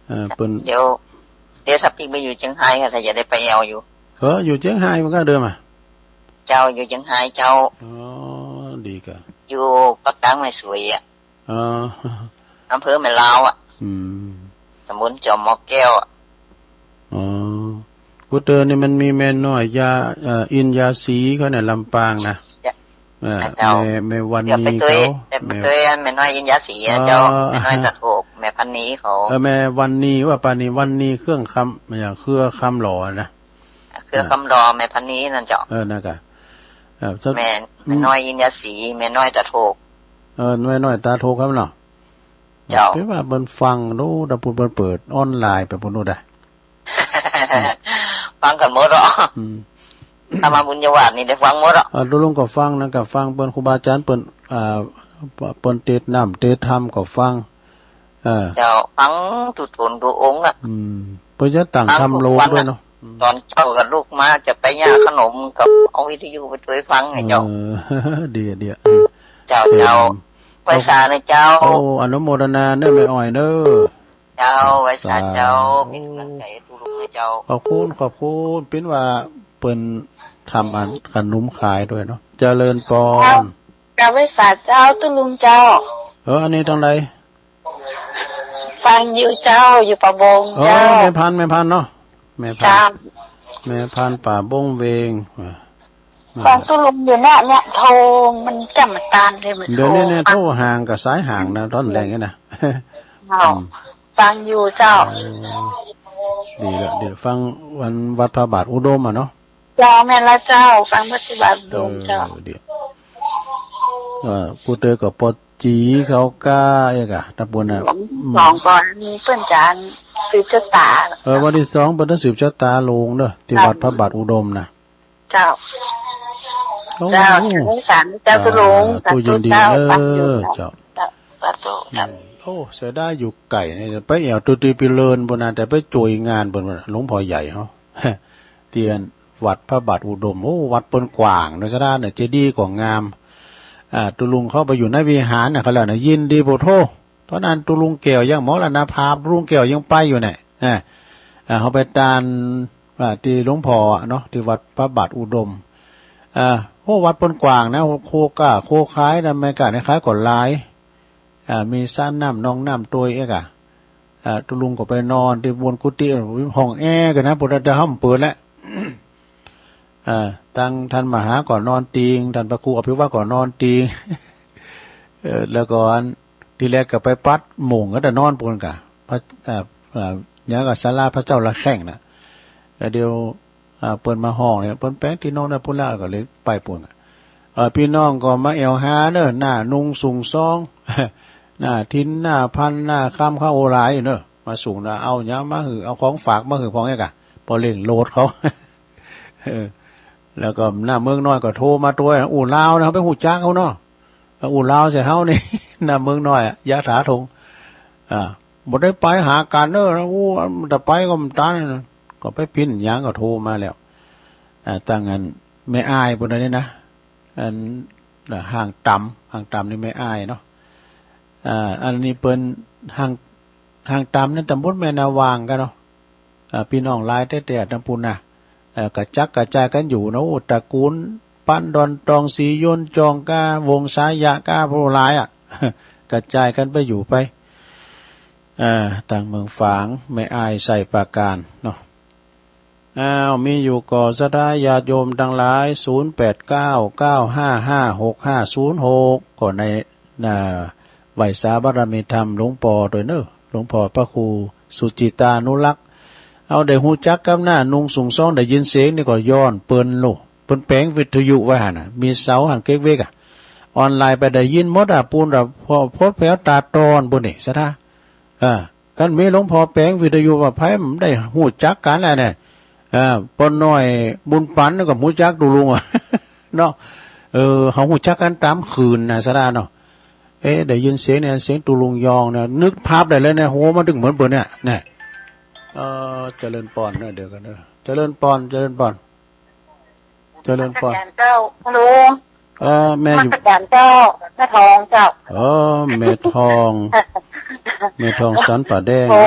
เอ่อ เปิ้น เดี๋ยว เดี๋ยวถ้าปิ๊กไปอยู่เชียงรายอะ ถ้าจะได้ไปเอาอยู่ เออ อยู่เชียงรายมันก็เดิมอะ เจ้า อยู่เชียงรายเจ้า อ๋อ ดีกะ อยู่ปากกลางแม่สวยอะ อ๋อ อำเภอแม่ลาวอะ อืม ตำบลจอมหม้อแก้วอะ อ๋อ กูเตอร์นี่มันมีแม่น้อยยา เอ่อ อินยาสีเขาเนี่ย ลำปางนะ เอ่อ เจ้า แม่ แม่วันนีเขา เดี๋ยวไปเตย เดี๋ยวไปเตย แม่ แม่น้อยอินยาสีอะเจ้า อ๋อ แม่น้อยตะโถก แม่พันนีเขา เออ แม่วันนีว่าปานนี้ วันนีเครื่องคำ อย่างเครือคำหล่อนะ เครือคำหล่อ แม่พันนีนั่นเจ้า เออ นั่นกะ เออ แม่ อืม แม่น้อยอินยาสี แม่น้อยตะโถก เออ แม่น้อยตาโถกครับเนาะ เจ้า เปิ้นว่าเปิ้นฟังดู ตะปูนเปิ้นเปิดออนไลน์ไปปูนดูได้ ฟังกันหมดเนาะ อืม ธรรมบุญญาวาสนี่ได้ฟังหมดเนาะ อ่า ตุลุงก็ฟังนะ ก็ฟังเปิ้นครูบาอาจารย์เปิ้น อ่า เปิ้นเตสน์น้ำเตสน์ธรรมก็ฟัง เออ เจ้า ฟังทุกตนทุกองค์อ่ะ อืม เปิ้นจะตั้งธรรมโลกด้วยเนาะ ฟังทุกวันน่ะ อืม ตอนเช้าก็ลุกมาจะไปย่างขนมก็เอาวิทยุไปช่วยฟังไงเจ้า เออ ดีอะ ดีอะ เจ้า เออ เจ้า ไหว้สานะเจ้า โอ้ อนุโมทนาเนอะแม่อ้อยเนอะ เจ้า ไหว้สาเจ้า สาธุ เป็นกำลังใจให้ทุกๆนะเจ้า ขอบคุณ ขอบคุณ ปิ้นว่าเปิ้นทำอันขนมขายด้วยเนาะ เจริญปอน เจ้า ไหว้สาเจ้า ตุ๊ลุงเจ้า เออ อันนี้ทางใด ฟังอยู่เจ้า อยู่ป่าบง เออ เจ้า แม่พันธุ์ แม่พันธุ์เนาะ แม่พันธุ์ เจ้า แม่พันธุ์ป่าบงเวง อ่า ฟังตุ๊ลุงอยู่เนี่ย เนี่ย โทรมันจำตันเลย มัน เดี๋ยวนี้เนี่ย โทร โทรห่างกับสายห่างนะ ตอนแรกเนี่ยนะ เจ้า อืม ฟังอยู่เจ้า โอ้ ดีละ เดี๋ยวฟังวันวัดพระบาทอุดมอะเนาะ เจ้า แม่นละเจ้า ฟังวัดพระบาทอุดมเจ้า เออ เดี๋ยว เออ ผู้เตยก็ปอจีเขาก้าเอกอะ ตะปูนน่ะ สอง อืม ก่อนมีเปิ้นจานสืบชะตา เออ วันที่สองเปิ้นต้องสืบชะตาลงเด้อ ที่ เจ้า วัดพระบาทอุดมนะ เจ้า โอ้ เจ้า สาธุ เจ้า ตุ๊ลุง อ่า สาธุ ตู้ยินดี เจ้า เนอะ สาธุ เจ้า เจ้า สาธุ เจ้า อืม โอ้ เสียดายอยู่ไกลนี่ ไปแอ่วตุติพิเรินปูนนะ แต่ไปช่วยงานเปิ้นปูนนะ หลวงพ่อใหญ่เขา เตียนวัดพระบาทอุดม โอ้ วัดเปิ้นกว้างเนอะ สะดาเนอะ เจดีย์ก็งาม อ่า ตุ๊ลุงเข้าไปอยู่ในวิหารน่ะ เขาแล้วนะ ยินดีโพดโธ ตอนนั้นตุ๊ลุงแก้วยังมรณภาพ ตุ๊ลุงแก้วยังไปอยู่เนี่ย อ่า อ่า เขาไปตาน อ่า ที่หลวงพ่อเนาะ ที่วัดพระบาทอุดม อ่า โอ้ วัดเปิ้นกว้างนะ โคก้า โคขายนะ แม่ก้าเนี่ยขายก็หลาย อ่า มีสระน้ำ หนองน้ำตวยเอกอะ อ่า ตุ๊ลุงก็ไปนอนที่บนกุฏิ ห้องแอร์กันนะ พวกนั้นจะห้ามเปิดแล้ว อ่า ตังท่านมหาก็นอนติง ท่านพระครูอภิวัตก็นอนติง เออ แล้วก็อัน ทีแรกก็ไปปัดโมงก็แต่นอนปูนกะ พระ อ่า อ่า หยังก็ศาลาพระเจ้าละแข้งน่ะ แล้วเดี๋ยว อ่า เปิ้นมาฮ้องเนี่ย เปิ้นแป๋งตี้นอนได้ปูนแล้ว ก็เลยไปปูนกะ เออ พี่น้องก็มาแอ่วหาเนอะ หน้านุ่งสูงซอง หน้าถิ่น หน้าพัน หน้าคำ เขาโอหลายอยู่เนอะ มาสูงนะ เอาหยังมาหื้อ เอาของฝากมาหื้อพองเนี่ยกะ พอเร่งโหลดเขา เออ แล้วก็หน้าเมืองน้อยก็โทรมาตวย อู้ลาวนะ เขาไปฮู้จักเขาเนาะ อู้ลาวใส่เฮานี่ หน้าเมืองน้อยอะ ยะถาทง อ่า บ่ได้ไปหากันเด้อนะ อู้ แต่ไปก็มันตันนะ ก็ไปพิมพ์หยังก็โทรมาแล้ว อ่า ตั้งอันแม่อ้ายปูนนี่นะ อัน อ่า ห้างตำ ห้างตำนี่แม่อ้ายเนาะ อ่า อันนี้เปิ้นห้าง ห้างตำนั่นตำบลแม่นาวางกันเนาะ อ่า พี่น้องหลายแต๊ๆ ตำปูนนะ เอ่อ กระจัดกระจายกันอยู่เนาะ โอ้ ตระกูลปันดอนตอง ศรียนต์ จองก้า วงศ์สายะก้า ผู้หลายอะ กระจายกันไปอยู่ไป เอ่อ ตางเมืองฝาง แม่อ้าย ไชยปราการเนาะ อ้าว มีอยู่ก่อศรัทธาญาติโยมตังหลาย ศูนย์แปดเก้า เก้าห้าห้า หกห้าศูนย์หก ก็ใน น่า ไหว้สาบารมีธรรมหลวงป้อตวยเนอะ หลวงป้อพระครูสุจิตานุรักษ์ เอาได้ฮู้จักกับหน้านุ่งสูงซอง ได้ยินเสียงนี่ก็ย้อนเปิ้นโลด เปิ้นแป๋งวิทยุไว้หั่นน่ะ มีเสาหั่นเก๊กเวกอะ ออนไลน์ไปได้ยินหมดอะ ปูนอะ พอ พดแผวตาตอนปูนนี่ ศรัทธา อ่า คันมีหลวงป้อแป๋งวิทยุว่าไผมันได้ฮู้จักกันแล้วเนี่ย เออ ป้อน้อยบุญปันก็ฮู้จักตุ๊ลุงอะ เนาะ เออ เขาฮู้จักกันตามคืนนะ ศรัทธาเนาะ เอ๊ะ ได้ยินเสียงเนี่ย เสียงตุ๊ลุงยองเนี่ย นึกภาพได้เลยเนี่ย โห มาถึงเหมือนเปิ้นเนี่ย เนี่ย เออ เจริญปอนเนอะ เดี๋ยวกันเนอะ เจริญปอน เจริญปอน เจริญปอน อาจารย์เจ้า ฮัลโหล เออ แม่อยู่ อาจารย์เจ้า แม่ทองเจ้า เออ แม่ทอง แม่ทองสันป่าแดง โอ้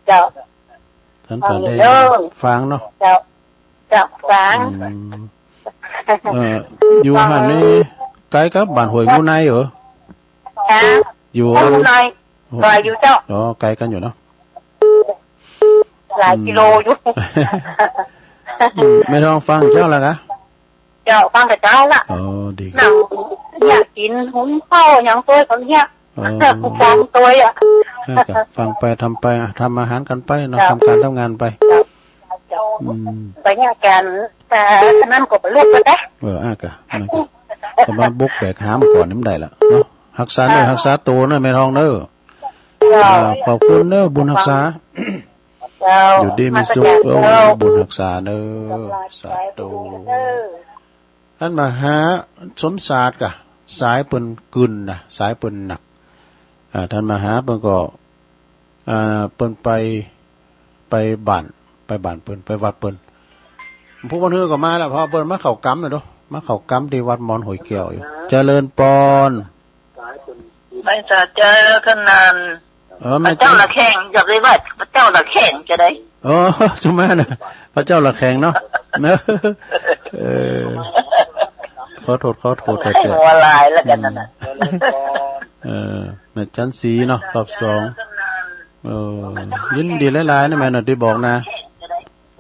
เจ้า สันป่าแดง ฮัลโหล ฝางเนาะ เจ้า เจ้า ฝาง อืม เออ อยู่หั่นนี่ ไกลกับบ้านห้วยมูไนเหรอ ฮะ อยู่ มูไน ไกลอยู่เจ้า อ๋อ ไกลกันอยู่เนาะ หลายกิโลอยู่ อืม แม่ทองฟังเจ้าละกะ เจ้า ฟังแต่เช้าละ อ๋อ ดีครับ นั่งเนี่ยกินหุงข้าวหยังตวยเขาเนี่ย อ๋อ ฟังตวยอะ เออ ก็ฟังไปทำไปอะ ทำอาหารกันไปเนาะ เจ้า ทำการทำงานไป เจ้า เจ้า อืม ไปเนี่ยกัน แต่อันนั้นก็ไปลูกไปแต่ เออ อ่ะกะ มันก็ ก็มาบุกแบกหามก่อนนี่มันได้ละเนาะ รักษาเนื้อ เจ้า รักษาตัวเนอะ แม่ทองเนอะ เจ้า อ่า ขอบคุณเนอะ บุญฮักษา เจ้า อยู่ดีมีสุข มาสักอย่าง เออ เจ้า บุญฮักษาเนอะ สาธุ เจ้า ท่านมหาสมศาสตร์กะ สายเปิ้นกึ่นนะ สายเปิ้นหนัก อ่า ท่านมหาเปิ้นก็ อ่า เปิ้นไป ไปบ้าน ไปบ้านเปิ้น ไปวัดเปิ้น ผู้คนอื่นก็มาแล้ว เพราะเปิ้นมาเข้ากรรมน่ะเนาะ มาเข้ากรรมที่วัดมอนห้วยแก้วอยู่ เจริญปอน ไม่สาเจ้าขนาด เออ แม่ พระเจ้าละแข่ง อย่าไปว่าพระเจ้าละแข่งจะได้ อ๋อ สุมานะ พระเจ้าละแข่งเนาะ เออ ขอโทษ ขอโทษ ให้ แต่ หัวลายแล้วกันนั่นน่ะ อืม เออ แม่จันสีเนาะ รอบสอง เออ ยินดีหลายๆนะแม่เนาะ ที่บอกนะ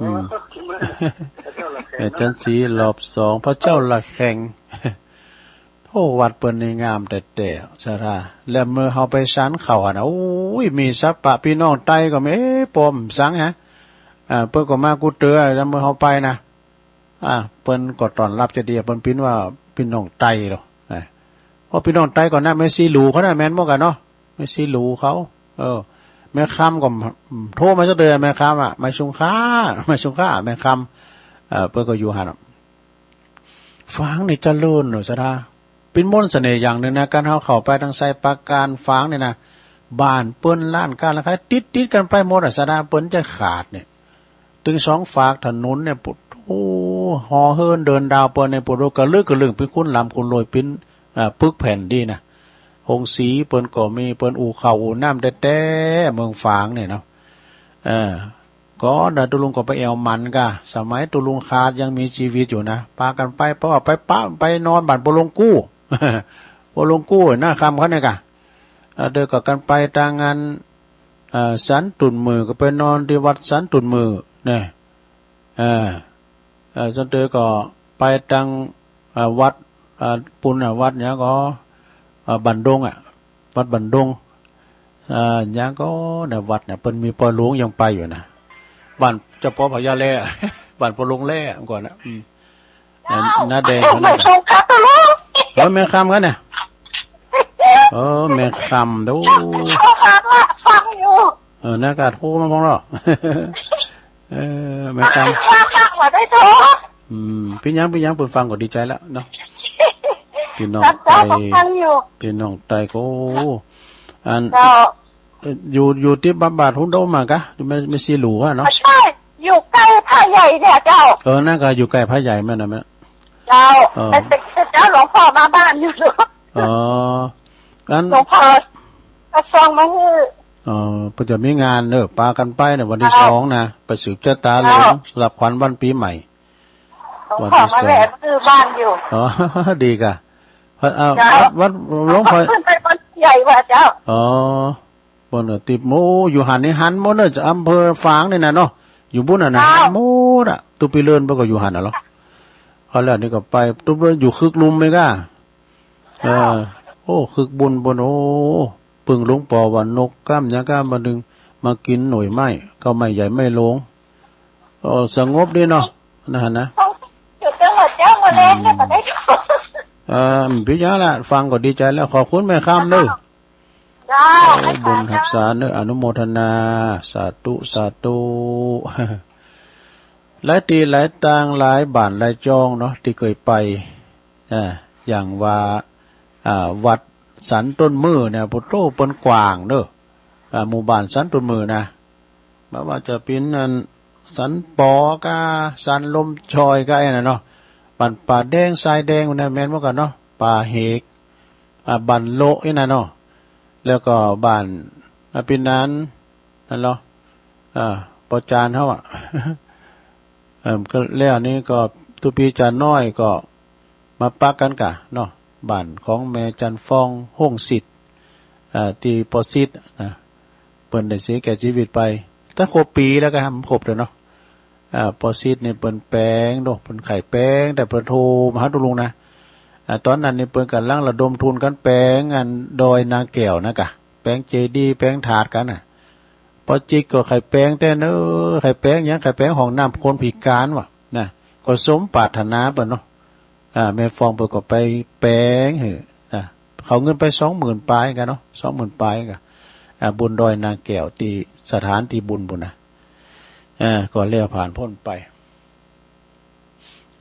อืม แม่จันสี รอบสอง พระเจ้าละแข่ง โอ้ วัดเปิ้นนี่งามแต๊ๆ สารา แล้วเมื่อเฮาไปฉันข้าวหั่นน่ะ โอ้ย มีสัปปะ พี่น้องไตก็มี เอ๊ะ ปอมสังฮะ อ่า เปิ้นก็มากู้เตื้อ แล้วเมื่อเฮาไปนะ อ่า เปิ้นก็ต้อนรับจะดี เปิ้นปิ้นว่าพี่น้องไตเหรอ อ่า เพราะพี่น้องไตก็น่ะ แม่ชีหลูเขาน่ะ แม่นบ่กันเนาะ แม่ชีหลูเขา เออ แม่คำก็โทรมาสักเดือน แม่คำอะ มาชุงค่า มาชุงค่า แม่คำ เออ เปิ้นก็อยู่หั่นน่ะ ฝางนี่เจริญเนอะ สารา เป็นมนต์เสน่ห์อย่างหนึ่งนะ การเฮาเข้าไปทางไซปราการ ฝางนี่นะ บ้านเปิ้น ร้านค้า ร้านขาย ติดๆ กันไปหมดอะ สารา เปิ้นจะขาดเนี่ย ตึงสองฝากถนนเนี่ย ปุโธ่ หอเฮินเดินดาวเปิ้นเนี่ย ปุโธ่ กะลึกกะลึง เป็นคุ้นลำคุ้นโลย เป็น อ่า ปึกแผ่นดีนะ โฮงสีเปิ้นก็มี เปิ้นอู่ข้าวอู่น้ำแต๊ๆ เมืองฝางเนี่ยเนาะ เออ ก่อนนะ ตุ๊ลุงก็ไปแอ่วหมันกะ สมัยตุ๊ลุงขาดยังมีชีวิตอยู่นะ ปากั๋นไป เพราะว่าไปปะ ไปนอนบ้านปอหลวงกู้ ปอหลวงกู้หน้าค่ำเขาเนี่ยกะ เออ เดินก็กั๋นไปตางงาน เอ่อ สันตุ่นหมื่น ก็ไปนอนตี้วัดสันตุ่นหมื่นเนี่ย เออ เออ สันเตอก็ไปตัง เอ่อ วัด เอ่อ ปุณน่ะ วัดหยังก็ เอ่อ บ้านดงอะ วัดบ้านดง เอ่อ หยังก็เนี่ย วัดเนี่ย เปิ้นมีปอหลวงยังไปอยู่นะ บ้านเจ้าปอพญาแล่ บ้านปอหลวงแล่ก่อนนะ อืม เจ้า น้าแดง แม่ชงครับ เออ แม่คำกันเนี่ย เออ แม่คำ ดู เขาฟังละ ฟังอยู่ เออ น้ากาดฮู้มาพ้องเนาะ เออ แม่คำ ฟัง ฟังมาได้เถอะ อืม ปิ้นหยัง ปิ้นหยัง เปิ้นฟังก็ดีใจแล้วเนาะ พี่น้อง ครับ เจ้า ไต ก็ฟังอยู่ พี่น้องไตก็ อัน เจ้า เอ่อ อยู่ อยู่ตี้บำบัดฮุนโดมากะ แม่ แม่ชีหลูอะเนาะ ไม่ใช่ อยู่ใกล้พระใหญ่เนี่ยเจ้า เออ นั่นก็อยู่ใกล้พระใหญ่แม่นนะแม่ เจ้า เออ แต่ แต่ แต่เจ้าหลวงพ่อมาบ้านอยู่ อ๋อ อัน หลวงพ่อก็ส่งมาให้ เออ เปิ้นจะมีงานเนอะ ปากั๋นไปเนี่ย วันที่ เจ้า สองนะ ไปสืบชะตาหลวง เจ้า รับขวัญวันปีใหม่ หลวงพ่อ วันที่สอง มาแวะซื้อบ้านอยู่ อ๋อ ดีกะ วัด เอ่อ เจ้า วัด วัดหลวงพ่อ ขึ้นไปบนใหญ่ว่ะเจ้า อ๋อ บ่อนเนอะ ติดหมู่ อยู่หั้นนี่หันหมดเนอะ อำเภอฝางนี่นะเนาะ อยู่บุ้นน่ะนะ เจ้า หันหมดอะ ตุ๊ปีเลินเปิ้นก็อยู่หั้นน่ะเหรอ เขาแล้วนี่ก็ไป ตุ๊ปีเลินอยู่คึกลุมไหมก้า เออ โอ้ คึกบุญบน โอ้ ปึงหลวงปอว่านกก้ามหยังก้ามบ่าหนึ่ง มากินหน่วยไม้ ก็ไม้ใหญ่ไม้หลวง โอ้ สงบดีเนาะ นะฮะนะ อยู่จังหวัดเจ้า มาแรงเนี่ย อืม มาได้ เออ บ่เป็นหยังละ ฟังก็ดีใจแล้ว ขอบคุณแม่คำเด้อ เจ้า โอ้ บุญฮักษาเนอะ อนุโมทนา สาธุ สาธุ หลายตี้หลายตาง หลายบ้านหลายจองเนาะ ตี้เกยไป อ่า อย่างว่า อ่า วัดสันต้นมือเนี่ย ปุโธ่ เปิ้นกว้างเนอะ อ่า หมู่บ้านสันต้นมือนะ บ่ว่าจะเป๋นอันสันปอกา สันลมชอยกา ไอ้นั่นเนาะ บ้านป่าแดง ทรายแดง นั่นแม่นหมดกันเนาะ ป่าเหก อ่า บ้านโละ ไอ้นั่นเนาะ แล้วก็บ้าน อ่า เป๋นนั้น นั่นเหรอ อ่า ปอจานเฮาอะ เอิ่ม ก็แล้วนี่ก็ตุ๊ปีจานน้อยก็มาปะกั๋นกะเนาะ บ้านของแม่จันฟอง โฮงศิษย์ อ่า ตี้ปอศิษย์นะ เปิ้นได้เสียแก่ชีวิตไป ตั้งครบปีแล้วก็ บ่ครบเด้อเนาะ อ่า ปอศิษย์นี่เปิ้นแป๋งเนาะ เปิ้นไข้แป๋ง แต่เปิ้นโทรมาหาตุ๊ลุงนะ อ่า ต๋อนนั้นนี่เปิ้นก่ำลังระดมทุนกั๋นแป๋งอันดอยนางแก้วนะกะ แป๋งเจดีย์ แป๋งถาดกั๋นน่ะ ปอจิตก็ไข้แป๋งแต๊เนอะ ไข้แป๋งหยัง ไข้แป๋งห้องน้ำคนพิก๋านว่ะนะ ก็สมปรารถนาเปิ้นเนาะ อ่า แม่ฟองเปิ้นก็ไปแป๋งหื้อนะ เขาเงินไปสองหมื่นปลายกั๋นเนาะ สองหมื่นปลายกั๋น อ่า บุญดอยนางแก้วตี้สถานตี้บุญปุ้นนะ เออ ก็แล้วผ่านพ้นไป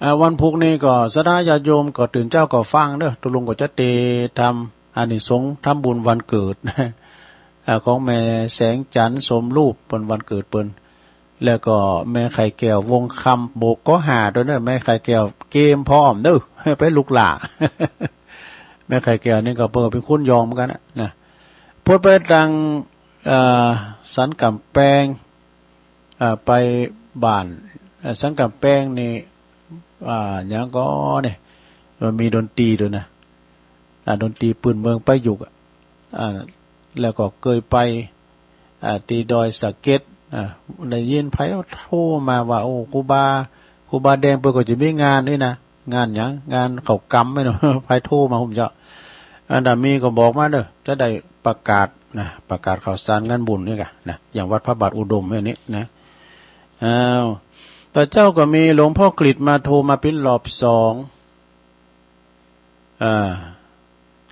อ่า วันพุธนี้ก็ศรัทธาญาติโยมก็ตื่นเช้าก็ฟังเด้อ ตุ๊ลุงก็จะเตรียมทำอานิสงส์ทำบุญวันเกิด อ่า ของแม่แสงจันทร์สมรูป เปิ้นวันเกิดเปิ้น แล้วก็แม่ไข่แก้ววงคำ โบกก็หาด้วยเด้อ แม่ไข่แก้วเกมพร้อมเด้อ ไปลูกหล้า แม่ไข่แก้วนี่ก็เปิ้นก็เป็นคนยองเหมือนกันนะ นะ เปิ้นไปตัง เอ่อ สันกำแพง อ่า ไปบ้าน อ่า สันกำแพงนี่ อ่า หยังก็เนี่ย มันมีดนตรีด้วยนะ อ่า ดนตรีปืนเมืองประยุกต์อะ อ่า แล้วก็เคยไป อ่า ที่ดอยสะเก็ด อ่า ได้ยินไผโทรมาว่า โอ้ ครูบา ครูบาแดงเปิ้นก็จะมีงานนี่นะ งานหยัง งานเข้ากำไหมเนาะ ไผโทรมา ผมจะ อันดามีก็บอกมาเด้อ จะได้ประกาศนะ ประกาศข่าวสารงานบุญนี่กะนะ อย่างวัดพระบาทอุดมเนี่ยนี่นะ อ้าว แต่เจ้าก็มีหลวงพ่อกฤษมาโทรมาเป็นรอบสอง อ่า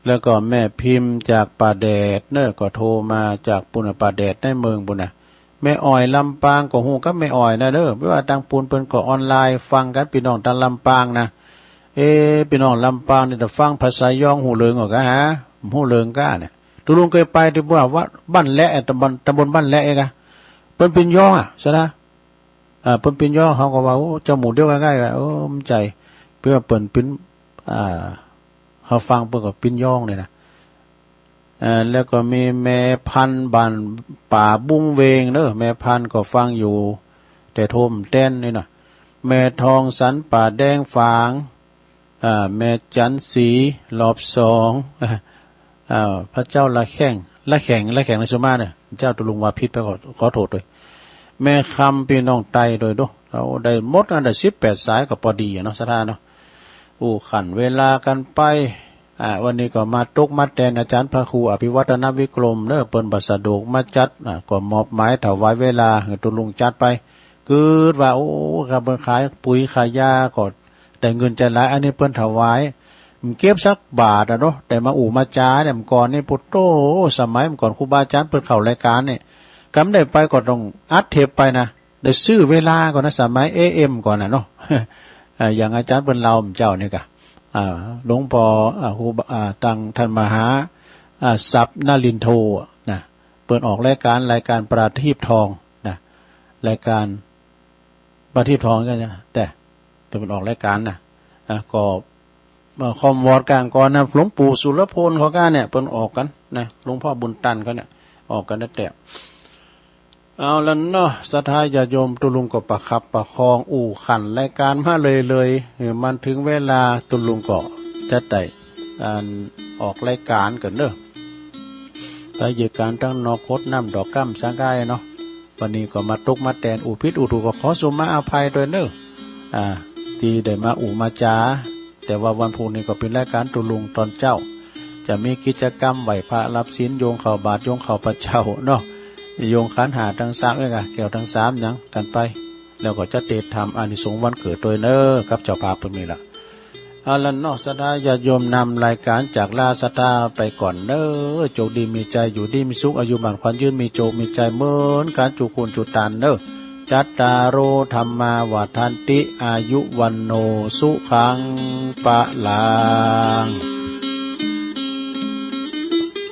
แล้วก็แม่พิมพ์จากป่าแดดเนอะ ก็โทรมาจากปุ้นน่ะ ป่าแดดในเมืองปุ้นน่ะ แม่อ้อยลำปางก็ฮู้กับแม่อ้อยนะเด้อ เพราะว่าตังปุ้นเปิ้นก็ออนไลน์ฟังกัน พี่น้องตังลำปางนะ เอ๊ะ พี่น้องลำปางนี่ถ้าฟังภาษายองฮู้เรื่องก่อก้าฮะ ฮู้เรื่องก้าเนี่ย ตุ๊ลุงเคยไปที่ว่า วัดบ้านแหละ ตำบล ตำบลบ้านแหละเองอะ เปิ้นเป็นยองอะ ใช่นะ อ่า เปิ้นเป็นยอง เขาก็ว่า โอ้ เจ้าหมู่เดียวกันง่ายอะ โอ้ มันใจ เพื่อเปิ้นเป็น อ่า เขาฟังเปิ้นก็เป็นยองเนี่ยนะ อ่า แล้วก็มีแม่พันธุ์บ้านป่าบุ้งเวงเนอะ แม่พันธุ์ก็ฟังอยู่ แต่โทรมาแทนนี่นะ แม่ทองสันป่าแดงฝาง อ่า แม่จันทร์ศรีรอบสอง อ่า พระเจ้าละแข่ง ละแข่ง ละแข่งในสุมาเนี่ย เจ้าตุ๊ลุงว่าผิดไป ขอ ขอโทษด้วย แม่คำพี่น้องไตโดยเด้อ เอาได้หมดอันได้สิบแปดสายก็พอดีอะเนาะ ศรัทธาเนาะ อู้ขันเวลากันไป อ่า วันนี้ก็มาตกมาแตนอาจารย์พระครูอภิวัฒนวิกรมเนอะ เปิ้นบ่สะดวกมาจัด อ่า ก็มอบหมายถวายเวลาให้ตุ๊ลุงจัดไป กึ๊ดว่า โอ้ ครับ เปิ้นขายปุ๋ยขายยาก็ได้เงินใจหลาย อันนี้เปิ้นถวาย มันเก็บสักบาทอะเนาะ แต่มาอู้มาจาเนี่ย เมื่อก่อนนี่ ปุโต สมัยเมื่อก่อนครูบาอาจารย์เปิ้นเข้ารายการเนี่ย กำได้ไปก็ต้องอัดเทปไปนะ ได้ซื้อเวลาก่อนนะ สมัย เอเอ็ม ก่อนนะเนาะ อ่า อย่างอาจารย์เปิ้นเล่าเจ้านี่กะ อ่า หลวงพ่อ อ่า ครูบา อ่า ตังท่านมหา อ่า ศัพย์นลินโทนะ เปิ้นออกรายการ รายการประทีปทองนะ รายการประทีปทองก็เนี่ย แต่ แต่เปิ้นออกรายการนะ อ่ะ ก็ เอ่อ คอมวอร์ดกลางก่อนนะ หลวงปู่สุรพลเขาก็เนี่ย เปิ้นออกกันนะ หลวงพ่อบุญตันเขาเนี่ย ออกกันนะ แต่ เอาละเนาะ ศรัทธาญาติโยม ตุ๊ลุงก็ประคับประคองอู้ขันรายการมาเลยๆ เออ มันถึงเวลาตุ๊ลุงก็จะได้ อัน ออกรายการก่อนเด้อ ไปเหยียบการตั้งนอกโคตรน้ำดอกก้ำสังกายเนาะ วันนี้ก็มาตกมาแตนอู้ผิดอู้ถูกก็ขอสุมาอภัยด้วยเนอะ อ่า ที่ได้มาอู้มาจา แต่ว่าวันพุธนี้ก็เป็นรายการตุ๊ลุงตอนเจ๊า จะมีกิจกรรมไหว้พระรับศีล โยงเข้าบาตร โยงเข้าพระเจ้าเนาะ โยงขันห้าตังสามเอ้ยกะ แก้วตังสามหยังกันไป แล้วก็จะเตรียมทำอานิสงส์วันเกิดด้วยเนอะ กับเจ้าภาพเปิ้นมีละ เอาละเนาะ ศรัทธาญาติโยม นำรายการจากลาศรัทธาไปก่อนเนอะ โชคดีมีชัย อยู่ดีมีสุข อายุมั่นขวัญยืน มีโชคมีชัยเหมือนกันจุคนจุตานเนอะ จัตตาโร ธัมมา วัฑฒันติ อายุ วัณโณ สุขัง พลัง